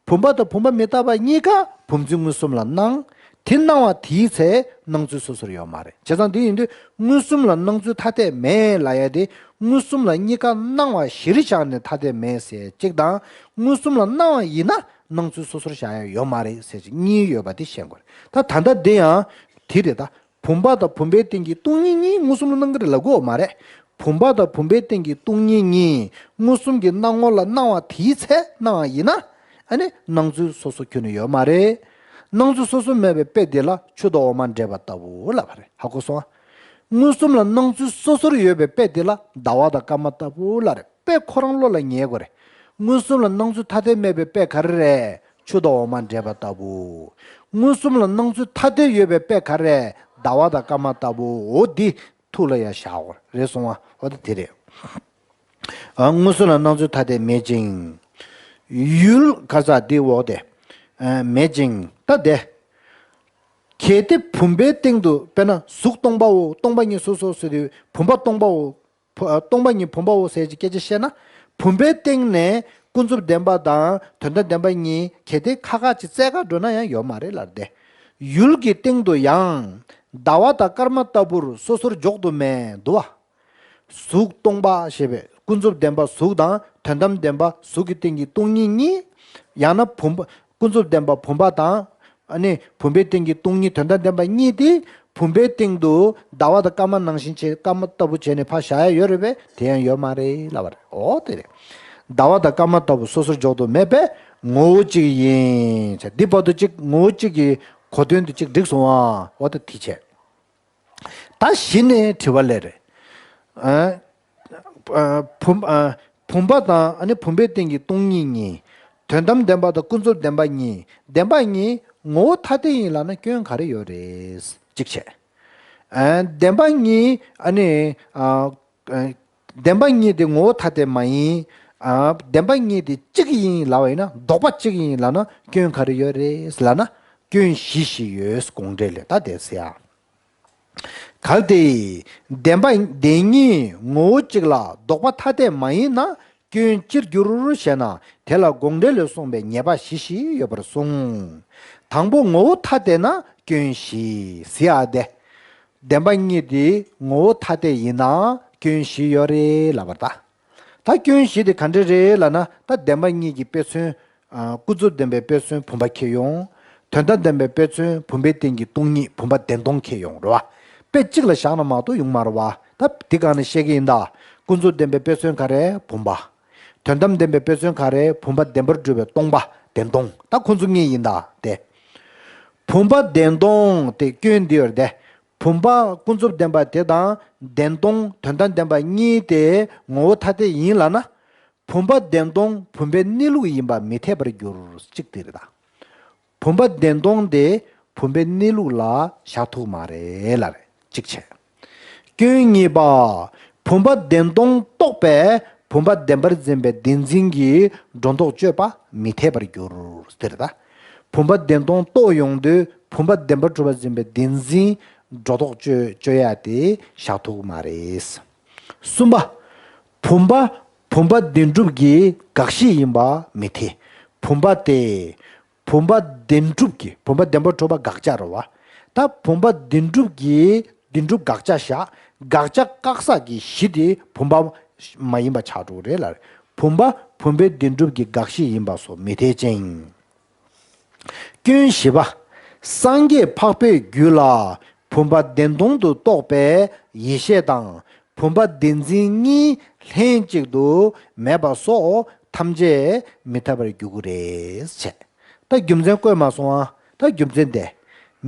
བུམ་པ་དང་བུམ་པ་མི་རྟག་པ་གཉིས་ཀ་བུམ་འཛིན་མངོན་སུམ་ལ་སྣང་། དེ་སྣང་བ་དེའི་ཚེ་སྣང་ཚུལ་སོ་སོར་ཡོད་མ་རེད། བྱས་ཙང་དེ་ཡིན་དུས་མངོན་སུམ་ལ་སྣང་ཚུལ་ཐ་དད་མེད་ལབ་ཡ་དེ། མངོན་སུམ་ལ་གཉིས་ཀ་སྣང་བ་གཞིར་བཞག་ནས་ཐ་དད་མེད་ཟེར་གཅིག་དང་། མངོན་སུམ་ལ་སྣང་བ་ཡིན་ན་སྣང་ཚུལ་སོ་སོར་བཞག་ཡ་ཡོད་མ་རེད་ཟེར་གཅིག་གཉིས་ཡོད་པ་དེ་ཤེས་དགོས་རེད། ད་ད་ལྟ་འདི་ཡང་དེ་རེད་ད། བུམ་པ་དང་བུམ་པའི་སྟེང་གི་སྟོང་ཉིད་གཉིས་མངོན་སུམ་ལ་སྣང་གི་རེད་ལབ་དགོས་མ་རེད། བུམ་པ་དང་བུམ་པའི་སྟེང་གི་སྟོང་ཉིད་གཉིས་མངོན་སུམ་གྱི་སྣང་ངོ་ལ་སྣང་བ་དེའི་ཚེ་སྣང་བ་ཡིན་ན། ཨ་ནི་སྣང་ཚུལ་སོ་སོ་ཁྱོན་ནས་ཡོད་མ་རེད། སྣང་ཚུལ་སོ་སོ་མེད་པའི་དཔེ་དེ་ལ་ཆུ་དང་འོ་མ་འདྲེས་པ་ལྟ་བུ་ལབ་པ་རེད། ཧ་གོ་སོང་ཨ། མངོན་སུམ་ལ་སྣང་ཚུལ་སོ་སོར་ཡོད་པའི་དཔེ་དེ་ལ་ཟླ་བ་དང་སྐར་མ་ལྟ་བུ་ལབ་རེད། དཔེ་ཁོ་རང་བློ་ལ་ངེས་དགོས་རེད། མངོན་སུམ་ལ་སྣང་ཚུལ་ཐ་དད་མེད་པའི་དཔེ་ག་རེ་རེད། ཆུ་དང་འོ་མ་འདྲེས་པ་ལྟ་བུ། མངོན་སུམ་ལ་སྣང་ཚུལ་ཐ་དད་ཡོད་པའི་དཔེ་ག་རེ་རེད། ཟླ་བ་དང་སྐར་མ་ལྟ་བུ། འོ་འདི་ཐུགས་ལ་ཡ་བཞག་དགོས་རེད་སོང་བ། འོ་ད་དེ་རེད། ཨ་མངོན་སུམ་ལ་སྣང་ཚུལ་ཐ་དད་མེད་ཅིང་། ཡུལ་ག་ས་འདི་འོག་དེ། ཨ་མེད་ཅིང་ད་དེ། གལ་ཏེ་བུམ་པའི་སྟེང་དུ་དཔེར་ན་གཟུགས་སྟོང་པའོ། སྟོང་པ་ཉིད་སོ་སོ་ཟེར་དུས་བུམ་པ་སྟོང་པའོ། བུ་ཨ་སྟོང་པ་ཉིད་བུམ་པའོ་ཟེར་གྱི་སྐད་ཆ་བཤད་ན། བུམ་པའི་སྟེང་ནས་ཀུན་རྫོབ་བདེན་པ་དང་དོན་དམ་བདེན་པ་གཉིས་གལ་ཏེ་ཁ་ཁ་ཅིག་བཙལ་ག་འགྲོ་ན་ཡང་ཡོད་མ་རེད་ལབ་དེ། ཡུལ་གྱི་སྟེང་དུ་ཡང་ཟླ་བ་དང་སྐར་མ་ལྟ་བུར་སོ་སོར་འཇོག་ཏུ་མེད་འདུག་བ། གཟུགས་སྟོང་པ་ཞེས་པའི་ཀུན་རྫོབ་བདེན་པ་གཟུགས་དང་དོན་དམ་བདེན་པ་གཟུགས་ཀྱི་སྟེང་གི་སྟོང་ཉིད་གཉིས། ཡང་ན་བུམ་པ་ཀུན་རྫོབ་བདེན་པ་བུམ་པ་དང་། ཨ་ནི་བུམ་པའི་སྟེང་གི་སྟོང་ཉིད་དོན་དམ་བདེན་པ་གཉིས་དེ། བུམ་པའི་སྟེང་དུ་ཟླ་བ་དང་སྐར་མ་ནང་བཞིན་བྱས་སྐར་མ་ལྟ་བུ་བྱས་ནས་ཕར་བཞག་ཡ་ཡོད་རེད་པས། དེ་ཡང་ཡོད་མ་རེད་ལབ་པ་རེད། འོ་དེ་རེད། ཟླ་བ་དང་སྐར་མ་ལྟ་བུ་སོ་སོར་འཇོག་ཏུ་མེད་པས་ངོ་བོ་གཅིག་ཡིན། འདི་བར་དུ་གཅིག་ངོ་བོ་གཅིག་གི་གོ་དོན་དེ་གཅིག་འགྲིག་སོང་ཨ། འོ་ད་དེ་བྱས། ད་གཞི་ནས་དྲི་བ་སླེབས་རེད། ཨ། ཨ། བུམ། ཨ། བུམ་པ་དང་ཨ་ནི་བུམ་པའི་སྟེང་གི་སྟོང་ཉིད་གཉིས། དོན་དམ་བདེན་པ་དང་ཀུན་རྫོབ་བདེན་པ་གཉིས། བདེན་པ་གཉིས་ངོ་བོ་ཐ་དད་ཡིན་ལབ་ན་སྐྱོན་ག་རེ་ཡོད་རེད། གཅིག་བྱས། ཨ། བདེན་པ་གཉིས་ཨ་ནི། ཨ། ཨ། བདེན་པ་གཉིས་དེ་ངོ་བོ་ཐ་དད་མ་ཡིན། ཨ། བདེན་པ་གཉིས་དེ་གཅིག་ཡིན་ལབ་པ་ཡིན་ན། ལྡོག་པ་གཅིག་ཡིན་ལབ་ན་སྐྱོན་ག་རེ་ཡོད་རེད་ལབ་ན། སྐྱོན་བཞི་ཞིག་ཡོད། དགོངས་འགྲེལ་ལས་ད་དེ་ཟེར་ཡ། གལ་ཏེ་བདེན་པ་བདེན་གཉིས་ངོ་བོ་གཅིག་ལ་ལྡོག་པ་ཐ་དད་མ་ཡིན་ན་སྐྱོན་ཅིར་འགྱུར་ཞེ་ན། དེ་ལ་དགོངས་འགྲེལ་ལས་གསུངས་པའི་ཉེས་པ་བཞི་ཞིག་ཡོད་པར་གསུངས། དང་པོ་ངོ་བོ་ཐ་དད་ན་སྐྱོན་བཞི་ཟེར་ཡ་དེ། བདེན་པ་གཉིས་དེ་ངོ་བོ་ཐ་དད་ཡིན་ན་སྐྱོན་བཞི་ཡོད་རེད་ལབ་པ་རེད་ད། ད་སྐྱོན་བཞི་དེ་ག་འདྲ་རེད་ལབ་ན། ད་བདེན་པ་གཉིས་ཀྱི་དཔེ་མཚོན། ཨ། ཀུན་རྫོབ་བདེན་པའི་དཔེ་མཚོན་བུམ་པ་འཁྱེར་ཡོང་། དོན་དམ་བདེན་པའི་དཔེ་མཚོན་བུམ་པའི་སྟེང་གི་སྟོང་ཉིད་བུམ་པ་བདེན་སྟོང་འཁྱེར་ཡོང་རེད་བ། དཔེ་གཅིག་ལ་བཞག་ན་མ་གཏོགས་ཡོང་མ་རེད་བ། ད་འདི་སྒང་ནས་བཤད་ཀྱི་ཡིན་ད། ཀུན་རྫོབ་བདེན་པའི་དཔེ་མཚོན་ག་རེ། བུམ་པ། དོན་དམ་བདེན་པའི་དཔེ་མཚོན་ག་རེ། བུམ་པ་བདེན་པར་གྲུབ་པའི་སྟོང་པ་བདེན་སྟོང་། ད་ཁོ་ཚོ་གཉིས་ཡིན་ད་དེ། བུམ་པ་བདེན་སྟོང་དེ་སྐྱོན་འདི་ཡོད་རེད་དེ། བུམ་པ་ཀུན་རྫོབ་བདེན་པ་དེ་དང་བདེན་སྟོང་དོན་དམ་བདེན་པ་གཉིས་དེ་ངོ་བོ་ཐ་དད་ཡིན་ལབ་ན། བུམ་པ་བདེན་སྟོང་བུམ་པའི་གནས་ལུགས་ཡིན་པ་མི་འཐད་པར་འགྱུར། གཅིག་དེ་རེད་ད། བུམ་པ་བདེན་སྟོང་དེ་བུམ་པའི་གནས་ལུགས་ལ་བཞག་ཐུབ་མ་རེད་ལབ་རེད། གཅིག་བྱས། སྐྱོན་གཉིས་པ། བུམ་པ་བདེན་སྟོང་རྟོགས་པས་བུམ་པ་བདེན་པར་འཛིན་པའི་བདེན་འཛིན་གྱི་སྒྲོ་འདོགས་གཅོད་པ་མི་འཐད་པར་འགྱུར། དེ་རེད་ད། བུམ་པ་བདེན་སྟོང་རྟོགས་ཡོང་དུས་བུམ་པ་བདེན་པར་གྲུབ་པར་འཛིན་པའི་བདེན་འཛིན་སྒྲོ་འདོགས་གཅོད་གཅོད་ཡ་དེ་བཞག་ཐུབ་མ་རེད། གསུམ་པ། བུམ་པ་བུམ་པ་བདེན་གྲུབ་ཀྱི་དགག་གཞི་ཡིན་པ་མི་འཐད། བུམ་པ་དེ་བུམ་པ་བདེན་གྲུབ་ཀྱི་བུམ་པ་བདེན་པར་གྲུབ་པ་དགག་བྱ་རེད་བ། ད་བུམ་པ་བདེན་གྲུབ་ཀྱི་བདེན་གྲུབ་དགག་བྱ་བཞག་དགག་བྱ་བཀག་ས་གི་གཞི་དེ་བུམ་པ་མ་ཡིན་པ་ཆགས་འགྲོ་གི་རེད་ལ། བུམ་པ་བུམ་པའི་བདེན་གྲུབ་ཀྱི་དགག་གཞི་ཡིན་པ་སོགས་མི་འཐད་ཅིང་། སྐྱོན་བཞི་པ། སངས་རྒྱས་འཕགས་པའི་རྒྱུད་ལ་བུམ་པ་བདེན་སྟོང་དུ་རྟོགས་པའི་ཡེ་ཤེས་དང་བུམ་པ་བདེན་འཛིན་གཉིས་ལྷན་ཅིག་ཏུ་མེད་པ་སོགས་ཐམས་ཅད་མི་འཐད་པར་འགྱུར་གྱི་རེད་བྱས། ད་རྒྱུ་མཚན་བཀོད་མ་སོང་ཨ། ད་རྒྱུ་མཚན་དེ།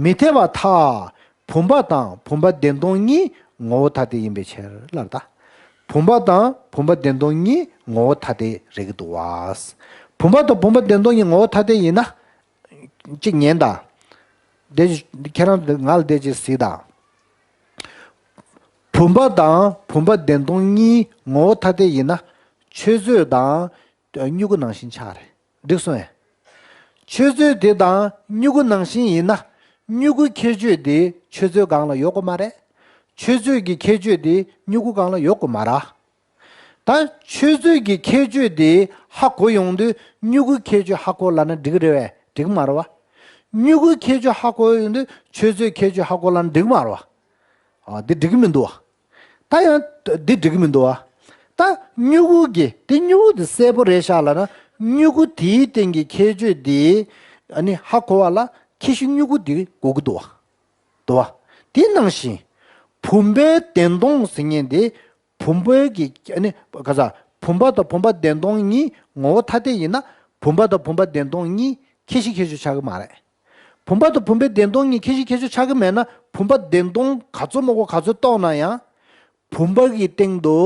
མི་འཐད་པར་ཐལ། བུམ་པ་དང་བུམ་པ་བདེན་སྟོང་གཉིས་ངོ་བོ་ཐ་དད་ཡིན་པའི་ཕྱིར་ལབ་ད། བུམ་པ་དང་བུམ་པ་བདེན་སྟོང་གཉིས་ངོ་བོ་ཐ་དད་རེད་ཀྱི་འདུག་བ། བུམ་པ་དང་བུམ་པ་བདེན་སྟོང་གཉིས་ངོ་བོ་ཐ་དད་ཡིན་ན། གཅིག་ཉན་དང་། དེ་ཁྱེད་རང་ང་ལ་དེ་ཅིག་གཟིགས་དང་། བུམ་པ་དང་བུམ་པ་བདེན་སྟོང་གཉིས་ངོ་བོ་ཐ་དད་ཡིན་ན། ཆུ་ཚོད་དང་མྱུ་གུ་ནང་བཞིན་ཆགས་རེད། འགྲིག་སོང་ངས། ཆུ་ཚོད་དེ་དང་མྱུ་གུ་ནང་བཞིན་ཡིན་ན། མྱུ་གུ་ཁྱད་ཆོས་དེ་ཆུ་ཚོད་སྒང་ལ་ཡོད་དགོས་མ་རེད། ཆུ་ཚོད་ཀྱི་ཁྱད་ཆོས་དེ་མྱུ་གུ་སྒང་ལ་ཡོད་དགོས་མ་རེད། ད་ཆུ་ཚོད་ཀྱི་ཁྱད་ཆོས་དེ་ཧ་གོ་ཡོང་དུས་མྱུ་གུ་ཁྱད་ཆོས་ཧ་གོ་ལབ་ན་འགྲིག་གི་རེད་པས། འགྲིག་གི་མ་རེད་བ། མྱུ་གུ་ཁྱད་ཆོས་ཧ་གོ་ཡོང་དུས་ཆུ་ཚོད་ཁྱད་ཆོས་ཧ་གོ་ལབ་ན་འགྲིག་གི་མ་རེད་བ། ཨ། འདི་འགྲིག་གི་མི་འདུག་བ། ད་ཡང་འདི་འགྲིག་གི་མི་འདུག་བ། ད་མྱུ་གུ་གི་དེ་མྱུ་གུ་དེ་གསལ་པོ་རེད་ཤག་ལབ་ན། མྱུ་གུ་དེའི་སྟེང་གི་ཁྱད་ཆོས་དེ་ཨ་ནི་ཧ་གོ་བ་ལ་ཁྱད་གཞི་མྱུ་གུ་དེ་དགོས་ཀྱི་འདུག་བ། འདུག་བ། དེ་ནང་བཞིན་བུམ་པའི་བདེན་སྟོང་ཟེར་མཁན་དེ། བུམ་པའི་གི་ཨ་ནི་ག་ས། བུམ་པ་དང་བུམ་པ་བདེན་སྟོང་གཉིས་ངོ་བོ་ཐ་དད་ཡིན་ན། བུམ་པ་དང་བུམ་པ་བདེན་སྟོང་གཉིས་ཁྱད་གཞི་ཁྱད་ཆོས་ཆགས་ཀྱི་མ་རེད། བུམ་པ་དང་བུམ་པའི་བདེན་སྟོང་གཉིས་ཁྱད་གཞི་ཁྱད་ཆོས་ཆགས་ཀྱི་མེད་ན། བུམ་པ་བདེན་སྟོང་ག་ཚོད་མང་པོ་ག་ཚོད་རྟོགས་ན་ཡང་། བུམ་པ་གི་སྟེང་དུ་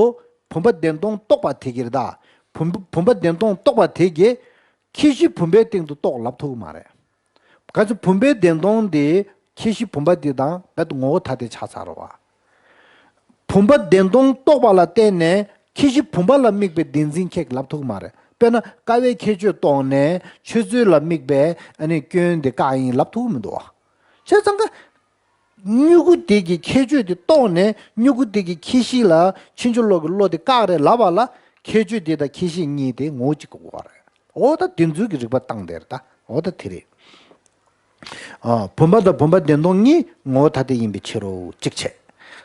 བུམ་པ་བདེན་སྟོང་རྟོགས་པ་དེ་གིས་རེད་ད། བུམ་བུམ་པ་བདེན་སྟོང་རྟོགས་པ་དེ་གིས་ཁྱད་གཞི་བུམ་པའི་སྟེང་དུ་རྟོགས་ལབ་ཐུབ་ཀྱི་མ་རེད། ག་ཚོད་བུམ་པའི་བདེན་སྟོང་དེ་ཁྱད་གཞི་བུམ་པ་དེ་དང་རྦད་དེ་ངོ་བོ་ཐ་དད་ཆགས་ཚར་བ། བུམ་པ་བདེན་སྟོང་རྟོགས་པ་ལ་བརྟེན་ནས་ཁྱད་གཞི་བུམ་པ་ལ་དམིགས་པའི་བདེན་འཛིན་ཁྱད་ལབ་ཐུབ་ཀྱི་མ་རེད། དཔེར་ན་ཀ་བའི་ཁྱད་ཆོས་རྟོགས་ནས་ཆུ་ཚོད་ལ་དམིགས་པའི་ཨ་ནི་སྐྱོན་དེ་བཀག་ཡིན་ལབ་ཐུབ་ཀྱི་མི་འདུག་བ། བྱས་ཙང་ཀ་མྱུ་གུ་དེ་གི་ཁྱད་ཆོས་དེ་རྟོགས་ནས་མྱུ་གུ་དེ་གི་ཁྱད་གཤིས་ལ་ཕྱིན་ཅི་ལོག་གི་བློ་དེ་བཀག་རེད་ལབ་པ་ལ་ཁྱད་ཆོས་དེ་དང་ཁྱད་གཤིས་གཉིས་དེ་ངོ་བོ་གཅིག་གི་དགོས་པ་རེད། འོ་ད་དེ་ཚོའི་གི་རིགས་པ་བཏང་དེ་རེད་ད། འོ་ད་དེ་རེད། ཨ། བུམ་པ་དང་བུམ་པ་བདེན་སྟོང་གཉིས་ངོ་བོ་ཐ་དད་ཡིན་པའི་ཕྱིར་རོ། གཅིག་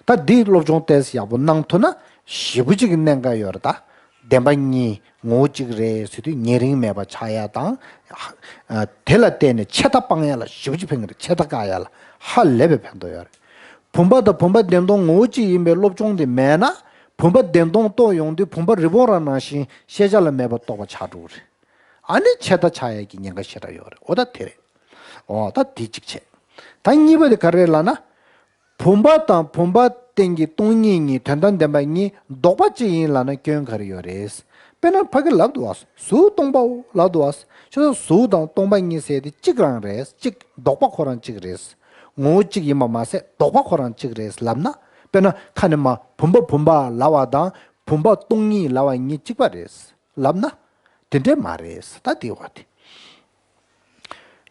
བྱས། ད་འདི་སློབ་སྦྱོང་ཏོག་ཙམ་ཡག་པོ་གནང་ཐུབ་ན་ཞེ་པོ་ཅིག་གི་གནད་འགག་ཡོད་རེད་ད། བདེན་པ་གཉིས་ངོ་བོ་གཅིག་རེད་ཟེར་དུས་ཉེ་རིང་མེད་པ་ཆགས་ཡ་དང་། ཨ། དེ་ལ་བརྟེན་ནས་ཆད་ལྟ་སྤང་ཡ་ལ་ཞེ་པོ་ཅིག་ཕན་གི་རེད། ཆད་ལྟ་བཀག་ཡ་ལ་ཧ་ལས་པའི་ཕན་ཐོགས་ཡོད་རེད། བུམ་པ་དང་བུམ་པ་བདེན་སྟོང་ངོ་བོ་གཅིག་ཡིན་པའི་སློབ་སྦྱོང་དེ་མེད་ན་བུམ་པ་བདེན་སྟོང་རྟོགས་ཡོང་དུས་བུམ་པ་རི་བོང་རྭ་ནང་བཞིན་ཤེས་བྱ་ལ་མེད་པར་རྟོགས་པ་ཆགས་འགྲོ་གི་རེད། ཨ་ནི་ཆད་ལྟ་ཆགས་ཡ་གི་ཉེན་ཁ་ཞེ་དྲག་ཡོད་རེད། འོ་ད་དེ་རེད། འོ་ད་དེ་གཅིག་བྱས། ད་གཉིས་པ་དེ་ག་རེ་ལབ་ན། བུམ་པ་དང་བུམ་པ་སྟེང་གི་སྟོང་ཉིད་གཉིས་དོན་དམ་བདེན་པ་གཉིས་ལྡོག་པ་གཅིག་ཡིན་ལབ་ན་སྐྱོན་ག་རེ་ཡོད་རེད། དཔེར་ན་ཕ་གི་ལབ་འདུག་བ། གཟུགས་སྟོང་པའོ་ལབ་འདུག་བ། ཁྱོད་ཚོ་གཟུགས་དང་སྟོང་པ་གཉིས་ཟེར་དེ་གཅིག་རང་རེད། གཅིག་ལྡོག་པ་ཁོ་རང་གཅིག་རེད། ངོ་བོ་གཅིག་ཡིན་པ་མ་ཟད་ལྡོག་པ་ཁོ་རང་གཅིག་རེད་ལབ་ན། དཔེར་ན་ཁ་ནས་མར་བུམ་པ་བུམ་པ་ལབ་པ་དང་བུམ་པ་སྟོང་ཉིད་ལབ་པ་གཉིས་གཅིག་པ་རེད་ལབ་ན། དེ་འདྲས་མ་རེད། ད་དེ་བ་དེ།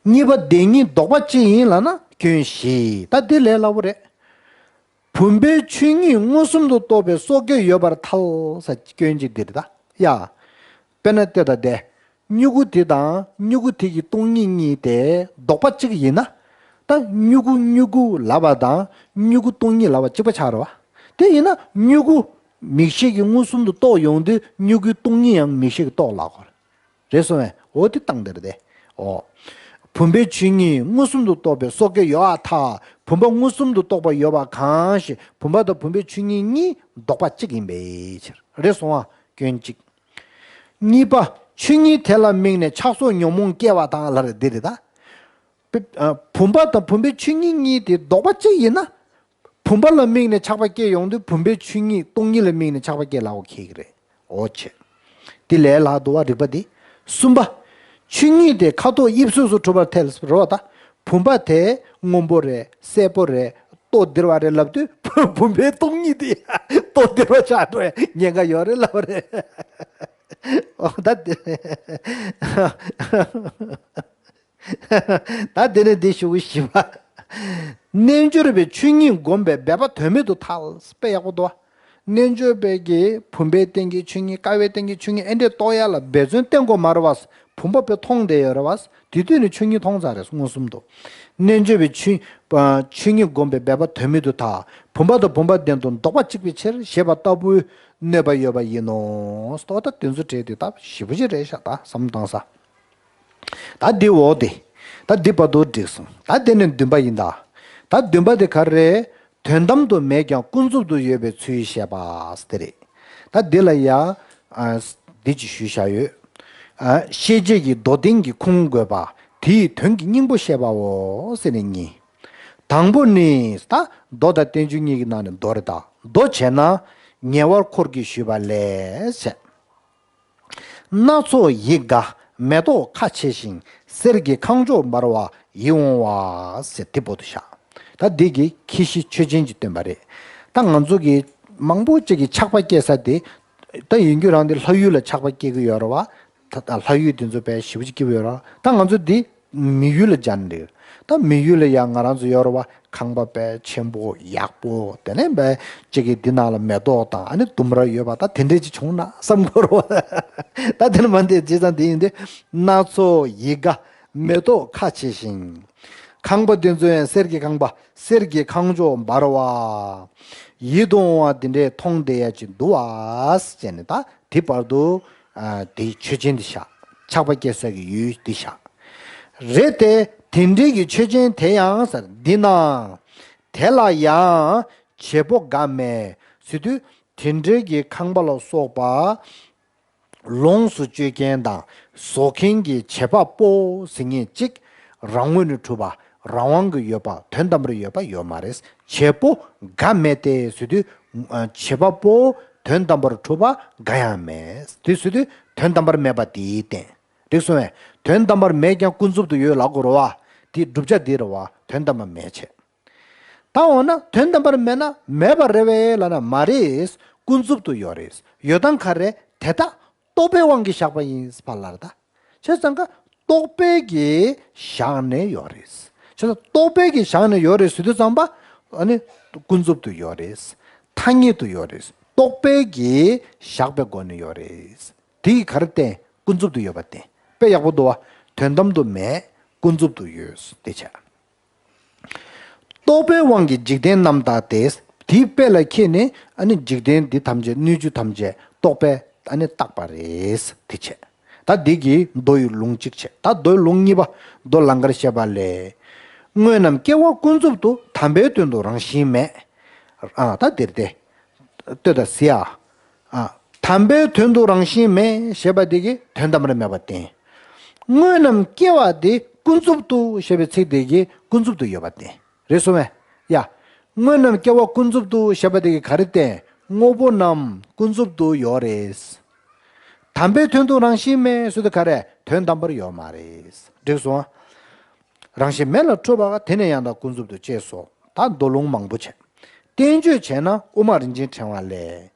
གཉིས་པ་བདེན་གཉིས་ལྡོག་པ་གཅིག་ཡིན་ལབ་ན་སྐྱོན་བཞི། ད་འདི་ལས་སླ་པོ་རེད། བུམ་པའི་ཆོས་ཉིད་མངོན་སུམ་དུ་རྟོགས་པའི་སོ་སྐྱེ་ཡོད་པར་ཐལ་ཟེར་སྐྱོན་གཅིག་འདི་རེད་ད། ཡ། དཔེར་ན་ལྟོས་དང་དེ། མྱུ་གུ་དེ་དང་མྱུ་གུ་དེ་གི་སྟོང་ཉིད་གཉིས་དེ་ལྡོག་པ་གཅིག་ཡིན་ན། ད་མྱུ་གུ་མྱུ་གུ་ལབ་པ་དང་མྱུ་གུ་སྟོང་ཉིད་ལབ་པ་གཅིག་པ་ཆགས་རེད་བ། དེ་ཡིན་ན་མྱུ་གུ་མིག་ཤེས་ཀྱིས་མངོན་སུམ་དུ་རྟོགས་ཡོང་དུས་མྱུ་གུའི་སྟོང་ཉིད་ཡང་མིག་ཤེས་ཀྱིས་རྟོགས་ལབ་དགོས་རེད། རེད་སོང་བས། འོ་དེ་སྟངས་འདིར་དེ། འོ། བུམ་པའི་ཆོས་ཉིད་མངོན་སུམ་དུ་རྟོགས་པའི་སོ་སྐྱེ་ཡོད་པར་ཐལ། བུམ་པ་མངོན་སུམ་དུ་རྟོགས་པ་ཡོད་པ་གང་ཞིག་བུམ་པ་དང་བུམ་པའི་ཆོས་ཉིད་གཉིས་ལྡོག་པ་གཅིག་ཡིན་པའི་ཕྱིར། རེད་སོང་བ། སྐྱོན་གཅིག་གཉིས་པ། ཆོས་ཉིད་དེ་ལ་དམིགས་ནས་ཆགས་སོགས་ཉོན་མོངས་སྐྱེ་བ་དང་ལབ་རེད་འདི་རེད་ད། བུམ་པ་དང་བུམ་པའི་ཆོས་ཉིད་གཉིས་དེ་ལྡོག་པ་གཅིག་ཡིན་ན། བུམ་པ་ལ་དམིགས་ནས་ཆགས་པ་སྐྱེ་ཡོང་དུས་བུམ་པའི་ཆོས་ཉིད་སྟོང་ཉིད་ལ་དམིགས་ནས་ཆགས་པ་སྐྱེ་ལབ་དགོས་ཀྱི་རེད། འོ་བྱས། དེ་ལས་ལྷག་འདུག་བ་རིགས་པ་འདི། གསུམ་པ། ཆོས་ཉིད་དེ་ཁ་དོག་དབྱིབས་གསུམ་སུ་གྲུབ་པར་ཐལ་རེད་བ་ད། བུམ་པ་དེ་སྔོན་པོ་རེད། སེར་པོ་རེད། ལྟོ་ལྡིར་བ་རེད་ལབ་དུས་བུམ་པའི་སྟོང་ཉིད་དེ་ལྟོ་ལྡིར་བ་ཆགས་འགྲོ་ཡ་ཉེན་ཁ་ཡོད་རེད་ལབ་རེད། འོ་ད་དེ། ད་དེ་ནས་འདི་ཞུ་གི་བཞི་པ། རྣལ་འབྱོར་པའི་ཆོས་ཉིད་བསྒོམས་པས་སྦས་པ་དོན་མེད་དུ་ཐལ། དཔེ་ཡག་པོ་འདུག་བ། རྣལ་འབྱོར་པའི་གི་བུམ་པའི་སྟེང་གི་ཆོས་ཉིད་ཀ་བའི་སྟེང་གི་ཆོས་ཉིད་ཨེ་འདྲས་རྟོགས་ཡ་ལ་འབད་བརྩོན་བསྟེན་དགོས་མ་རེད་བ། བུམ་པ་དཔེ་མཐོང་བསྡད་ཡོད་རེད་བ། དེ་དུས་ནས་ཆོས་ཉིད་མཐོང་ཚར་རེད་མངོན་སུམ་དུ། རྣལ་འབྱོར་པའི་ཆོས་ཆོས་ཉིད་བསྒོམས་པས་སྦས་པ་དོན་མེད་དུ་ཐལ། བུམ་པ་དང་བུམ་པ་བདེན་སྟོང་ལྡོག་པ་གཅིག་པའི་ཕྱིར་ཞེས་པ་ལྟ་བུའི་གནོད་པ་ཡོད་པ་ཡིན་ནོ། ལྟོ་ད་དེ་ཚོ་བྲིས་དེ་ད་ཞིབ་པོ་ཅིག་རེད་ཤག་ད་བསམ་བཏང་ས། ད་འདི་འོག་དེ། ད་འདི་བར་དུ་འགྲིག་སོང་། ད་དེ་ནས་བདུན་པ་ཡིན་ད། ད་བདུན་པ་དེ་ག་རེ་རེད། དོན་དམ་དུ་མེད་ཀྱང་ཀུན་རྫོབ་ཏུ་ཡོད་པའི་ཚུལ་བཤད་པ་དེ་རེད། ད་འདི་ལ་ཡ། ཨ། འདི་ཅིག་ཞུས་བཞག་ཡོད། ཨ། ཤེས་བྱེད་ཀྱི་མདོ་རྟེན་གྱི་ཁུངས་དགོས་པ། དེའི་དོན་གྱི་སྙིང་པོ་བཤད་པའོ་ཟེར་ནས་གཉིས། དང་པོ་ནི་ད་མདོ་དང་བསྟན་བཅོས་གཉིས་ཀྱི་ནང་ནས་མདོ་རེད་ད། མདོ་བྱས་ན་ཉེ་བར་འཁོར་གྱིས་ཞུས་པ་ལས་བཤད། སྣ་ཚོགས་ཡིད་དགའ་མེ་ཏོག་ཁ་ཕྱེ་ཞིང་། གསེར་གྱི་ཁང་ཆོག་འབར་བ་ཡིད་འོང་བ་ཟེར་དེ་པོ་དུ་བཞག་ད་འདི་གི་ཁྱད་གཞི་ཆོས་ཅན་གྱི་སྟོན་པ་རེད། ད་ང་ཚོ་གི་མང་པོ་ཅིག་གི་ཆགས་པ་སྐྱེ་ས་དེ། ད་ཡིན་རྒྱུ་རང་དེ་ལྷ་ཡུལ་ལ་ཆགས་པ་སྐྱེ་གི་ཡོད་རེད་བ། ད་ད་ལྷ་ཡུལ་དེ་ཚོ་དཔེ་ཞེ་པོ་ཅིག་སྐྱེ་གི་ཡོད་རེད་བ། ད་ང་ཚོ་འདི། མི་ཡུལ་ལ་སྦྱར་འདུག་ད་མི་ཡུལ་ལ་ཡང་ང་རང་ཚོ་ཡོད་རེད་བ། ཁང་པ་དཔེ་ཆེན་པོ་ཡག་པོ་དེ་ནས་དཔེ་གཅིག་གི་འདི་ནང་ལ་མེ་ཏོག་དང་ཨ་ནི་ལྡུམ་ར་ཡོད་པ་ད་དེ་འདྲས་ཅིག་བྱུང་ན་བསམ་གྱི་ཡོད་རེད་བ། ད་དེ་ནི་མ་འདི་བྱས་ཙང་དེ་ཡིན་དུས་སྣ་ཚོགས་ཡིད་དགའ་མེ་ཏོག་ཁ་ཕྱེ་ཞིང་། ཁང་པ་དེ་ཚོ་ཡང་གསེར་གྱི་ཁང་པ་གསེར་གྱི་ཁང་ཆོག་འབར་བ། ཡིད་དུ་འོང་བ་དེ་འདྲས་མཐོང་བསྡད་ཡ་ཅིག་འདུག་བ་ཟེར་ནས་ད། དེ་བར་དུ། ཨ། དེའི་ཆོས་ཅན་དེ་བཞག་ཆགས་པ་སྐྱེ་ས་གི་ཡུལ་དེ་བཞག་རེད་དེ། དེ་འདྲའི་གི་ཆོས་ཅན་དེ་ཡང་ཟེར་འདི་ན། དེ་ལ་ཡང་བྱེད་པོ་འགའ་མེད་ཟེར་དུས་དེ་འདྲའི་གི་ཁང་པ་ལ་སོགས་པ། ལོངས་སུ་སྤྱོད་མཁན་དང་བཟོ་མཁན་གྱི་བྱེད་པ་པོ་ཟེར་མཁན་གཅིག་རང་ངོས་ནས་གྲུབ་པ་རང་དབང་གི་ཡོད་པ་དོན་དམ་པར་ཡོད་པ་ཡོད་མ་རེད། བྱེད་པོ་འགའ་མེད་དེ་ཟེར་དུས། ཨ། བྱེད་པ་པོ་དོན་དམ་པར་གྲུབ་པ་འགའ་ཡང་མེད་དེ་ཟེར་དུས་དོན་དམ་པར་མེད་པ་དེའི་རྟེན། འགྲིག་སོང་བས། དོན་དམ་པར་མེད་ཀྱང་ཀུན་རྫོབ་ཏུ་ཡོད་ལབ་དགོས་རེད་བ། དེ་བསྒྲུབ་བྱ་འདི་རེད་བ། དོན་དམ་པར་མེད་བྱས། ད་འོ་ན་དོན་དམ་པར་མེད་ན་མེད་པ་རེད་བས་ལབ་ན་མ་རེད། ཀུན་རྫོབ་ཏུ་ཡོད་རེད། ཡོད་སྟངས་ག་རེ་དེ་དག་རྟོག་པའི་དབང་གིས་བཞག་པ་ཡིན་ཕར་ལ་རེད་ད། བྱས་ཙང་ཀ་རྟོག་པའི་གིས་བཞག་ནས་ཡོད་རེད། བྱས་ དེ་ལ་རྟོག་པས་ཀྱིས་བཞག་ནས་ཡོད་རེད་ཟེར་དུས་ཙམ་པ། ཨ་ནི་ཀུན་རྫོབ་ཏུ་ཡོད་རེད། ཐ་སྙད་དུ་ཡོད་རེད། རྟོག་པས་ཀྱིས་བཞག་པའི་སྒོ་ནས་ཡོད་རེད། དེ་ཡིས་ག་རེ་བསྟན། ཀུན་རྫོབ་ཏུ་ཡོད་པ་བསྟན། དཔེ་ཡག་པོ་འདུག་བ། དོན་དམ་དུ་མེད། ཀུན་རྫོབ་ཏུ་ཡོད། དེ་བྱས། རྟོག་པའི་དབང་གིས་འཇིག་རྟེན་རྣམ་བརྟགས་ཏེ། དེའི་དཔེ་ལ་མཁས་ནས་ཨ་ནི་འཇིག་རྟེན་འདི་ཐམས་ཅད་སྣོད་བཅུད་ཐམས་ཅད་རྟོག་པས་ཨ་ནི་བརྟགས་པ་རེད། དེ་བྱས། ད་འདི་གིས་མདོ་ཡི་ལུང་གཅིག་བྱས། ད་མདོ་ཡི་ལུང་གཉིས་པ། མདོ་ལང་ཀར་བཤད་པ་ལས། དངོས་རྣམས་སྐྱེ་བ་ཀུན་རྫོབ་ཏུ། དམ་པའི་དོན་དུ་རང་བཞིན་མེད། ཨ་ད་འདིར་ཏེ། ལྟོས་དང་གཟིགས་ཨ། ཨ། དམ་པའི་དོན་དུ་རང་བཞིན་མེད་ཞེས་པ་འདི་གིས་དོན་དམ་པར་མེད་པ་བསྟན། དངོས་རྣམས་སྐྱེ་བ་འདི་ཀུན་རྫོབ་ཏུ་ཞེས་པའི་ཚིག་འདི་གིས་ཀུན་རྫོབ་ཏུ་ཡོད་པ་བསྟན། རེད་སོང་བས། ཡ། དངོས་རྣམས་སྐྱེ་བ་ཀུན་རྫོབ་ཏུ་ཞེས་པ་འདི་གིས་ག་རེ་བསྟན། དངོས་པོ་རྣམས་ཀུན་རྫོབ་ཏུ་ཡོད་རེད། དམ་པའི་དོན་དུ་རང་བཞིན་མེད་ཟེར་དུས་ག་རེ། དོན་དམ་པར་ཡོད་མ་རེད། འགྲིག་སོང་ཨ། རང་བཞིན་མེད་ལ་འཁྲུལ་པ་དེ་ནས་ཡང་དག་ཀུན་རྫོབ་ཏུ་སྐྱེས་སོ། ད་མདོ་ལུང་མང་པོ་བྱས། བསྟན་བཅོས་བྱས་ན་དབུ་མ་རིན་ཆེན་ཕྲེང་བ་ལས།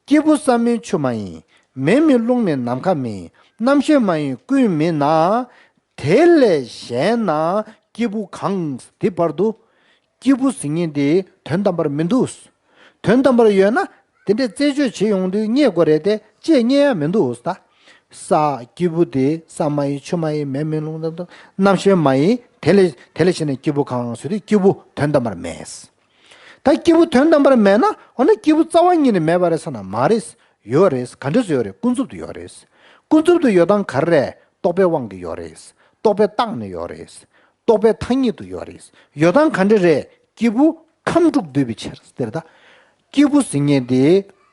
སྐྱེས་བུ་ས་མིན་ཆུ་མ་ཡིན། མེ་མིན་རླུང་མིན་ནམ་མཁའ་མིན། རྣམ་ཤེས་མ་ཡིན་ཀུན་མིན་ན། དེ་ལས་གཞན་ན་སྐྱེས་བུ་གང་། དེ་བར་དུ། སྐྱེས་བུ་ཟེར་མཁན་དེ་དོན་དམ་པར་མི་འདུག། དོན་དམ་པར་ཡོད་ན་དེ་འདྲའི་རྩད་གཅོད་བྱེད་ཡོང་དུས་རྙེད་དགོས་རེད་དེ། ཅེས་རྙེད་ཡ་མི་འདུག་ད། ས། སྐྱེས་བུ་དེ་ས་མ་ཡིན་ཆུ་མ་ཡིན་མེ་མིན་རླུང་དང་། རྣམ་ཤེས་མ་ཡིན། དེ་ལས་དེ་ལས་གཞན་ན་སྐྱེས་བུ་གང་ཟེར་དུས་སྐྱེས་བུ་དོན་དམ་པར་མེད། ད་སྐྱེས་བུ་དོན་དམ་པར་མེད་ན། འོ་ན་སྐྱེས་བུ་རྩ་བ་ཉིད་ནས་མེད་པ་རེད་ཟེར་ན་མ་རེད། ཡོད་རེད། ག་འདྲས་སུ་ཡོད་རེད། ཀུན་རྫོབ་ཏུ་ཡོད་རེད། ཀུན་རྫོབ་ཏུ་ཡོད་སྟངས་ག་རེ་རེད། རྟོག་པའི་དབང་གིས་ཡོད་རེད། རྟོག་པས་བརྟགས་ནས་ཡོད་རེད། རྟོག་པའི་ཐ་སྙད་དུ་ཡོད་རེད། ཡོད་སྟངས་ག་འདྲ་རེད། སྐྱེས་བུ་ཁམས་དྲུག་འདུས་པའི་ཕྱིར་ཟེར་ད། སྐྱེས་བུ་ཟེར་མཁན་དེ་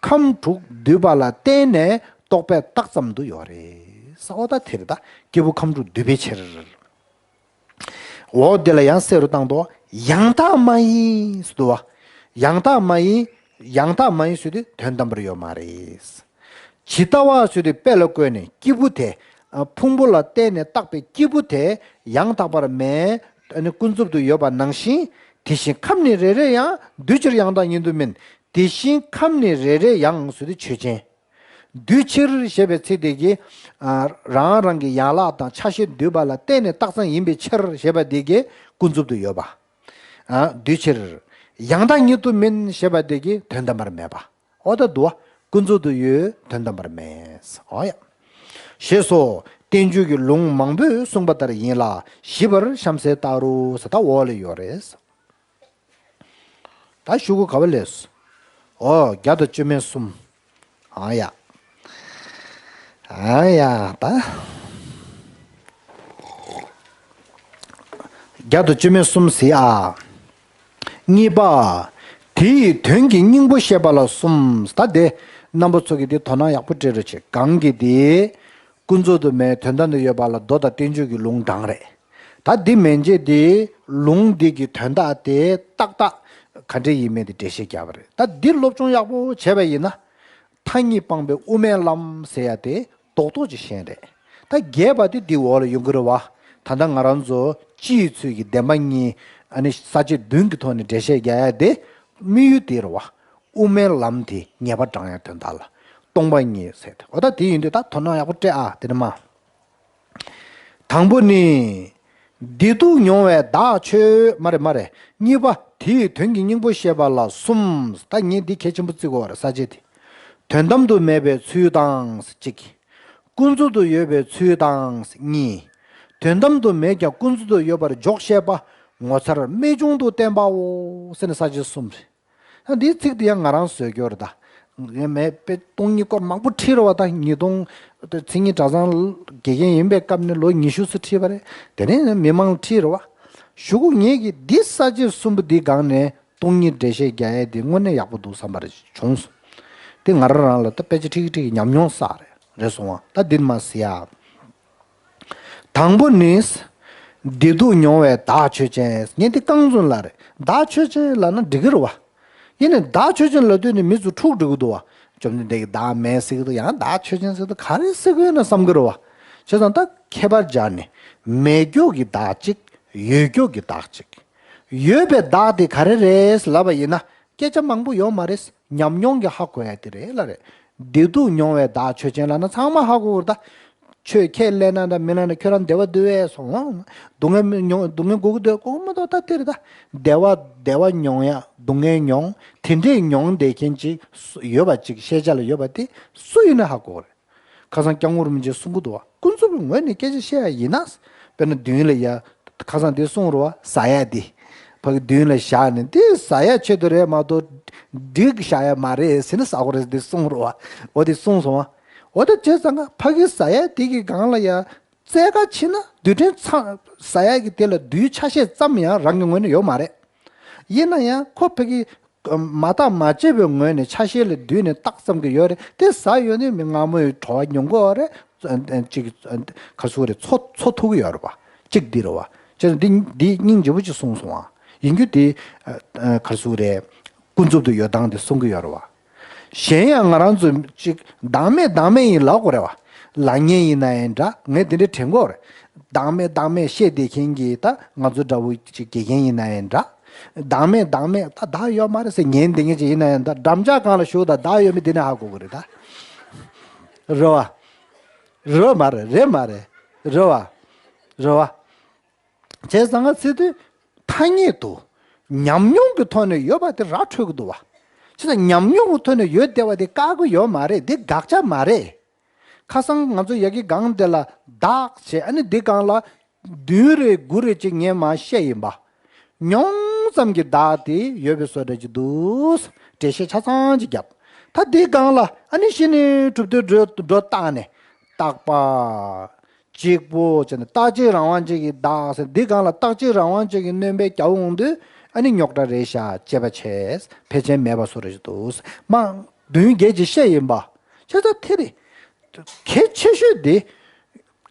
ཁམས་དྲུག་འདུས་པ་ལ་བརྟེན་ནས་རྟོག་པས་བརྟགས་ཙམ་དུ་ཡོད་རེད་ཟེར་བ། ད་དེ་རེད། ད་སྐྱེས་བུ་ཁམས་དྲུག་འདུས་པའི་ཕྱིར། འོ་དེ་ལ་ཡང་གསལ་རུ་བཏང་དོ། ཡང་དག་མ་ཡིན་ཟེར་དུས། ཡང་དག་མ་ཡིན། ཡང་དག་མ་ཡིན་ཟེར་དུས་དོན་དམ་པར་ཡོད་མ་རེད། ཇི་ལྟ་བ་ཟེར་དུས་དཔེ་ལ་བཀོད་ནས་སྐྱེས་བུ་དེ། ཕུང་པོ་ལ་བརྟེན་ནས་བཏགས་པའི་སྐྱེས་བུ་དེ་ཡང་དག་པར་མེད། ཨ་ནི་ཀུན་རྫོབ་ཏུ་ཡོད་པ་ནང་བཞིན། དེ་བཞིན་ཁམས་ནི་རེ་རེ་ཡང་། འདུས་ཕྱིར་ཡང་དག་ཉིད་དུ་མིན། དེ་བཞིན་ཁམས་ནི་རེ་རེ་ཡང་ཟེར་དུས་ཆོས་ཅན། འདུས་ཕྱིར་ཞེས་པའི་ཚིག་དེ་གིས། ཨ། རང་རང་གི་ཡན་ལག་དང་ཆ་ཤས་འདུས་པ་ལ་བརྟེན་ནས་བཏགས་ཙམ་ཡིན་པའི་ཕྱིར་ཞེས་པ་དེ་གིས་ཀུན་རྫོབ་ཏུ་ཡོད་པ། ཨ། འདུས་ཕྱིར། ཡང་དག་ཉིད་དུ་མིན་ཞེས་པ་དེ་གིས་དོན་དམ་པར་མེད་པ། འོ་ད་འདུ་བ། ཀུན་རྫོབ་ཏུ་ཡོད། དོན་དམ་པར་མེད། འོ་ཡ། ཞེས་སོགས་བསྟན་བཅོས་ཀྱི་ལུང་མང་པོས་གསུངས་པ་ལྟར་ཡིན་ལ། ཞིབ་པར་གཤམ་གསལ་ལྟར་རོ་ཟེར། ད་འོག་ལ་ཡོད་རེད། ད་ཤོག་གུ་ག་བ་ལས། ཨོ། བརྒྱ་དང་བཅུ་མེད་གསུམ། ཨ་ཡ། ཨ་ཡ་ད། བརྒྱ་དང་བཅུ་མེད་གསུམ་ཟེར་ཨ། གཉིས་པ། དེ་ཡི་དོན་གྱི་སྙིང་པོ་བཤད་པ་ལ་གསུམ། ད་དེ་རྣམ་པ་ཚོ་གིས་དེ་དོ་སྣང་ཡག་པོ་སྤྲད་རོགས་བྱེད། གང་གི་དེ། ཀུན་རྫོབ་ཏུ་མེད། དོན་དམ་དུ་ཡོད་པ་ལ་མདོ་དང་བསྟན་བཅོས་ཀྱི་ལུང་དྲངས་རེད། ད་འདི་མན་ཆད་དེ་ལུང་འདི་གི་དོན་དག་དེ་ཏག་ཏག་ག་འདྲ་ཡིན་མིན་དེ་འགྲེལ་བཤད་རྒྱག་པ་རེད། ད་འདི་སློབ་སྦྱོང་ཡག་པོ་བྱས་པ་ཡིན་ན། མཐའ་གཉིས་སྤངས་པའི་དབུ་མའི་ལམ་ཟེར་ཡ་དེ་རྡོག་རྡོག་ཅིག་ཤེས་རེད། ད་རྒྱས་པ་དེ་འདི་འོག་ལ་ཡོང་གི་རེད་བ། ད་ལྟ་ང་རང་ཚོ་སྤྱི་ཡི་ཚུལ་གྱི་བདེན་པ་གཉིས། ཨ་ནི་ས་བཅད་བདུན་གྱི་ཐོག་ནས་འགྲེལ་བཤད་རྒྱག་ཡ་དེ་དམིགས་ཡུལ་དེ་རེད་བ། དབུ་མའི་ལམ་དེ་ངེས་པ་དྲངས་ཡ་དོན་དག་ལ་སྟོང་པ་ཉིད་ཟེར་ཏེ། འོ་ད་དེ་ཡིན་དུས་ད་དོ་སྣང་ཡག་པོ་སྤྲད་ཨ། དེ་ནི་མ། དང་པོ་ནི། བདེ་སྡུག་མྱོང་བའི་བདག་ཆོས། མ་རེད་མ་རེད། གཉིས་པ། དེའི་དོན་གྱི་སྙིང་པོ་བཤད་པ་ལ་གསུམ། ད་ངས་འདི་གལ་ཆེན་པོ་བརྩི་དགོས་པ་རེད། ས་བཅད་དེ། དོན་དམ་དུ་མེད་པའི་ཚུལ་དང་གཅིག། ཀུན་རྫོབ་ཏུ་ཡོད་པའི་ཚུལ་དང་གཉིས། དོན་དམ་དུ་མེད་ཀྱང་ཀུན་རྫོབ་ཏུ་ཡོད་པར་འཇོག་བཤད་པ་ངོ་མཚར་རྨད་བྱུང་དུ་བསྟན་པའོ་ཟེར་ནས་ས་བཅད་གསུམ་རེད། ད་འདིའི་ཚིག་འདི་ཡང་ང་རང་བཟོས་རྒྱུ་རེད་ད། ངས་མེད་པའི་སྟོང་ཉིད་སྐོར་མང་པོ་བྲིས་རེད་བ། ད་ཉིས་སྟོང་། མཚན་ཉིད་གྲྭ་ཚང་དགེ་རྒན་ཡིན་པའི་སྐབས་ནས་ལོ་ཉི་ཤུ་ཙམ་བྲིས་པ་རེད། དེ་ནས་མི་མང་ལ་བྲིས་རེད་བ། གཞུག་གུ་ངེད་ཀྱིས་འདི་ས་བཅད་གསུམ་པོ་འདི་སྒང་ནས་སྟོང་ཉིད་འགྲེལ་བཤད་རྒྱག་ཡས་འདི་དངོས་གནས་ཡག་པོ་འདུག་བསམ་པ་རེ་བྱུང་སོང་། དེ་ང་རང་རང་ལ་ད་དཔེ་ཆ་ཁྲིག་ཁྲིག་ཉམས་མྱོང་བསགས་རེད། རེད་སོང་བ། ད་འདི་མ་ཟེར་ཡ། དང་པོ་ནི། བདེ་སྡུག་མྱོང་བའི་བདག་ཆོས་ཅན། ངས་འདི་རྐང་བཙུན་ལ་རེད། བདག་ཆོས་ཅན་ལབ་ན་འགྲིག་གི་རེད་བ། ཡིན་ནའི་བདག་ཆོས་ཅན་ལབ་དུས་ནི་མི་ཚོ་འཁྲུག་འགྲོ་གི་འདུག་བ། བཅོམ་ལྡན་འདས་ཀྱིས་བདག་མེད་ཟེར་གི་འདུག་ཡང་བདག་ཆོས་ཅན་ཟེར་གི་འདུག་ག་རེ་ཟེར་གི་ཡོད་ན་བསམ་གི་རེད་བ། བྱས་ཙང་ད་ཁྱད་པར་སྦྱར་ནས། མེད་མཁན་གྱི་བདག་གཅིག་ཡོད་མཁན་གྱི་བདག་གཅིག་ཡོད་པའི་བདག་དེ་ག་རེ་རེད་ལབ་པ་ཡིན་ན། སྐད་ཆ་མང་པོ་ཡོད་མ་རེད། ཉམས་མྱོང་གིས་ཧ་གོ་ཡ་དེ་རེད་ལ་རེད། བདེ་སྡུག་མྱོང་བའི་བདག་ཆོས་ཅན་ལབ་ན་ཚང་མ་ཧ་གོ་གི་རེད་ད། ཆོས་ཁས་ལེན་ན་འདྲ་མི་ལེན་ན་ཁྱོད་རང་བདེ་བ་འདོད་པས་སོང་། སྡུག་བསྔལ་མྱོང་སྡུག་བསྔལ་དགོས་ཀྱི་འདུག་དགོས་ཀྱི་མི་འདུག་ད་དེ་རེད་ད། བདེ་བ་བདེ་བ་མྱོང་ཡ་སྡུག་བསྔལ་མྱོང་དེ་འདྲས་མྱོང་བསྡད་མཁན་ཅིག་ཡོད་པ་ཅིག་ཤེས་བྱ་ལ་ཡོད་པ་དེ་སུ་ཡིན་ན་ཧ་གོ་རེད། ཁ་སང་སྐྱབས་མགོན་རིན་པོ་ཆེས་གསུང་གི་འདུག་བ། ཀུན་རྫོབ་ཀྱི་ངོས་ནས་སྐད་ཆ་བཤད་ཡ་ཡིན་ན། དཔེར་ན་མདུན་ལ་ཡ། ཁ་སང་དེ་གསུང་རུ་བ་ཟ་ཡ་དེ། ཕ་གི་མདུན་ལ་བཞག་ནས་དེ་ཟ་ཡ་ཆེད་དུ་རེད་མ་གཏོགས། འགྲིག་བཞག་ཡ་མ་རེད་ཟེར་ན་ཟ་གོ་རེད་དེ་གསུང་རུ་བ། འོ་དེ་གསུང་སོང་བ། འོ་ད་བྱས་ཙང་ང་ཕ་གི་ཟ་ཡ་དེ་གི་སྒང་ལ་ཡ། རྩལ་ཁ་ཕྱིན་ན་རྡུལ་ཕྲན་ཚང་ཟ་ཡ་གི་དེ་ལ་རྡུལ་ཆ་ཤས་ཙམ་ཡང་རང་གི་ངོས་ནས་ཡོད་མ་རེད། ཡིན་ན་ཡང་ཁོ་ཕ་གི་མ་བརྟགས་མ་དཔྱད་པའི་ངོས་ནས་ཆ་ཤས་ལ་བསྡུས་ནས་བཏགས་ཙམ་གྱི་ཡོད་རེད། དེ་ཟ་ཡོད་ནས་མི་སྔ་མོའི་བྲོ་བ་མྱོང་གི་ཡོད་རེད། ཅིག་ག་ཟུག་རེད། འཚོ་འཚོ་ཐུབ་ཀྱི་ཡོད་རེད་པ། གཅིག་འདི་རེད་པ། བྱས་ཙང་འདི་འདི་སྙིང་རྗེ་པོ་ཅིག་གསུངས་སོང་ཨ། ཡིན་རྒྱུ་དེ་ག་ཟུག་རེད། ཀུན་རྫོབ་ཏུ་ཡོད་སྟངས་དེ་གསུང་གི་ཡོད་རེད་པ། གཞན་ཡང་ང་རང་ཚོ་ཅིག་བདག་མེད་བདག་མེད་ཡིན་ལབ་དགོས་རེད་པ། ལབ་མཁན་ཡིན་ན་ཡང་འདྲ། ངས་འདི་འདྲ་དྲན་གྱི་ཡོད་རེད། བདག་མེད་བདག་མེད་བཤད་བསྡད་མཁན་གྱི་ད་ང་ཚོ་འདྲ་བོ་ཅིག་དགེ་རྒན་ཡིན་ན་ཡང་འདྲ། བདག་མེད་བདག་མེད་ད་བདག་ཡོད་མ་རེད་ཟེར་ཉན་བསྡད་མཁན་ཅིག་ཡིན་ན་ཡང་འདྲ། འགྲམ་ལྕག་སྒང་ལ་བཞུགས་དང་བདག་ཡོད་མེད་འདི་ནས་ཧ་གོ་གི་རེད་ད། རེད་པ། རེད་པ་མ་རེད། རེད་མ་རེད། རེད་པ། རེད་པ། བྱས་ཙང་ང་ཚེ་དུས་ཐ་སྙད་དུ་ཉམས་མྱོང་གི་ཐོག་ནས་ཡོད་པ་དེ་ར་འཕྲོད་ཀྱི་འདུག་པ། བྱས་ཙང་ཉམས་མྱོང་གི་ཐོག་ནས་ཡོད་བསྡད་པ་དེ་བཀག་གི་ཡོད་མ་རེད། དེ་དགག་བྱ་མ་རེད། ཁ་སང་ང་ཚོ་ཡ་གི་སྒང་དེ་ལ་བདག་བྱས། ཨ་ནི་འདི་སྒང་ལ་བདུན་རེ་དགུ་རེ་ཅིག་ངས་མར་བཤད་ཡིན་པ། མྱོང་ཙམ་གྱི་བདག་དེ་ཡོད་པའི་བཟོ་འདྲ་ཅིག་འདུག་འགྲེལ་བཤད་ཆ་ཚང་ཅིག་བརྒྱབ། ད་འདི་སྒང་ལ་ཨ་ནི་གཞི་ནས་གྲུབ་དོན་སྒྲོ་སྒྲོ་བཏགས་ནས། བཏགས་པ། གཅིག་པོ་བྱས་ནས་རྟག་གཅིག་རང་དབང་ཅན་གྱི་བདག་ཟེར། འདི་སྒང་ལ་རྟག་གཅིག་རང་དབང་ཅན་གྱི་སྣོན་པ་རྒྱག་འོང་དུས་ཨ་ནི་རྙོག་དྲ་རེད་ཤག་དཔྱད་པ་བྱས། ཕལ་ཆེར་མེད་པ་བཟོ་འདྲ་ཅིག་འདུག་མ་བདུན་བརྒྱད་ཅིག་བཤད་ཡིན་པ། བྱས་ཙང་དེ་རེད། གལ་ཆེ་ཤོས་དེ།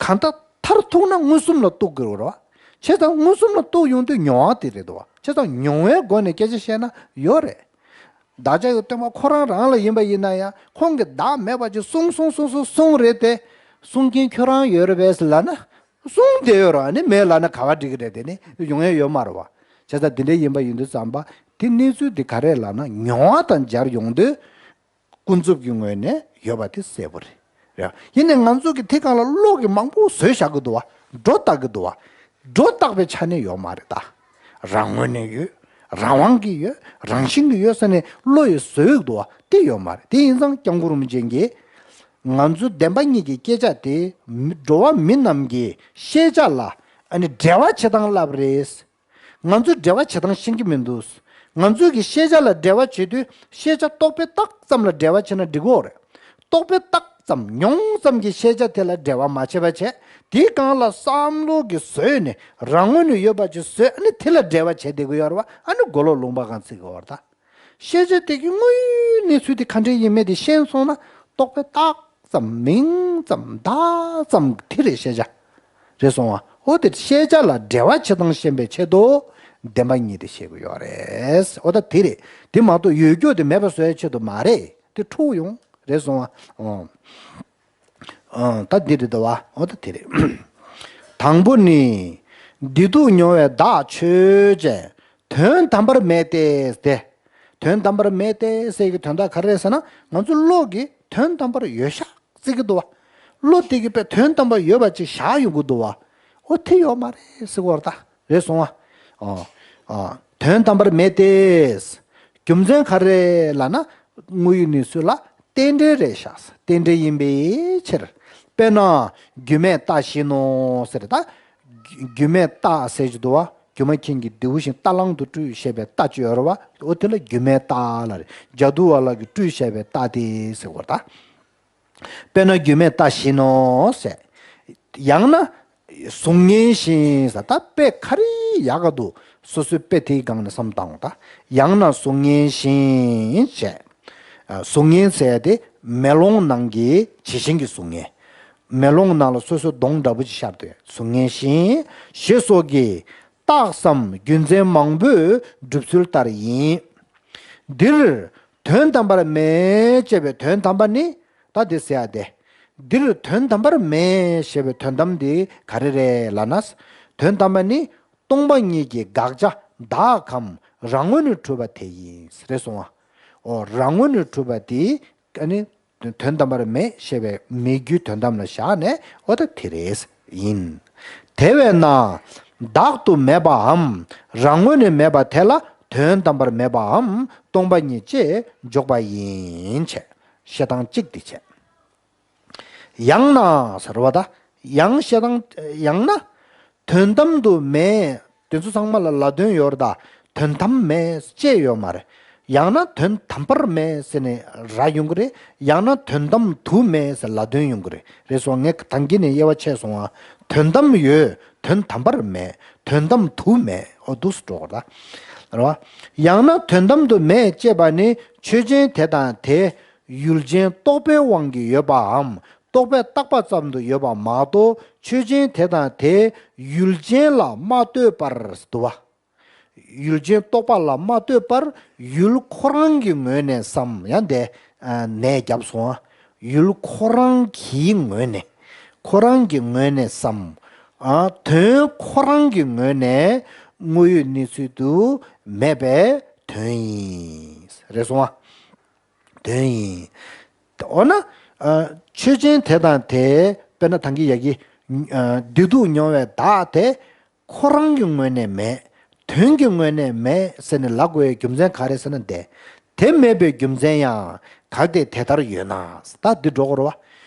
གང་ལྟར་མཐར་ཐུག་ན་མངོན་སུམ་ལ་གཏུག་དགོས་རེད་པ། བྱས་ཙང་མངོན་སུམ་ལ་གཏུག་ཡོང་དུས་མྱོང་བ་དེ་རེད་དོ། བྱས་ཙང་མྱོང་བའི་སྒོ་ནས་སྐད་ཆ་བཤད་ན་ཡོད་རེད། བདག་ཅག་གི་སྟོན་པ་ཁོ་རང་རང་ལ་ཡིན་པ་ཡིན་ན་ཡང་ཁོང་གིས་བདག་མེད་པ་ཅིག་གསུངས་གསུངས་གསུངས་གསུངས་གསུངས་རེད་དེ། གསུང་མཁན་ཁྱོད་རང་ཡོད་རེད་པས་ལབ་ན། གསུངས་བསྡད་ཡོད་རེད། ཨ་ནི་མེད་ལབ་ན་ག་པར་འགྲིག་གི་རེད། དེ་ནི་ཡོང་ཡ་ཡོད་མ་རེད་པ། བྱས་ཙང་འདི་འདྲ་ཡིན་པ་ཡིན་དུས་ཙམ་པ་དེ་གནས་ཚུལ་འདི་ག་རེད་ལབ་ན་མྱོང་བ་དང་སྦྱར་ཡོང་དུས། ཀུན་རྫོབ་ཀྱི་ངོས་ནས་ཡོད་པ་དེ་གསལ་པོ་རེད། རེད། ཡིན་ནའི་ང་ཚོ་གི་དེ་སྒང་ལ་བློ་གི་མང་པོ་བཟོས་བཞག་གི་འདུག་པ། སྒྲོ་བཏགས་ཀྱི་འདུག་པ། སྒྲོ་བཏགས་པའི་ཆ་ནས་ཡོད་མ་རེད་ད། རང་ངོས་ནས་ཡོད། རང་དབང་གིས་ཡོད། རང་བཞིན་གྱིས་ཡོད་ཟེར་ནས་བློ་ཡིས་བཟོས་ཀྱི་འདུག་པ། དེ་ཡོད་མ་རེད། དེ་ཡིན་ཙང་སྐྱབས་མགོན་རིན་པོ་ཆེ་གིས་ང་ཚོ་བདེན་པ་གཉིས་ཀྱི་སྐད་ཆ་དེ་མི་འགྲོ་བ་མི་རྣམས་ཀྱི་ཤེས་བྱ་ལ་ཨ་ནི་འགྲེལ་བ་བྱེད་སྟངས་བསླབ་རེད། ང་ཚོས་འགྲེལ་བ་བྱེད་སྟངས་ཤེས་ཀྱི་མི་འདུག་ང་ཚོས་ཀྱི་ཤེས་བྱ་ལ་འགྲེལ་བ་བྱེད་དུས་ཤེས་བྱ་རྟོག་པས་བཏགས་ཙམ་ལ་འགྲེལ་བ་བྱེད་ན་འགྲིག་གོ་རེད། རྟོག་པས་བཏགས་ཙམ་མྱོང་ཙམ་གྱི་ཤེས་བྱ་དེ་ལ་འགྲེལ་བ་མ་བྱེད་པ་བྱས། དེའི་སྒང་ལ་བསམ་བློ་གི་བཟོས་ནས་རང་ངོས་ནས་ཡོད་པ་ཅིག་བཟོས། ཨ་ནི་དེ་ལ་འགྲེལ་བ་བྱེད་བསྡད་ཀྱི་ཡོད་རེད་པ། ཨ་ནི་མགོ་ལོག་ལུང་པ་སྒང་ཚིག་གི་ཡོད་རེད་ད། ཤེས་བྱ་དེ་གི་དངོས་ཡོད་གནས་ཚུལ་དེ་ག་འདྲ་ཡིན་མིན་དེ་ཤེས་སོང་ན་རྟོག་པས་བཏགས་ཙམ་མིང་ཙམ་བཏགས་ཙམ་དེ་རེད་ཤེས་བྱ། རེད་སོང་བ། འོ་དེ་ཤེས་བྱ་ལ་འགྲེལ་བ་བྱེད་སྟངས་ཤེས་པའི་ཆེད་དུ་བདེན་པ་གཉིས་དེ་བཤད་ཀྱི་ཡོད་རེད། འོ་ད་དེ་རེད། དེ་མ་གཏོགས་ཡོད་རྒྱུ་དེ་མེད་པ་བཟོ་ཡའི་ཆེད་དུ་མ་རེད། དེ་འཁྲུག་ཡོང་། རེད་སོང་བ། ཨོ། ཨ། ད་འདི་རེད་དོ་བ། འོ་ད་དེ་རེད། དང་པོ་ནི། བདེ་སྡུག་མྱོང་བའི་བདག་ཆོས་ཅན། དོན་དམ་པར་མེད་དེ་སྟེ། དོན་དམ་པར་མེད་དེ་ཟེར་གྱི་དོན་དག་ག་རེ་རེད་ཟེར་ན། ང་ཚོ་བློ་གིས་དོན་དམ་པར་ཡོད་ཤག་བརྩི་གི་འདུག་བ། བློ་དེ་གིས་དཔེ་དོན་དམ་པར་ཡོད་པ་ཅིག་བཞག་ཡོང་གི་འདུག་བ། འོ་དེ་ཡོད་མ་རེད་ཟེར་གི་ཡོད་རེད་ད། རེད་སོང་བ། ཨ། ཨ། དོན་དམ་པར་མེད་དེ། རྒྱུ་མཚན་ག་རེ་ལབ་ན། དངོས་ཡོད་གནས་ཚུལ་ལ་རྟེན་འབྲེལ་རེད་ཤག་རྟེན་འབྲེལ་ཡིན་པའི་ཕྱིར། དཔེར་ན། རྒྱུ་མེད་རྟ་བཞིན་ནོ་ཟེར་ད། རྒྱུ་མེད་རྟ་ཟེར་གྱི་འདུག་བ། སྒྱུ་མ་མཁན་གྱི་རྡེའུ་བཞིན་རྟ་གླང་དུ་སྤྲུལ་ཞེས་པའི་རྟ་ཅིག་ཡོད་རེད་བ། འོ་དེ་ལ་རྒྱུ་མེད་རྟ་ལབ་རེད། ཇ་དུ་བ་ལ་གི་སྤྲུལ་ཞེས་པའི་རྟ་དེ་ཟེར་བ་ད། དཔེར་ན་རྒྱུ་མེད་རྟ་བཞིན་ནོ་ཟེར། ཡང་ན། གཟུགས་བརྙན་བཞིན་ཟེར་ད་དཔེ་ག་རེ་ཡག་ག་འདུག་སོ་སོའི་དཔེ་དེའི་སྒང་ནས་བསམ་བཏང་ད། ཡང་ན་གཟུགས་བརྙན་བཞིན་བྱས། གཟུགས་བརྙན་ཟེར་ཡ་དེ་མེ་ལོང་ནང་གི་ཇི་བཞིན་གྱི་གཟུགས་བརྙན། མེ་ལོང་ནང་ལ་སོ་སོའི་གདོང་འདྲ་པོ་ཅིག་ཤར་འདུག་གཟུགས་བརྙན་བཞིན་ཞེས་སོགས་ཀྱི་རྟགས་སམ་རྒྱུ་མཚན་མང་པོས་སྒྲུབ་ཚུལ་ལྟར་ཡིན། འདིར་དོན་དམ་པར་མེད་ཅེས་པའི་དོན་དམ་པ་ནི། ད་འདི་ཟེར་ཡ་དེ། འདིར་དོན་དམ་པར་མེད་ཞེས་པའི་དོན་དམ་འདི་ག་རེ་རེད་ལབ་ན། དོན་དམ་པ་ནི་སྟོང་པ་ཉིད་ཀྱི་དགག་བྱ་བདག་གམ་རང་ངོས་ནས་གྲུབ་པ་དེ་ཡིན། རེད་སོང་བ། འོ་རང་ངོས་ནས་གྲུབ་པ་དེ་ཨ་ནི་ དོན་དམ་པར་མེད་ཞེས་པའི་མེད་རྒྱུའི་དོན་དམ་ལ་བཞག་ནས་འོ་ད་དེ་རེད་ཡིན། དེ་བས་ན་བདག་ཏུ་མེད་པའམ་རང་ངོས་ནས་མེད་པ་དེ་ལ་དོན་དམ་པར་མེད་པའམ་སྟོང་པ་ཉིད་ཅེས་འཇོག་པ་ཡིན་བྱས། བཤད་སྟངས་གཅིག་འདི་བྱས། ཡང་ན་ཟེར་བ་ད། ཡང་བཤད་སྟངས། ཡང་ན། དོན་དམ་དུ་མེད། དེ་ཚོ་ཚང་མ་ལ་ལ་དོན་ཡོད་རེད་ད། དོན་དམ་མེད་ཅེས་ཡོད་མ་རེད། ཡང་ན་དོན་དམ་པར་མེད་ཟེར་ནས་ར་ཡོང་གི་རེད། ཡང་ན་དོན་དམ་དུ་མེད་ཟེར་ལ་དོན་ཡོང་གི་རེད། རེད་སོང་། ངས་ད་གིན་ནས་དབྱེ་བ་ཕྱེ་སོང་ང་། དོན་དམ་ཡོད། དོན་དམ་པར་མེད། དོན་དམ་དུ་མེད། འོ་འདུག་སེ་འགྲོ་གི་རེད་ད། རེད་བ། ཡང་ན་དོན་དམ་དུ་མེད་ཅེས་པ་ནི་ཆོས་ཅན་དེ་དང་དེ། ཡུལ་ཅན་རྟོག་པའི་དབང་གིས་ཡོད་པའམ་རྟོག་པས་བཏགས་པ་ཙམ་དུ་ཡོད་པ་མ་གཏོགས་ཆོས་ཅན་དེ་དང་དེ་ཡུལ་ཅན་ལ་མ་ལྟོས་པར་འདུག་བ། ཡུལ་ཅན་རྟོག་པ་ལ་མ་ལྟོས་པར་ཡུལ་ཁོ་རང་གི་ངོས་ནས་སམ། ཡང་དེ་ནས་བརྒྱབ་སོང་ང་། ཡུལ་ཁོ་རང་གི་ངོས་ནས། ཁོ་རང་གི་ངོས་ནས་སམ། དོན་ཁོ་རང་གི་ངོས་ནས་དངོས་ཡོད་གནས་ཚུལ་དུ་མེད་པའི་དོན་ཡིན། རེད་སོང་ང་། དོན་ཡིན། འོ་ན། ཨ། ཆོས་ཅན་དེ་དང་དེ། དཔེར་ན་ད་གིན་ཡ་གི། ཨ། བདེ་སྡུག་མྱོང་བའི་བདག་དེ། ཁོ་རང་གི་ངོས་ནས་མེད། དོན་གྱི་ངོས་ནས་མེད་ཟེར་ནས་ལབ་དགོས་པའི་རྒྱུ་མཚན་ག་རེ་ཟེར་ན་དེ། དེ་མེད་པའི་རྒྱུ་མཚན་ཡང་གལ་ཏེ་དེ་ལྟར་ཡོད་ན། ད་འདི་འགྲོ་དགོས་རེད་བ།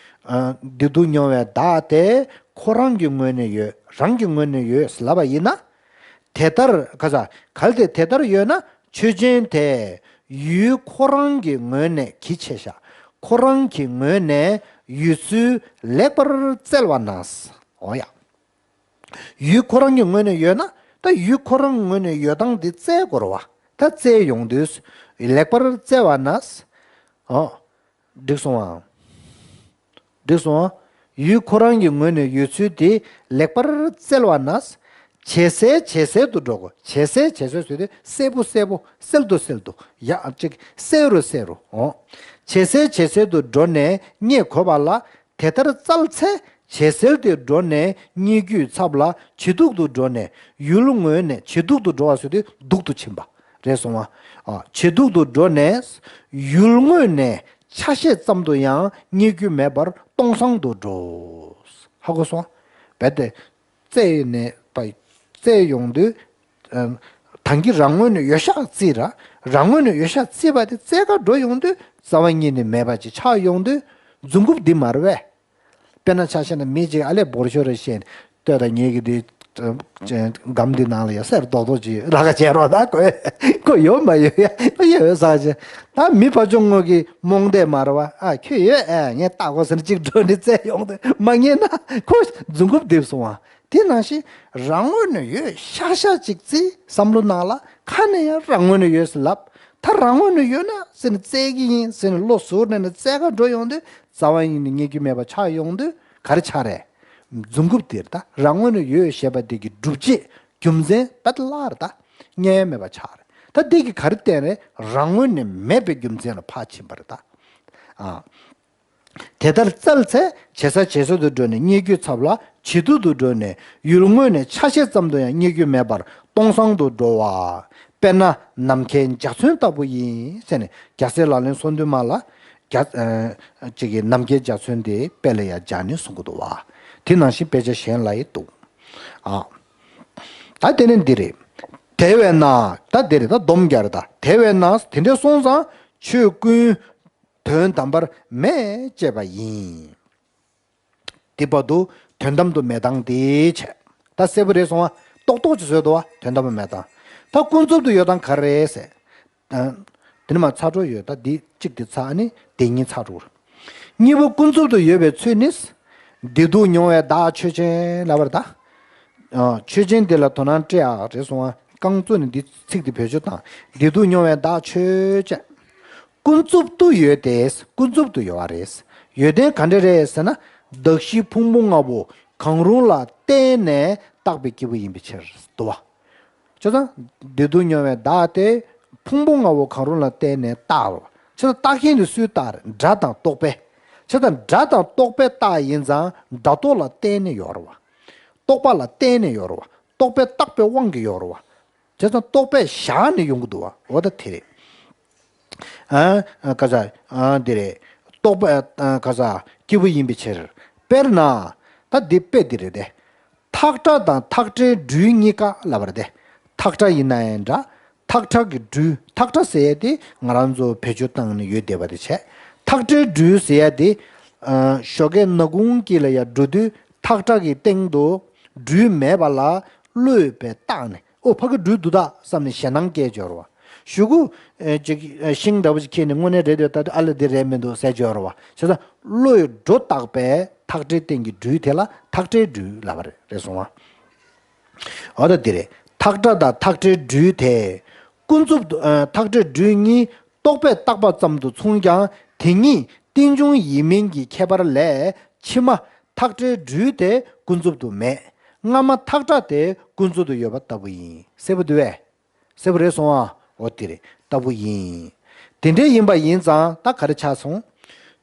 ཨ། བདེ་སྡུག་མྱོང་བའི་བདག་དེ་ཁོ་རང་གི་ངོས་ནས་ཡོད། རང་གི་ངོས་ནས་ཡོད་ལབ་པ་ཡིན་ན། དེ་ལྟར་ག་ས། གལ་ཏེ་དེ་ལྟར་ཡོད་ན་ཆོས་ཅན་དེ་ཡུལ་ཁོ་རང་གི་ངོས་ནས་གི་ཆེ་ཤ། ཁོ་རང་གི་ངོས་ནས་ཡོད་ཚུལ་ལེགས་པར་བཙལ་བ་ན། འོ་ཡ། ཡུལ་ཁོ་རང་གི་ངོས་ནས་ཡོད་ན་ད་ཡུལ་ཁོ་རང་ངོས་ནས་ཡོད་སྟངས་འདི་བཙལ་དགོས་རེད་བ། ད་བཙལ་ཡོང་དུས་ལེགས་པར་བཙལ་བ་ན། འོ། འགྲིག་སོང་ཨ། འགྲིག་སོང་ཨ། ཡུལ་ཁོ་རང་གི་ངོས་ནས་ཡོད་ཚུལ་དེ་ལེགས་པར་བཙལ་བ་ན། ཇེ་གསལ་ཇེ་གསལ་དུ་འགྲོ་དགོས། ཇེ་གསལ་ཇེ་གསལ་ཟེར་དུས་གསལ་པོ་གསལ་པོ། གསལ་དུ་གསལ་དུ། ཡ་གཅིག་གསལ་རུ་གསལ་རུ། འོ། ཇེ་གསལ་ཇེ་གསལ་དུ་འགྲོ་ནས་རྙེད་དགོས་པ་ལ། དེ་ལྟར་བཙལ་ཚེ་ཇེ་གསལ་དུ་འགྲོ་ནས་རྙེད་རྒྱུའི་ཚབ་ལ་ཇེ་སྡུག་ཏུ་འགྲོ་ནས་ཡུལ་ངོས་ནས། ཇེ་སྡུག་ཏུ་འགྲོ་བ་ཟེར་དུས་སྡུག་ཏུ་ཕྱིན་པ་རེད་སོང་ང་། ཨ། ཇེ་སྡུག་ཏུ་འགྲོ་ནས་ཡུལ་ངོས་ནས་ཆ་ཤས་ཙམ་དུ་ཡང་རྙེད་རྒྱུ་མེད་པར་སྟོང་སང་དུ་འགྲོ། ཧ་གོ་སོང་ང་། རྦད་དེ་བཙལ་ནས་ད་བཙལ་ཡོང་དུས། ཨ། ད་གིན་རང་ངོས་ནས་ཡོད་ཤག་བརྩིས་ར། རང་ངོས་ནས་ཡོད་ཤག་བརྩིས་པ་དེ་བཙལ་ག་འགྲོ་ཡོང་དུས་རྩ་བ་ཉིད་ནས་མེད་པ་ཅིག་ཆགས་ཡོང་དུས་འཛུམ་རྒུབ་འདི་མ་རེད་པས། དཔེར་ན་ཆ་བཞག་ན་མི་གཅིག་ཨ་ལས་འབོར་ཤོར་རེ་བཤད་ནས་ལྟོས་དང་། ངེད་ཀྱི་འདི་སྒམ་འདི་ནང་ལ་ཡ་གསེར་རྡོག་རྡོག་ཅིག་རག་ག་བྱས་རོགས། ད་ཁོས་ཁོ་ཡོད་མ་ཡོད་ཡ་ཡོད་ཟེར་བྱས། ད་མི་ཕར་ཕྱོགས་ངོས་ཀྱི་རྨོངས་དད་མ་རེད་བ། ཨ། ཁྱོད་ཡོད། ཨ། ངས་ལྟ་དགོས་ཟེར་ནས་གཅིག་འགྲོ་ནས་བཙལ་ཡོང་དུས་མ་རྙེད་ན་ཁོ་འཛུམ་རྒུབ་རྡིབ་སོང་བ། དེ་ནང་བཞིན་རང་ངོས་ནས་ཡོད་ཤག་ཤག་ཅིག་བརྩིས། བསམ་བློ་ནང་ལ་ཁ་ནས་ཡང་རང་ངོས་ནས་ཡོད་ཟེར་ལབ། ད་རང་ངོས་ནས་ཡོད་ན་ཟེར་ནས་བཙལ་གྱི་ཡིན་ཟེར་ནས་བློ་གཟུར་ནས་ནས་བཙལ་ག་འགྲོ་ཡོང་དུས་རྩ་བ་ཉིད་ནས་རྙེད་རྒྱུ་མེད་པ་ཆགས་ཡོང་དུས་ག་རེ་ཆགས་རེད། འཛུམ་རྒུབ་དེ་རེད། ད་རང་ངོས་ནས་ཡོད་ཞེས་པ་དེ་གི་སྒྲུབ་བྱེད་རྒྱུ་མཚན་རྦད་དེ་བརླག་རེད། ད་རྙེད་ཡ་མེད་པ་ཆགས་རེད། ད་དེ་གི་ག་རེ་བརྟེན་རེད། རང་ངོས་ནས་མེད་པའི་རྒྱུ་མཚན་ལ་ཕར་ཕྱིན་པ་རེད་ད། ཨ། དེ་ལྟར་བཙལ་ཚེ་ཇེ་གསལ་ཇེ་གསལ་དུ་འགྲོ་ནས་རྙེད་རྒྱུའི་ཚབ་ལ་ཇེ་སྡུག་ཏུ་འགྲོ་ནས་ཡུལ་ངོས་ནས་ཆ་ཤས་ཙམ་དུ་ཡང་རྙེད་རྒྱུ་མེད་པར་སྟོང་སང་དུ་འགྲོ་བ། དཔེར་ན་ནམ་མཁའི་འཇའ་ཚོན་ལྟ་བུ་ཡིན་ཟེར་ནས། རྒྱལ་སྲས་ལག་ལེན་སོ་བདུན་མ་ལ་རྒྱ། ཨ། ཅིག་གིས་ནམ་མཁའི་འཇའ་ཚོན་དེ་དཔེ་ལ་ཡང་སྦྱར་ནས་གསུང་གི་འདུག་བ། དེ་ནང་བཞིན་དཔེ་ཆ་གཞན་ལ་ཡང་འདུག། ཨ། ད་དེ་ནི་འདི་རེད། དེ་བས་ན། ད་འདི་རེད། ད་སྡོམ་རྒྱག་རེད། ད་དེ་བས་ན་དེ་འདྲ་སོང་ཙང་ཆོས་ཀུན་དོན་དམ་པར་མེད་ཅེས་པ་ཡིན། དེ་བར་དུ་དོན་དམ་དུ་མེད་སྟངས་དེ་བྱས། ད་གསལ་པོ་རེད་སོང་བ། རྟོག་རྟོག་ཅིག་བཟོས་འདུག་བ། དོན་དམ་པར་མེད་སྟངས། ད་ཀུན་རྫོབ་ཏུ་ཡོད་སྟངས་ག་རེ་རེད་ཟེར། ཨ། དེ་ནི་མ་ཚར་འགྲོ་ཡོད། ད་འདི་གཅིག་དེ་ཚར་ནི་དེ་གཉིས་ཚར་འགྲོ། གཉིས་པོ་ཀུན་རྫོབ་ཏུ་ཡོད་པའི་ཚུལ་ནི། བདེ་སྡུག་མྱོང་བའི་བདག་ཆོས་ཅན་ལབ་པ་རེད་ད། ཨ། ཆོས་ཅན་དེ་ལ་དོ་སྣང་སྤྲད་ཨ་རེད་སོང་བ། རྐང་བཙུགས་ནས་འདི་ཚིག་འདི་བེད་སྤྱོད་བཏང་། བདེ་སྡུག་མྱོང་བའི་བདག་ཆོས་ཅན། ཀུན་རྫོབ་ཏུ་ཡོད་དེ། ཀུན་རྫོབ་ཏུ་ཡོད་པ་རེད། ཡོད་དོན་ག་འདྲ་རེད་ཟེར་ན། གདགས་གཞིའི་ཕུང་པོ་ལྔ་པོ་གང་རུང་ལ་བརྟེན་ནས་བཏགས་པའི་སྐྱེས་བུ་ཡིན་པའི་ཕྱིར་དུ་བ། བྱས་ཙང་བདེ་སྡུག་མྱོང་བའི་བདག་དེ་ཕུང་པོ་ལྔ་པོ་གང་རུང་ལ་བརྟེན་ནས་བཏགས་པ། བྱས་ཙང་བཏགས་མཁན་དེ་སུས་བཏགས་རེད། སྒྲ་དང་རྟོག་པས། བྱས་ཙང་སྒྲ་དང་རྟོག་པས་བཏགས་ཡིན་ཙང་སྒྲ་རྟོག་ལ་བརྟེན་ནས་ཡོད་རེད་བ། རྟོག་པ་ལ་བརྟེན་ནས་ཡོད་རེད་བ། རྟོག་པས་བཏགས་པའི་དབང་གིས་ཡོད་རེད་བ། བྱས་ཙང་རྟོག་པས་བཞག་ནས་ཡོང་གི་འདུག་བ། འོ་ད་དེ་རེད། ཨ། ཨ། ཀ་ཙ། ཨ། འདི་རེད། རྟོག་པ་ཨ་ག་ས་སྐྱེས་བུ་ཡིན་པའི་ཕྱིར། དཔེར་ན། ད་འདི་དཔེ་འདི་རེད་དེ། ཐག་ཁྲ་དང་ཐག་ཁྲའི་སྦྲུལ་གཉིས་ཀ་ལབ་པ་རེད་དེ། ཐག་ཁྲ་ཡིན་ན་ཡང་འདྲ། ཐག་ཁྲ་གི་སྦྲུལ། ཐག་ཁྲ་ཟེར་ཡ་དེ་ང་རང་ཚོ་བེད་སྤྱོད་བཏང་ནས་ཡོད་བསྡད་པ་དེ་བྱས། ཐག་ཁྲའི་སྦྲུལ་ཟེར་ཡ་དེ། ཨ་ཞོགས་ཀས་ནག་ཁུང་དཀྱིལ་ལ་ཡར་འགྲོ་དུས་ཐག་ཁྲ་གི་སྟེང་དུ་སྦྲུལ་མེད་པ་ལ་བློས་པའི་བཏགས་ནས། ཨོ་ཕ་གི་སྦྲུལ་འདུག་ད་བསམ་ནས་ཞེད་སྣང་སྐྱེ་འབྱོར་བ། གཞུག་གུ་ཨེ་ཅིག་ཨེ་ཤིང་འདྲ་པོ་ཅིག་ཁྱེར་ནས་དངོས་གནས་རེད་འདོད་ད་ཨ་ལ་འདི་རེད་མི་འདུག་ཟེར་འབྱོར་བ། བྱས་ཙང་བློས་སྒྲོ་བཏགས་པའི་ཐག་ཁྲའི་སྟེང་གི་སྦྲུལ་དེ་ལ་ཐག་ཁྲའི་སྦྲུལ་ལབ་པ་རེད། རེད་སོང་ང་། འོ་ད་འདི་རེད། ཐག་ཁྲ་དང་ཐག་ཁྲའི་སྦྲུལ་དེ་ཀུན་རྫོབ་ཏུ་ཨ་ཐག་ཁྲའི་སྦྲུལ་གཉིས་རྟོག་པས་བཏགས་པ་ཙམ་དུ་མཚུངས་ཀྱང་དེ་གཉིས་རྟེན་འབྱུང་ཡིན་མིན་གྱི་ཁྱད་པར་ལས་ཕྱི་མ་ཐག་ཁྲའི་སྦྲུལ་དེ་ཀུན་རྫོབ་ཏུ་མེད། སྔ་མ་ཐག་ཁྲ་དེ་ཀུན་རྫོབ་ཏུ་ཡོད་པ་ལྟ་བུ་ཡིན། གསལ་པོ་འདུག་བས། གསལ་པོ་རེད་སོང་ཨ། འོ་དེ་རེད་ལྟ་བུ་ཡིན། དེ་འདྲ་ཡིན་པ་ཡིན་ཙང་ད་ག་རེ་ཆགས་སོང་།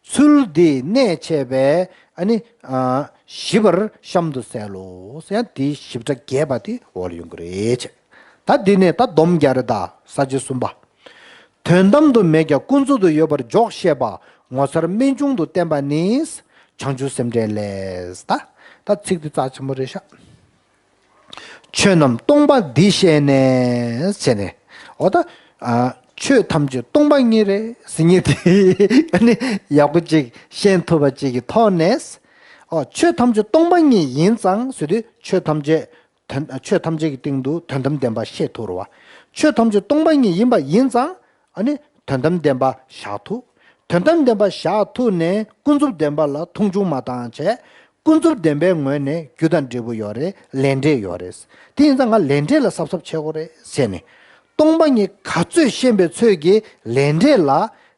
ཚུལ་འདིས་གནད་ཕྱེ་བས་ཨ་ནི་ཨ་ཞིབ་པར་གཤམ་དུ་གསལ་ལོ་ཟེར་ཡང་དེའི་ཞིབ་ཕྲ་རྒྱས་པ་དེ་འོག་ལ་ཡོང་གི་རེད། ད་འདི་ནས་ད་སྡོམ་རྒྱག་རེད་ད་ས་བཅད་གསུམ་པ། དོན་དམ་དུ་མེད་ཀྱང་ཀུན་རྫོབ་ཏུ་ཡོད་པར་འཇོག་ཤེས་པ་ངོ་མཚར་རྨད་བྱུང་དུ་བསྟན་པ་ནི། བྱང་ཆུབ་སེམས་འགྲེལ་ལས། ད་ད་ཚིག་འདི་རྩ་ཆེན་པོ་རེད་ཤག་ཆོས་རྣམས་སྟོང་པ་འདི་ཤེས་ནས་ཟེར་ནས། འོ་ད་ཨ་ཆོས་ཐམས་ཅད་སྟོང་པ་ཉིད་རེད་ཟེར་མཁན་དེ་ཨ་ནི་ཡག་པོ་ཅིག་ཤེས་ཐུབ་པ་ཅིག་གི་ཐོག་ནས། ཨོ་ཆོས་ཐམས་ཅད་སྟོང་པ་ཉིད་ཡིན་ཙང་ཟེར་དུས་ཆོས་ཐམས་ཅད་དོན་ཆོས་ཐམས་ཅད་ཀྱི་སྟེང་དུ་དོན་དམ་བདེན་པ་ཤེས་ཐུབ་རེད་བ། ཆོས་ཐམས་ཅད་སྟོང་པ་ཉིད་ཡིན་པ་ཡིན་ཙང་ཨ་ནི་དོན་དམ་བདེན་པ་བཞག་ཐུབ། དོན་དམ་བདེན་པ་བཞག་ཐུབ་ནས་ཀུན་རྫོབ་བདེན་པ་ལ་མཐོང་ཆུང་མ་བཏང་བྱས། ཀུན་རྫོབ་བདེན་པའི་ངོས་ནས་རྒྱུ་དང་འབྲས་བུ་ཡོད་རེད། ལས་འབྲས་ཡོད་རེད། དེ་ཡིན་ཙང་ང་ལས་འབྲས་ལ་གཟབ་གཟབ་བྱེད་དགོས་རེད་ཟེར་ནས། སྟོང་པ་ཉིད་ག་ཚོད་ཤེས་པའི་ཚོད་ཀྱིས་ལས་འབྲས་ལ་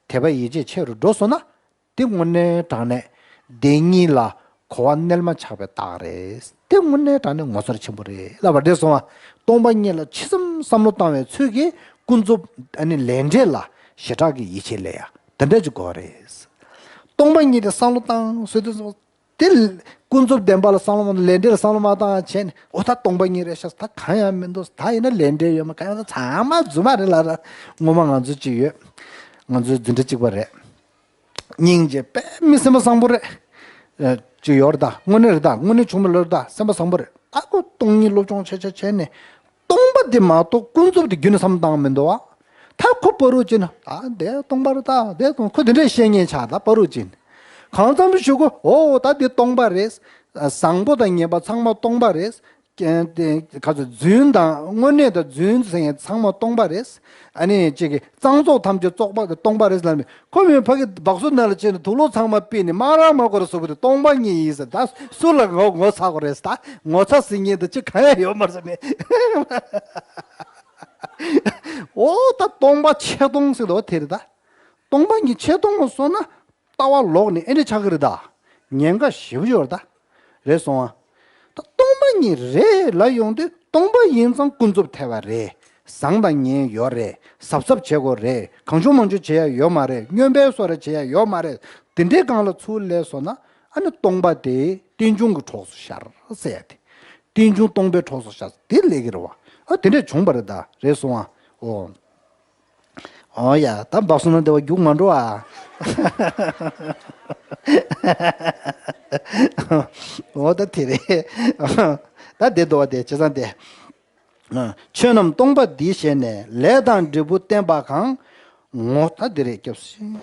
དད་པ་ཡིད་ཆེས་ཆེ་རུ་འགྲོ་སོང་ན། དེ་དངོས་གནས་དྲང་གནས་བདེན་གཉིས་ལ་གོ་བ་རྣལ་མ་ཆགས་པའི་རྟགས་རེད། དེ་དངོས་གནས་དྲང་གནས་ངོ་མཚར་ཆེན་པོ་རེད་ལབ་པ་རེད་སོང་བ། སྟོང་པ་ཉིད་ལ་ཇི་ཙམ་བསམ་བློ་བཏང་བའི་ཚོད་ཀྱིས་ཀུན་རྫོབ་ཨ་ནི་ལས་འབྲས་ལ་ཞེ་དྲག་གི་ཡིད་ཆེས་སླེབས་ཡ་དེ་འདྲ་ཅིག་དགོས་རེད། སྟོང་པ་ཉིད་དེ་བསམ་བློ་བཏང་ཟེར་དུས་སོ། དེ་ཀུན་རྫོབ་བདེན་པ་ལ་བསམ་བློ་མ་བཏང་ལས་འབྲས་ལ་བསམ་བློ་མ་བཏང་བྱས་ནས་འོ་ད་སྟོང་པ་ཉིད་རེད་ཤག་ད་གང་ཡང་མི་འདུག་ད་ཡིན་ན་ལས་འབྲས་ཡོད་མ་གང་ཡང་ད་ཚང་མ་རྫུན་མ་རེད་ལ་ར། ངོ་མ་ང་ཚོ་གཅིག་ཡོད། ང་ཚོའི་འཛིན་གྲྭ་གཅིག་པ་རེད། སྙིང་རྗེ་དཔེ་མི་སེམས་པ་བཟང་པོ་རེད། ཨ་ཅིག་ཡོད་རེད་ད་དངོས་གནས་རེད་ད་དངོས་གནས་བྱུང་མི་ལོ་རེད་ད་སེམས་པ་བཟང་པོ་རེད་ད་ཁོ་སྟོང་ཉིད་སློབ་སྦྱོང་ཆེ་ཆེ་བྱས་ནས་སྟོང་པ་དེ་མ་གཏོགས་ཀུན་རྫོབ་དེ་རྒྱུན་ནས་བསམ་བཏང་མི་འདུག་བ། ད་ཁོ་བར་རུ་ཅིག་ན་ད་དེ་སྟོང་པ་རེད་ད་དེ་སྟོང་ཁོ་དེ་འདྲས་བཤད་ཉན་ཆགས་ད་བར་རུ་ཅིག་ན་གང་འཚམ་ཞུ་གོ་ཨོ་ད་དེ་སྟོང་པ་རེད། བཟང་པོ་དང་ངན་པ་ཚང་མ་སྟོང་པ་རེད། ག་ཚོད་རྫུན་དང་དངོས་གནས་དང་རྫུན་ཟེར་མཁན་ཚང་མ་སྟོང་པ་རེད། ཨ་ནི་གཅིག་གི་གཙང་བཙོག་ཐམས་ཅད་བཙོག་པ་དང་སྟོང་པ་རེད་ལབ་ནས་ཁོ་མོས་ཕ་གི་སྦག་སོ་ནང་ལ་ཕྱིན་ནས་དུག་ལོག་ཚང་མ་ཕུད་ནས་སྨ་ར་མ་གོ་ར་སོ་གི་དེ་སྟོང་པ་ཉིད་ཡིན་ཟེར་ད་སུ་ལ་ངོ་ངོ་ཚ་གོ་རེད་ད་ངོ་ཚ་ཟེར་མཁན་དེ་ཅི་གང་ཡང་ཡོད་མ་རེད་ཟེར་ནས། ཨོ་ད་སྟོང་པ་ཆེ་སྟོང་ཟེར་དོ་དེ་རེད་ད། སྟོང་པ་ཉིད་ཆེ་སྟོང་ངོ་སོང་ན། ལྟ་བ་ལོག་ནས་ཨེ་འདྲ་ཆགས་ཀྱི་རེད་ད། ཉེན་ཁ་ཞེ་པོ་ཡོད་རེད་ད། རེད་སོང་ཨ། ད་སྟོང་པ་ཉིད་རེད་ལབ་ཡོང་དུས་སྟོང་པ་ཡིན་ཙང་ཀུན་རྫོབ་ཐལ་བ་རེད། བཟང་དང་ངན་ཡོད་རེད། གཟབ་གཟབ་བྱེད་དགོས་རེད། གང་བྱུང་མང་བྱུང་བྱེད་ཡ་ཡོད་མ་རེད། སྨྱོན་པའི་བཟོ་འདྲ་བྱེད་ཡ་ཡོད་མ་རེད། དེ་འདྲའི་སྒང་ལ་ཚུར་སླེབས་སོང་ན་ཨ་ནི་སྟོང་པ་དེ་རྟེན་འབྱུང་གི་གྲོགས་སུ་ཤར་ཟེར་ཡ་དེ། རྟེན་འབྱུང་སྟོང་པའི་གྲོགས་སུ་ཤར་དེ་སླེབས་ཀྱི་རེད་བ། ཨ་དེ་འདྲས་བྱུང་བ་རེད་ད། རེད་སོང་ཨ། ཨོ། ཨོ་ཡ་ད་འབག་སོང་ན་བདེ་བ་རྒྱུག་མ་འགྲོ་ཨ། ཨོ་ད་དེ་རེད། ད་བདེ་འདུག་བ་དེ་བྱས་ཙང་དེ། ཆོས་རྣམས་སྟོང་པ་འདི་ཤེས་ནས་ལས་དང་འབྲས་བུ་བསྟན་པ་གང་། ངོ་ད་དེ་རེད་སྐྱབས་སུ་མཆི།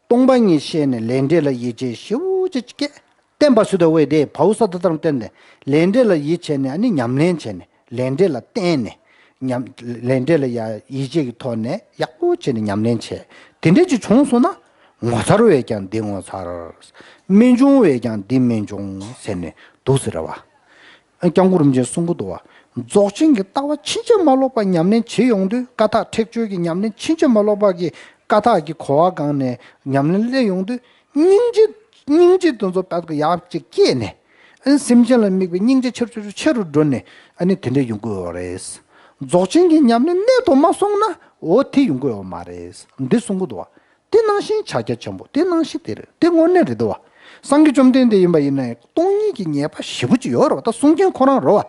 སྟོང་པ་ཉིད་ཤེས་ནས་ལས་འབྲས་ལ་ཡིད་ཆེས་ཞེ་པོ་ཅིག་སྐྱེས། བརྟེན་པ་སུ་དང་བས་དེ་བའུ་ས་ད་ལྟར་བརྟེན་ནས་ལས་འབྲས་ལ་ཡིད་ཆེས་ནས་ཨ་ནི་ཉམས་ལེན་བྱས་ནས་ལས་འབྲས་ལ་བརྟེན་ནས་ཉམས་ལས་འབྲས་ལ་ཡ་ཡིད་ཆེས་ཀྱི་ཐོག་ནས་ཡག་པོ་བྱས་ནས་ཉམས་ལེན་བྱས། དེ་འདྲས་ཅིག་བྱུང་སོང་ན་ངོ་མཚར་བས་ཀྱང་འདི་ངོ་མཚར། རྨད་བྱུང་བས་ཀྱང་འདི་རྨད་བྱུང་ཟེར་ནས་འདུག་ཟེར་བ། སྐྱབས་མགོན་རིན་པོ་ཆེས་གསུང་གི་འདུག་བ། རྫོགས་ཆེན་གྱི་ལྟ་བ་ཕྱིན་ཅི་མ་ལོག་པ་ཉམས་ལེན་བྱེད་ཡོང་དུས་ཀ་དག་ཁྲེགས་ཆོད་ཀྱི་ཉམས་ལེན་ཕྱིན་ཅི་མ་ལོག་པ་གི་ཀ་དག་གི་གོ་བ་སྒང་ནས་ཉམས་ལེན་སླེབས་ཡོང་དུས་སྙིང་རྗེ་སྙིང་རྗེ་དེ་ཚོ་དཔེ་ཡག་ཅིག་སྐྱེས་ནས་ཨ་ནི་སེམས་ཅན་ལ་དམིགས་པའི་སྙིང་རྗེ་ཆེ་རུ་ཆེ་རུ་ཆེ་རུ་འགྲོ་ནས་ཨ་ནི་དེ་འདྲ་ཡོང་གི་ཡོད་རེད། རྫོགས་ཆེན་གྱི་ཉམས་ལེན་གནད་དུ་མ་སོང་ན་འོ་དེ་ཡོང་གི་ཡོད་མ་རེད་འདི་གསུང་གི་འདུག་བ། དེ་ནང་བཞིན་ཕྱག་རྒྱ་ཆེན་པོ་དེ་ནང་བཞིན་དེ་རེད་དེ་དངོས་གནས་རེད་དོ། སངས་རྒྱས་བཅོམ་ལྡན་འདས་ཡིན་པ་ཡིན་ན་ཡང་སྟོང་ཉིད་ཀྱི་ངེས་པ་ཞེ་པོ་ཅིག་ཡོད་རེད་བ་ད་གསུང་མཁན་ཁོ་རང་རེད་བ།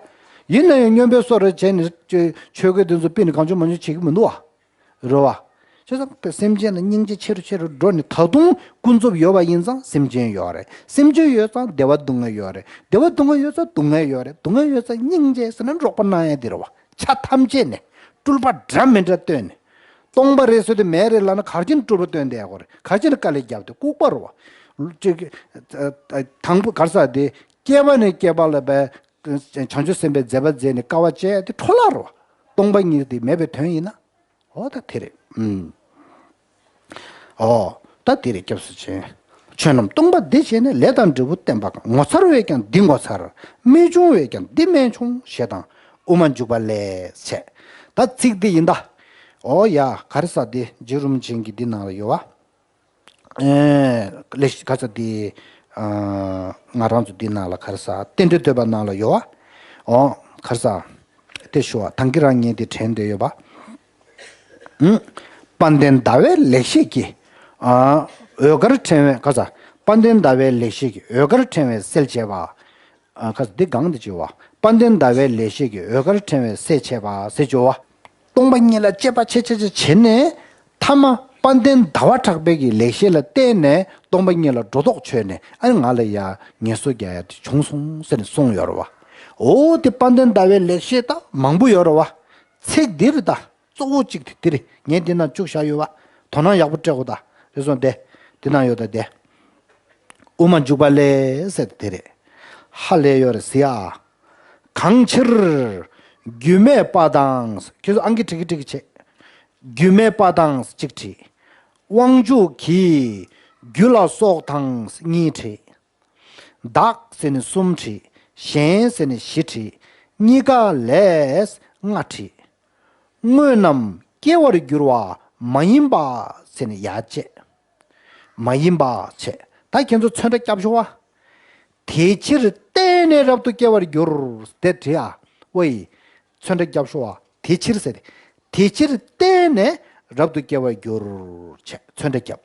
ཡིན་ན་ཡང་སྨྱོན་པའི་བཟོ་འདྲ་བྱས་ནས་ཆོས་ཆོས་གོས་དེ་ཚོ་ཕུད་ནས་གང་བྱུང་མང་བྱུང་བྱེད་ཀྱི་མི་འདུག་བ། རེད་བ། བྱས་ཙང་སེམས་ཅན་ལ་སྙིང་རྗེ་ཆེ་རུ་ཆེ་རུ་འགྲོ་ནས་ད་དུང་ཀུན་རྫོབ་ཡོད་པ་ཡིན་ཙང་སེམས་ཅན་ཡོད་རེད། སེམས་ཅན་ཡོད་ཙང་བདེ་བ་སྡུག་བསྔལ་ཡོད་རེད། བདེ་བ་སྡུག་བསྔལ་ཡོད་ཙང་སྡུག་བསྔལ་ཡོད་རེད། སྡུག་བསྔལ་ཡོད་ཙང་སྙིང་རྗེ་ཟེར་ན་འགྲོགས་པ་གནང་ཡ་དེ་རེད་བ། ཆ་ཐམས་ཅད་ནས་སྤྲུལ་པ་འདྲ་མི་འདྲ་བཏོན་ནས། སྟོང་པ་རེད་ཟེར་དུས་མེད་རེད་ལབ་ན་ག་རེ་བྱས་ནས་སྤྲུལ་པ་བཏོན་བསྡད་ཡོད་རེད། ག་རེ་བྱས་ནས་དཀའ་ལས་བརྒྱབ་བསྡད། ལྐུགས་པ་རེད་བ། ཅིག་དང་པོ་ག་རེ་ཟེར་དེ། སྐྱེ་བ་ནས་སྐྱེ་བ་ལ་བས་བྱང་ཆུབ་སེམས་དཔའི་མཛད་པ་མཛད་ནས་དཀའ་བ་སྤྱད་དེ་འཕྲོ་བརླག་རེད་བ། སྟོང་པ་ཉིད་དེ་མེད་པའི་དོན་ཡིན་ན། འོ་ད་དེ་རེད། ཨུམ། འོ་ད་དེ་རེད། སྐྱབས་སུ་མཆི། ཆོས་རྣམས་སྟོང་པ་འདི་བྱས་ནས། ལས་དང་འབྲས་བུ་བསྟན་པ་གང་། ངོ་མཚར་བས་ཀྱང་འདི་ངོ་མཚར། རྨད་བྱུང་བས་ཀྱང་འདི་རྨད་བྱུང་། ཞེས་དང་དབུ་མ་འཇུག་པ་ལས་བྱས། ད་ཚིག་འདི་ཡིན་ད། འོ་ཡ་ག་རེ་ཟེར་དེ་རྗེ་རིན་པོ་ཆེ་གི་འདི་ནང་ལ་ཡོད་བ། ཨེ། ལེགས་ག་ས་དེ། ཨ། ང་རང་ཚོ་འདི་ནང་ལ་ག་རེ་ཟེར། རྟེན་འབྲེལ་བསྟོད་པ་ནང་ལ་ཡོད་བ། འོ། ག་རེ་ཟེར། དེ་ཞུ་བ་དང་གི་རང་ཉིད་དེ་དྲན་དེ་ཡོད་པ། ཨུ། དཔལ་ལྡན་ཟླ་བའི་ལེགས་བཤད་ཀྱིས། ཨ། འོད་དཀར་ཕྲེང་བའི་ག་རེ་ཟེར། དཔལ་ལྡན་ཟླ་བའི་ལེགས་བཤད་ཀྱིས། འོད་དཀར་ཕྲེང་བའི་གསལ་བྱེད་པ། ཨ། ཁ་འདི་གང་དུ་བྱེད་པ། དཔལ་ལྡན་ཟླ་བའི་ལེགས་བཤད་ཀྱིས། འོད་དཀར་ཕྲེང་བའི་གསལ་བྱེད་པ་ཟེར་བྱེད་པ། སྟོང་པ་ཉིད་ལ་དཔྱད་པ་བྱེད་བྱེད་བྱེད་བྱེད་ནས། ཐ་མ་དཔལ་ལྡན་ཟླ་བ་གྲགས་པའི་གི་ལེགས་བཤད་ལ་བརྟེན་ནས་སྟོང་པ་ཉིད་ལ་སྒྲོ་འདོགས་ཆོད་ནས། ཨ་ནི་ང་ལ་ཡ་ངལ་གསོ་རྒྱག་ཡ་དེ་བྱུང་སོང་ཟེར་ནས་གསུངས་ཡོད་རེད་བ། འོ་དེ་དཔལ་ལྡན་ཟླ་བའི་ལེགས་བཤད་ད་མང་པོ་ཡོད་རེད་བ། ཚིག་འདི་རེད་ད། གཙོ་བོ་གཅིག་དེ་འདི་རེད། ངས་འདི་ན་བཅུག་བཞག་ཡོད་བ། དོ་སྣང་ཡག་པོ་སྤྲད་དགོས་ད། རེད་སོང་དེ། འདི་ན་ཡོད་ད་དེ། དབུ་མ་འཇུག་པ་ལས་ཟེར་དེ་རེད། ཧ་ལས་ཡོད་རེད་ཟེར་ཡ། གང་ཕྱིར། རྒྱུ་མེད་པ་དང་། ཁྱོད་ཚོ་ཨང་ཀི་བྲི་གི་བྲི་གི་བྱེད། རྒྱུ་མེད་པ་དང་གཅིག་བྲིས། དབང་ཕྱུག་གི། རྒྱུ་ལ་སོགས་དང་གཉིས་བྲིས། བདག་ཟེར་ནས་གསུམ་བྲིས། གཞན་ཟེར་ནས་བཞི་བྲིས། གཉིས་ཀ་ལས་ལྔ་བྲིས། དངོས་རྣམས་སྐྱེ་བར་འགྱུར་བ་མ་ཡིན་པ་ཟེར་ནས་ཡར་བཅད། མ་ཡིན་པ་བྱས། ད་ཁྱེད་ཚོ་ཚོན་ཁྲ་རྒྱབ་ཤོག་ཨ། དེ་ཕྱིར་བརྟེན་ནས་རབ་ཏུ་སྐྱེ་བར་འགྱུར། དེ་བྲིས་ཨ། ཨོ་ཡི། ཚོན་ཁྲ་རྒྱབ་ཤོག་ཨ། དེ་ཕྱིར་ཟེར། དེ་ཕྱིར་བརྟེན་ནས་རབ་ཏུ་སྐྱེ་བར་འགྱུར། བྱས་ཚོན་ཁྲ་རྒྱབ།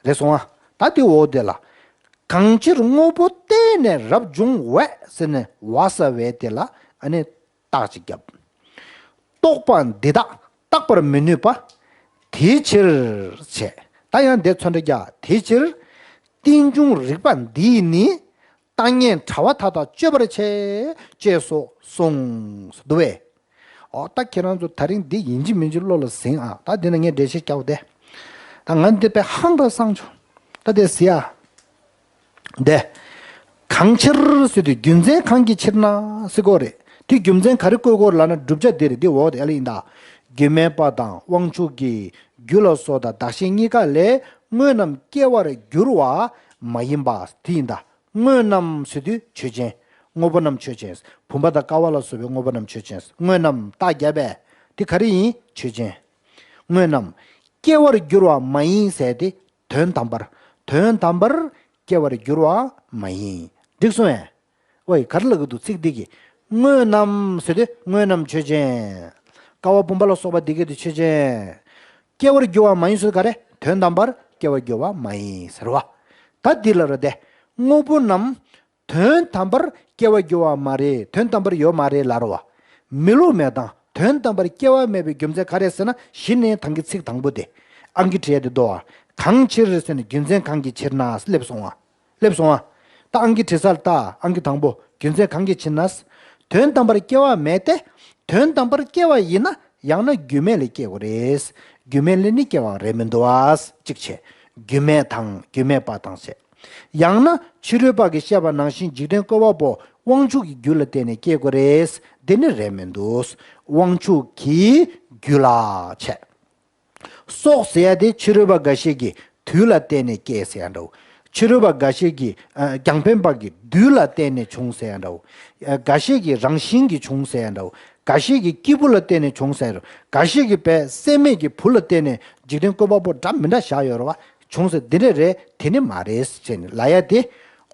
རེད་སོང་ཨ། ད་དེ་འོ་དེ་ལ། གང་ཕྱིར་དངོས་པོ་བརྟེན་ནས་རབ་འབྱུང་བས་ཟེར་ནས་བ་ས་བས་དེ་ལ་ཨ་ནི་རྟགས་ཅིག་བརྒྱབ། རྟོག་པ་འདི་དག་བརྟག་པར་མི་ནུས་པ། དེའི་ཕྱིར་བྱས། ད་ཡང་འདི་ཚོན་ཁྲ་རྒྱག་དེའི་ཕྱིར། རྟེན་འབྱུང་རིགས་པ་འདིས་ནི། ལྟ་ངན་དྲ་བ་མཐའ་དག་གཅོད་པར་བྱེད། ཅེས་སོགས་གསུངས་སུ་འདུག་བས། ཨོ་ད་ཁྱེད་རང་ཚོ་ད་རིང་འདི་ཡིན་གཅིག་མིན་གཅིག་བློ་ལ་ཟིན་ཨ། ད་འདི་ན་ངས་འགྲེལ་བཤད་རྒྱག་དེ། ད་ང་འདི་དཔེ་ཧང་ད་སང་ཆོག་ད་དེ་ཟེར་ཨ། འདི། གང་ཕྱིར་ཟེར་དུས་རྒྱུ་མཚན་གང་གི་ཕྱིར་ན་ཟེར་གོ་རེད། དེ་རྒྱུ་མཚན་ག་རེ་བཀོད་དགོས་ལབ་ན་བསྒྲུབ་བྱ་འདི་རེད། འདི་འོག་དེ་ཨ་ལ་ཡིན་ད། རྒྱུ་མེད་པ་དང་དབང་ཕྱུག་གི་རྒྱུ་ལ་སོགས་དང་བདག་གཞན་གཉིས་ཀ་ལས་དངོས་རྣམས་སྐྱེ་བར་འགྱུར་བ་མ་ཡིན་པ་དེ་ཡིན་ད། དངོས་རྣམས་ཟེར་དུས་ཆོས་ཅན། དངོས་པོ་རྣམས་ཆོས་ཅན། བུམ་པ་དང་ཀ་བ་ལ་སོགས་པའི་དངོས་པོ་རྣམས་ཆོས་ཅན། དངོས་རྣམས་རྟགས་བརྒྱབ་པས་དེ་ག་རེ་ཡིན། ཆོས་ཅན། དངོས་རྣམས་སྐྱེ་བར་འགྱུར་བ་མ་ཡིན་ཟེར་ཏེ། དོན་དམ་པར། དོན་དམ་པར་སྐྱེ་བར་འགྱུར་བ་མ་ཡིན། འགྲིག་སོང་ངས། ཝེ་ག་རེ་ལབ་ཀྱི་འདུག་ཚིག་འདི་གིས། དངོས་རྣམས་ཟེར་ཏེ་དངོས་རྣམས་ཆོས་ཅན། ཀ་བ་བུམ་པ་ལ་སོགས་པ་འདི་གས་དེ་ཆོས་ཅན། སྐྱེ་བར་འགྱུར་བ་མ་ཡིན་ཟེར་ག་རེ། དོན་དམ་པར་སྐྱེ་བར་འགྱུར་བ་མ་ཡིན་ཟེར་བ། ད་འདི་ལ་རོ་དེ། དངོས་པོ་རྣམས། དོན་དམ་པར་སྐྱེ་བར་འགྱུར་བ་མ་རེད། དོན་དམ་པར་ཡོད་མ་རེད་ལབ་རོ། མི་བསླུ་མེད་དང་དོན་དམ་པར་སྐྱེ་བ་མེད་པའི་རྒྱུ་མཚན་ག་རེ་ཟེར་ན། གཞི་ནས་ད་གིན་ཚིག་དང་པོ་དེ། ཨང་ཀི་བྲིས་ཏེ་འདུག་བ། གང་ཕྱིར་ཟེར་ནས་རྒྱུ་མཚན་གང་གི་ཕྱིར་ན་སླེབས་སོང་བ། སླེབས་སོང་བ། ད་ཨང་ཀི་བྲིས་ས་ལ་ལྟ། ཨང་ཀི་དང་པོ། རྒྱུ་མཚན་གང་གི་ཕྱིར་ན། དོན་དམ་པར་སྐྱེ་བ་མེད་དེ། དོན་དམ་པར་སྐྱེ་བ་ཡིན་ན་ཡང་ན་རྒྱུ་མེད་ལས་སྐྱེ་དགོས་རེད། རྒྱུ་མེད་ལས་ནི་སྐྱེ་བ་རེད་མི་འདུག་བ། གཅིག་བྱས། རྒྱུ་མེད་དང་རྒྱུ་མེད་པ་དང་བྱས། ཡང་ན་ཕྱི་རོལ་པ་གིས་བཤད་པ་ནང་བཞིན་འཇིག་རྟེན་བཀོད་པ་པོ་དབང་ཕྱུག་གི་རྒྱུ་ལ་བརྟེན་ནས་སྐྱེ་དགོས་རེད། འདི་ནི་རེད་མི་འདུག་དབང་ཕྱུག་གི་རྒྱུ་ལ་བྱས། སོགས་ཟེར་ཡ་དེ་ཕྱི་རོལ་པ་འགའ་ཤས་ཀྱིས་དུས་ལ་བརྟེན་ནས་སྐྱེ་ཟེར་ཡ་འདྲ་བོ། ཕྱི་རོལ་པ་འགའ་ཤས་ཀྱིས། ཨ། རྒྱང་འཕེན་པ་གིས་དུས་ལ་བརྟེན་ནས་བྱུང་ཟེར་ཡ་འདྲ་བོ། ཨ། འགའ་ཤས་ཀྱིས་རང་བཞིན་གྱིས་བྱུང་ཟེར་ཡ་འདྲ་བོ། འགའ་ཤས་ཀྱིས་སྐྱེས་བུ་ལ་བརྟེན་ནས་བྱུང་ཟེར་ཡ་འདྲ་བོ། འགའ་ཤས་ཀྱིས་བས་སྲེད་མེད་ཀྱི་བུ་ལ་བརྟེན་ནས་འཇིག་རྟེན་བཀོད་པ་པོ་འདྲ་མི་འདྲ་བཞག་ཡོད་རེད་བ། བྱུང་ཟེར་འདི་འདྲ་རེད། དེ་ནི་མ་རེད་ཟེར་ནས་ལབ་ཡ་དེ།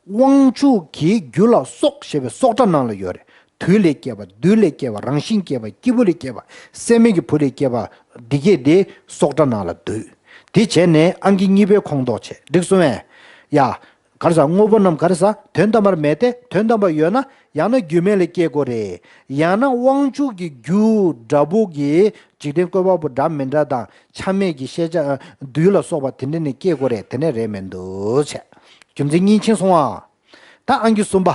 དབང་ཕྱུག་གི་རྒྱུ་ལ་སོགས་ཞེས་པའི་སོགས་སྒྲ་ནང་ལ་ཡོད་རེད། དུས་ལས་སྐྱེས་པ། དུས་ལས་སྐྱེས་པ། རང་བཞིན་སྐྱེས་པ། སྐྱེས་བུ་ལས་སྐྱེས་པ། སྲེད་མེད་ཀྱི་བུ་ལས་སྐྱེས་པ། འདི་གས་དེ་སོགས་སྒྲ་ནང་ལ་འདུས། དེ་བྱས་ནས་ཨང་ཀི་གཉིས་པའི་ཁོངས་གཏོགས་བྱས། འགྲིག་སོང་ངས། ཡ། ག་རེ་ཟ། དངོས་པོ་རྣམས་ག་རེ་ཟ། དོན་དམ་པར་མེད་དེ། དོན་དམ་པར་ཡོད་ན་ ཡང་ན་རྒྱུ་མེད་ལས་སྐྱེ་དགོས་རེད། ཡང་ན་དབང་ཕྱུག་གི་རྒྱུ་འདྲ་པོ་གི་འཇིག་རྟེན་བཀོད་པ་པོ་འདྲ་མི་འདྲ་དང་ཆ་མེད་ཀྱི་ཤེས་བྱ་རྡུལ་ལ་སོགས་པ་དེ་འདྲ་ནས་སྐྱེ་དགོས་རེད། དེ་ནས་རེད་མི་འདུག་བྱས། རྒྱུ་མཚན་གཉིས་ཕྱིན་སོང་ཨ། ད་ཨང་ཀི་གསུམ་པ།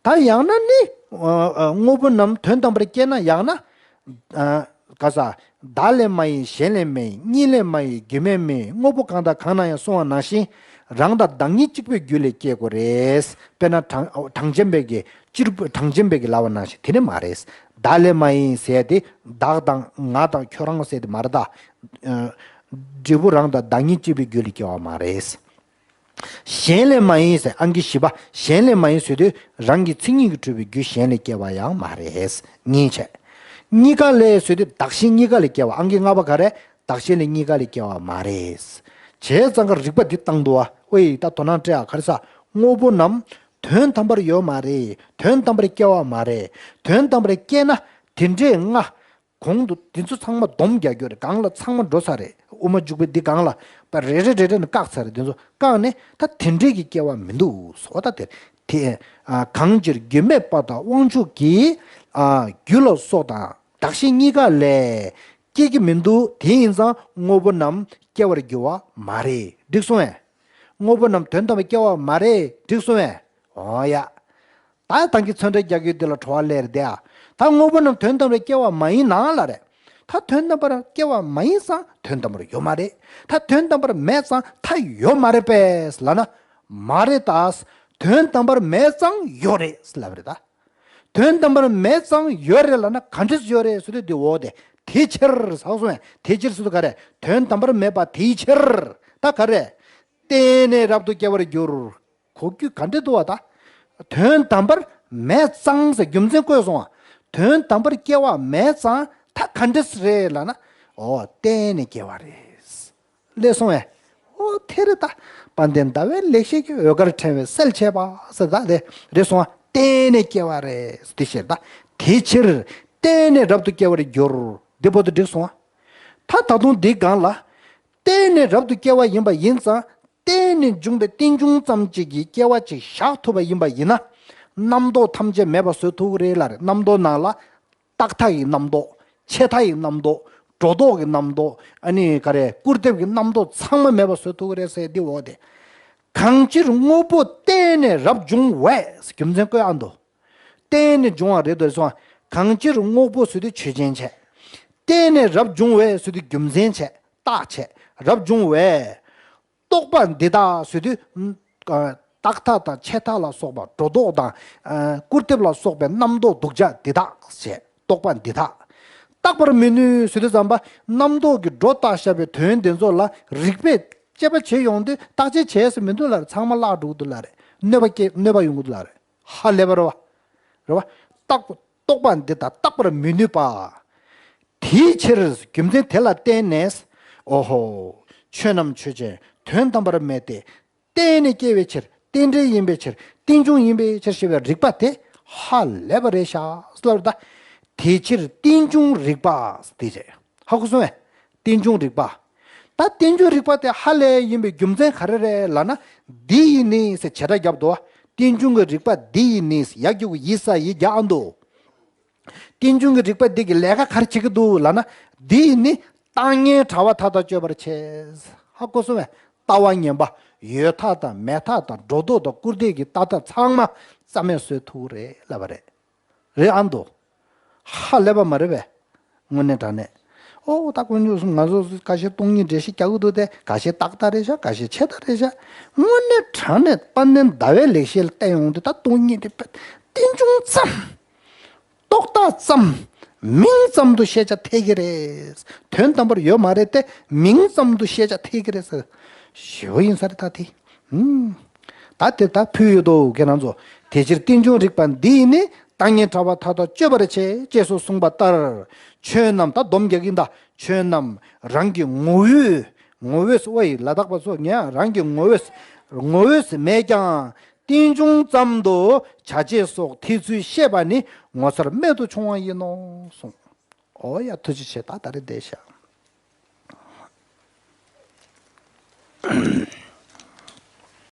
ད་ཡང་ན་ནི། ཨ་ཨ་དངོས་པོ་རྣམས་དོན་དམ་པར་སྐྱེ་ན་ཡང་ན། ཨ་ག་ས། བདག་ལས་མ་ཡིན་གཞན་ལས་མེད། གཉིས་ལས་མ་ཡིན་རྒྱུ་མེད་མིན། དངོས་པོ་གང་དང་གང་ན་ཡང་གསུངས་པ་ནང་བཞིན། རང་དང་བདག་ཉིད་གཅིག་པའི་རྒྱུ་ལས་སྐྱེ་དགོས་རེད། དཔེར་ན་གྲངས་གྲངས་ཅན་པའི་གི་སྤྱིར་གྲངས་ཅན་པའི་གི་ལབ་པ་ནང་བཞིན་དེ་ནི་མ་རེད། བདག་ལས་མ་ཡིན་ཟེར་དེ་བདག་དང་ང་དང་ཁྱོད་རང་ཟེར་དེ་མ་རེད་ད། ཨ་འབྲས་བུ་རང་དང་བདག་ཉིད་གཅིག་པའི་རྒྱུ་ལས་སྐྱེ་བ་མ་རེད། གཞན་ལས་མ་ཡིན་ཟེར་ཨང་ཀི་བཞི་པ། གཞན་ལས་མ་ཡིན་ཟེར་དུས་རང་གི་མཚན་ཉིད་ཀྱིས་གྲུབ་པའི་རྒྱུ་གཞན་ལས་སྐྱེ་བ་ཡང་མ་རེད། གཉིས་བྱས། གཉིས་ཀ་ལས་ཟེར་དུས་བདག་གཞན་གཉིས་ཀ་ལས་སྐྱེ་བ། ཨང་ཀི་ལྔ་པ་ག་རེ། བདག་གཞན་ལས་གཉིས་ཀ་ལས་སྐྱེ་བ་མ་རེད། བྱས་ཙང་ཀ་རིགས་པ་འདི་བཏང་འདུག་བ། ཨོའི་ད་དོ་སྣང་སྤྲད་ཨ། ག་རེ་ཟ། དངོས་པོ་རྣམས་དོན་དམ་པར་ཡོད་མ་རེད། དོན་དམ་པར་སྐྱེ་བ་མ་རེད། དོན་དམ་པར་སྐྱེ་ན་དེ་འདྲའི་ལྔ། གོང་དུ་འདི་ཚོ་ཚང་མ་སྡོམ་རྒྱག་རྒྱུ་རེད། སྒང་ལ་ཚང་མ་འགྲོ་ཚར་རེད། དབུ་མ་འཇུག་པའི་འདི་སྒང་ལ་པ་རེ་རེ་རེ་རེ་ནས་བཀག་ཚར་རེད། འདི་ཚོ་བཀག་ནས་ད་དེ་འདྲའི་གི་སྐྱེ་བ་མི་འདུག་ཟེར་བ། ད་དེ་དེ་ཨ་གང་ཕྱིར་རྒྱུ་མེད་པ་དང་དབང་ཕྱུག་གི་ཨ་རྒྱུ་ལ་སོགས་དང་བདག་གཞན་གཉིས་ཀ་ལས་སྐྱེ་གི་མི་འདུག་དེ་ཡིན་ཙང་དངོས་པོ་རྣམས་སྐྱེ་བར་འགྱུར་བ་མ་རེད། འགྲིག་སོང་ངས། དངོས་པོ་རྣམས་དོན་དམ་པར་སྐྱེ་བ་མ་རེད། འགྲིག་སོང་ངས། འོ་ཡ། ད་ད་གིན་ཚོན་ཁྲ་རྒྱག་རྒྱུ་འདི་ལ་བྲོ་བ་སླེབས་རེད་དེ་ཨ། ད་དངོས་པོ་རྣམས་དོན་དམ་པར་སྐྱེ་བ་མ་ཡིན་ན་ལབ་རེད། ད་དོན་དམ་པར་སྐྱེ་བ་མ་ཡིན་ཙང་དོན་དམ་པར་ཡོད་མ་རེད། ད་དོན་དམ་པར་མེད་ཙང་ད་ཡོད་མ་རེད་པས་ལབ་ན། མ་རེད་ད། དོན་དམ་པར་མེད་ཙང་ཡོད་རེད་ལབ་རེད་ད། དོན་དམ་པར་མེད་ཙང་ཡོད་རེད་ལབ་ན་ག་འདྲས་ཡོད་རེད་ཟེར་དུས་འདི་འོ་དེ། དེའི་ཕྱིར་ཟེར་སོང་ངས། དེའི་ཕྱིར་ཟེར་དུས་ག་རེ། དོན་དམ་པར་མེད་པ་དེའི་ཕྱིར། ད་ག་རེ། བརྟེན་ནས་རབ་ཏུ་སྐྱེ་བར་འགྱུར། གོ་རྒྱུ་ག་འདྲ་འདུག་བ་ད། དོན་དམ་པར་མེད་ཙང་ཟེར་རྒྱུ་མཚན་བཀོད་སོང་བ། དོན་དམ་པར་སྐྱེ་བ་མེད་ཙང་ད་ག་འདྲས་རེད་ལབ་ན། འོ་བརྟེན་ནས་སྐྱེ་བ་རེད། ལས་སོང་བས། འོ་དེ་རེད་ད། དཔལ་ལྡན་ཟླ་བའི་ལེགས་བཤད་ཀྱི་འོད་དཀར་ཕྲེང་བའི་གསལ་བྱེད་པ་ཟེར་ད་དེ་རེད་སོང་བ། བརྟེན་ནས་སྐྱེ་བ་རེད་དེ་ཤེས་ད། དེའི་ཕྱིར་བརྟེན་ནས་རབ་ཏུ་སྐྱེ་བར་འགྱུར། འདི་བོ་དེ་འགྲིག་སོང་བ། ད་ད་དུང་འདི་སྒང་ལ། བརྟེན་ནས་རབ་ཏུ་སྐྱེ་བ་ཡིན་པ་ཡིན་ཙང་། བརྟེན་ནས་འབྱུང་བའི་རྟེན་འབྱུང་ཙམ་གཅིག་གིས་སྐྱེ་བ་གཅིག་བཞག་ཐུབ་པ་ཡིན་པ་ཡིན་ན། རྣམ་རྟོག་ཐམས་ཅད་མེད་པ་བཟོ་ཐུབ་ཀྱི་རེད་ལབ་རེད། རྣམ་རྟོག་ནང་ལ། རྟག་མཐའ་ཡི་རྣམ་རྟོག་ཆད་མཐའ་ཡི་རྣམ་རྟོག་སྒྲོ་འདོགས་ཀྱི་རྣམ་རྟོག་ཨ་ནི་ག་རེ། སྐུར་འདེབས་ཀྱི་རྣམ་རྟོག་ཚང་མ་མེད་པ་བཟོ་ཐུབ་ཀྱི་རེད་ཟེར་འདི་འོ་དེ། གང་ཕྱིར་དངོས་པོ་བརྟེན་ནས་རབ་འབྱུང་བས། རྒྱུ་མཚན་བཀོད་ཨ་འདུག་བརྟེན་ནས་འབྱུང་བ་རེད་འདུག་སོང་། གང་ཕྱིར་དངོས་པོ་ཟེར་དུས་ཆོས་ཅན་བྱས། བརྟེན་ནས་རབ་འབྱུང་བས་ཟེར་དུས་རྒྱུ་མཚན་བྱས། རྟགས་བྱས། རབ་འབྱུང་བས། རྟོག་པ་འདི་དག་ཟེར་དུས། ཨ་རྟག་མཐའ་དང་ཆད་མཐའ་ལ་སོགས་པ། སྒྲོ་འདོགས་དང་། ཨ་སྐུར་འདེབས་ལ་སོགས་པའི་རྣམ་རྟོག་སྡུག་ཅག་འདི་དག་བྱས། རྟོག་པ་འདི་དག་རྟག་པར་མི་ནུས་ཟེར་དུས་ཙམ་པ། རྣམ་རྟོག་གིས་སྒྲོ་བཏགས་བཞག་པའི་དོན་འདི་ཚོ་ལ་རིགས་པས་དཔྱད་པ་བྱེད་ཡོང་དུས་བརྟག་དཔྱད་བྱས་ཟེར་མི་འདུག་ལབ་རེད། ཚང་མ་བརླག་འགྲོ་གི་འདུག་ལབ་རེད། གནོད་པ་སྐྱེ་གནོད་པ་ཡོང་གི་འདུག་ལབ་རེད། ཧ་ལས་པ་རེད་བ། རེད་བ། རྟག་རྟོག་པ་འདི་དག་རྟག་པར་མི་ནུས་པ། དེའི་ཕྱིར་རྒྱུ་མཚན་དེ་ལ་བརྟེན་ནས། ཨོ་ཧོ། ཆོས་རྣམས་ཆོས་ཅན་དོན་དམ་པར་མེད་དེ། བརྟེན་ནས་སྐྱེ་བའི་ཕྱིར། རྟེན་འབྲེལ་ཡིན་པའི་ཕྱིར། རྟེན་འབྱུང་ཡིན་པའི་ཕྱིར་ཞེས་པའི་རིགས་པ་དེ་ཧ་ལས་པ་རེད་ཤག་ཟེར་ལབ་རེད་ད། དེའི་ཕྱིར་རྟེན་འབྱུང་རིགས་པ་དེ་རེད། ཧ་གོ་སོང་ངས། རྟེན་འབྱུང་རིགས་པ། ད་རྟེན་འབྱུང་རིགས་པ་དེ་ཧ་ལས་ཡིན་པའི་རྒྱུ་མཚན་ག་རེ་རེད་ལབ་ན། འདི་ཡིས་ནི་ཟེར་བྱེ་བྲག་བརྒྱབ་འདུག་བ། རྟེན་འབྱུང་གི་རིགས་པ་འདི་ཡིས་ནི་ཟེར་ཡ་གི་གུ་ཡི་ས་ཡི་རྒྱ་ཨ་འདུག་རྟེན་འབྱུང་གི་རིགས་པ་འདི་གི་ལས་ཀ་ག་རེ་བྱེད་ཀྱི་འདུག་ལབ་ན། འདི་ཡིས་ནི་རྟག་གཉིས་བྲལ་བ་མཐའ་དག་གཅོད་པར་བྱེད། ཧ་གོ་སོང་བས། ལྟ་བ་ངན་པ་ཡོད་མཐའ་དང་མེད་མཐའ་དང་སྒྲོ་འདོགས་དང་སྐུར་འདེབས་ཀྱི་ལྟ་སྟངས་ཚང་མ་རྩ་མེད་བཟོ་ཐུབ་ཀྱི་རེད་ལབ་པ་རེད། རེད་ཨ་འདུག་ཧ་ལས་པ་མ་རེད་པས། དངོས་གནས་དྲང་གནས། ཨོ་ད་དཀོན་མཆོག་གསུམ་ང་ཚོ་ཁ་ཤས་སྟོང་ཉིད་འགྲེལ་བཤད་རྒྱག་གི་འདུག་སྟེ། ཁ་ཤས་རྟག་ལྟ་རེད་ཤག་ཁ་ཤས་ཆད་ལྟ་རེད་ཤག་དངོས་གནས་དྲང་གནས་དཔལ་ལྡན་ཟླ་བའི་ལེགས་བཤད་ལ་བལྟས་ཡོང་དུས་ད་སྟོང་ཉིད་དེ་རྟེན་འབྱུང་ཙམ། རྟོག་བཏགས་ཙམ། མིང་ཙམ་དུ་ཤེས་བྱ་འཐད་ཀྱི་རེད། དོན་དམ་པར་ཡོད་མ་རེད་དེ། མིང་ཙམ་དུ་ཤེས་བྱ་འཐད་ཀྱི་རེད་ཟེར། ཞེ་པོ་ཡིན་ས་རེད་ད་དེ། ཨུམ། ད་དེ་ད་ཕུལ་ཡོད་དོ་ཁྱེད་རང་ཚོ། དེ་ཕྱིར་རྟེན་འབྱུང་རིགས་པ་འདི་ཡིས་ནི། རྟག་གཉིས་བྲལ་བ་མཐའ་དག་གཅོད་པར་བྱེད། ཅེས་སུ་གསུངས་པ་ལྟར། ཆོས་རྣམས་ད་སྡོམ་རྒྱག་གིན་ད། ཆོས་རྣམས་རང་གི་ངོ་བོས། ངོ་བོས་ཨོ་ཡི་ལ་དྭགས་པ་ཚོ་ངས་རང་གི་ངོ་བོས། ངོ་བོས་མེད་ཀྱང་། རྟེན་འབྱུང་ཙམ་དུ་བྱ་བྱེད་སོགས་འཐད་ཚུལ་བཤད་པ་ནི་ངོ་མཚར་རྨད་དུ་བྱུང་བ་ཡིན་ནོ་གསུངས། ཨོ་ཡ་ཐུགས་རྗེ་ཆེ། ད་ད་རེས་བསྡད་ཤག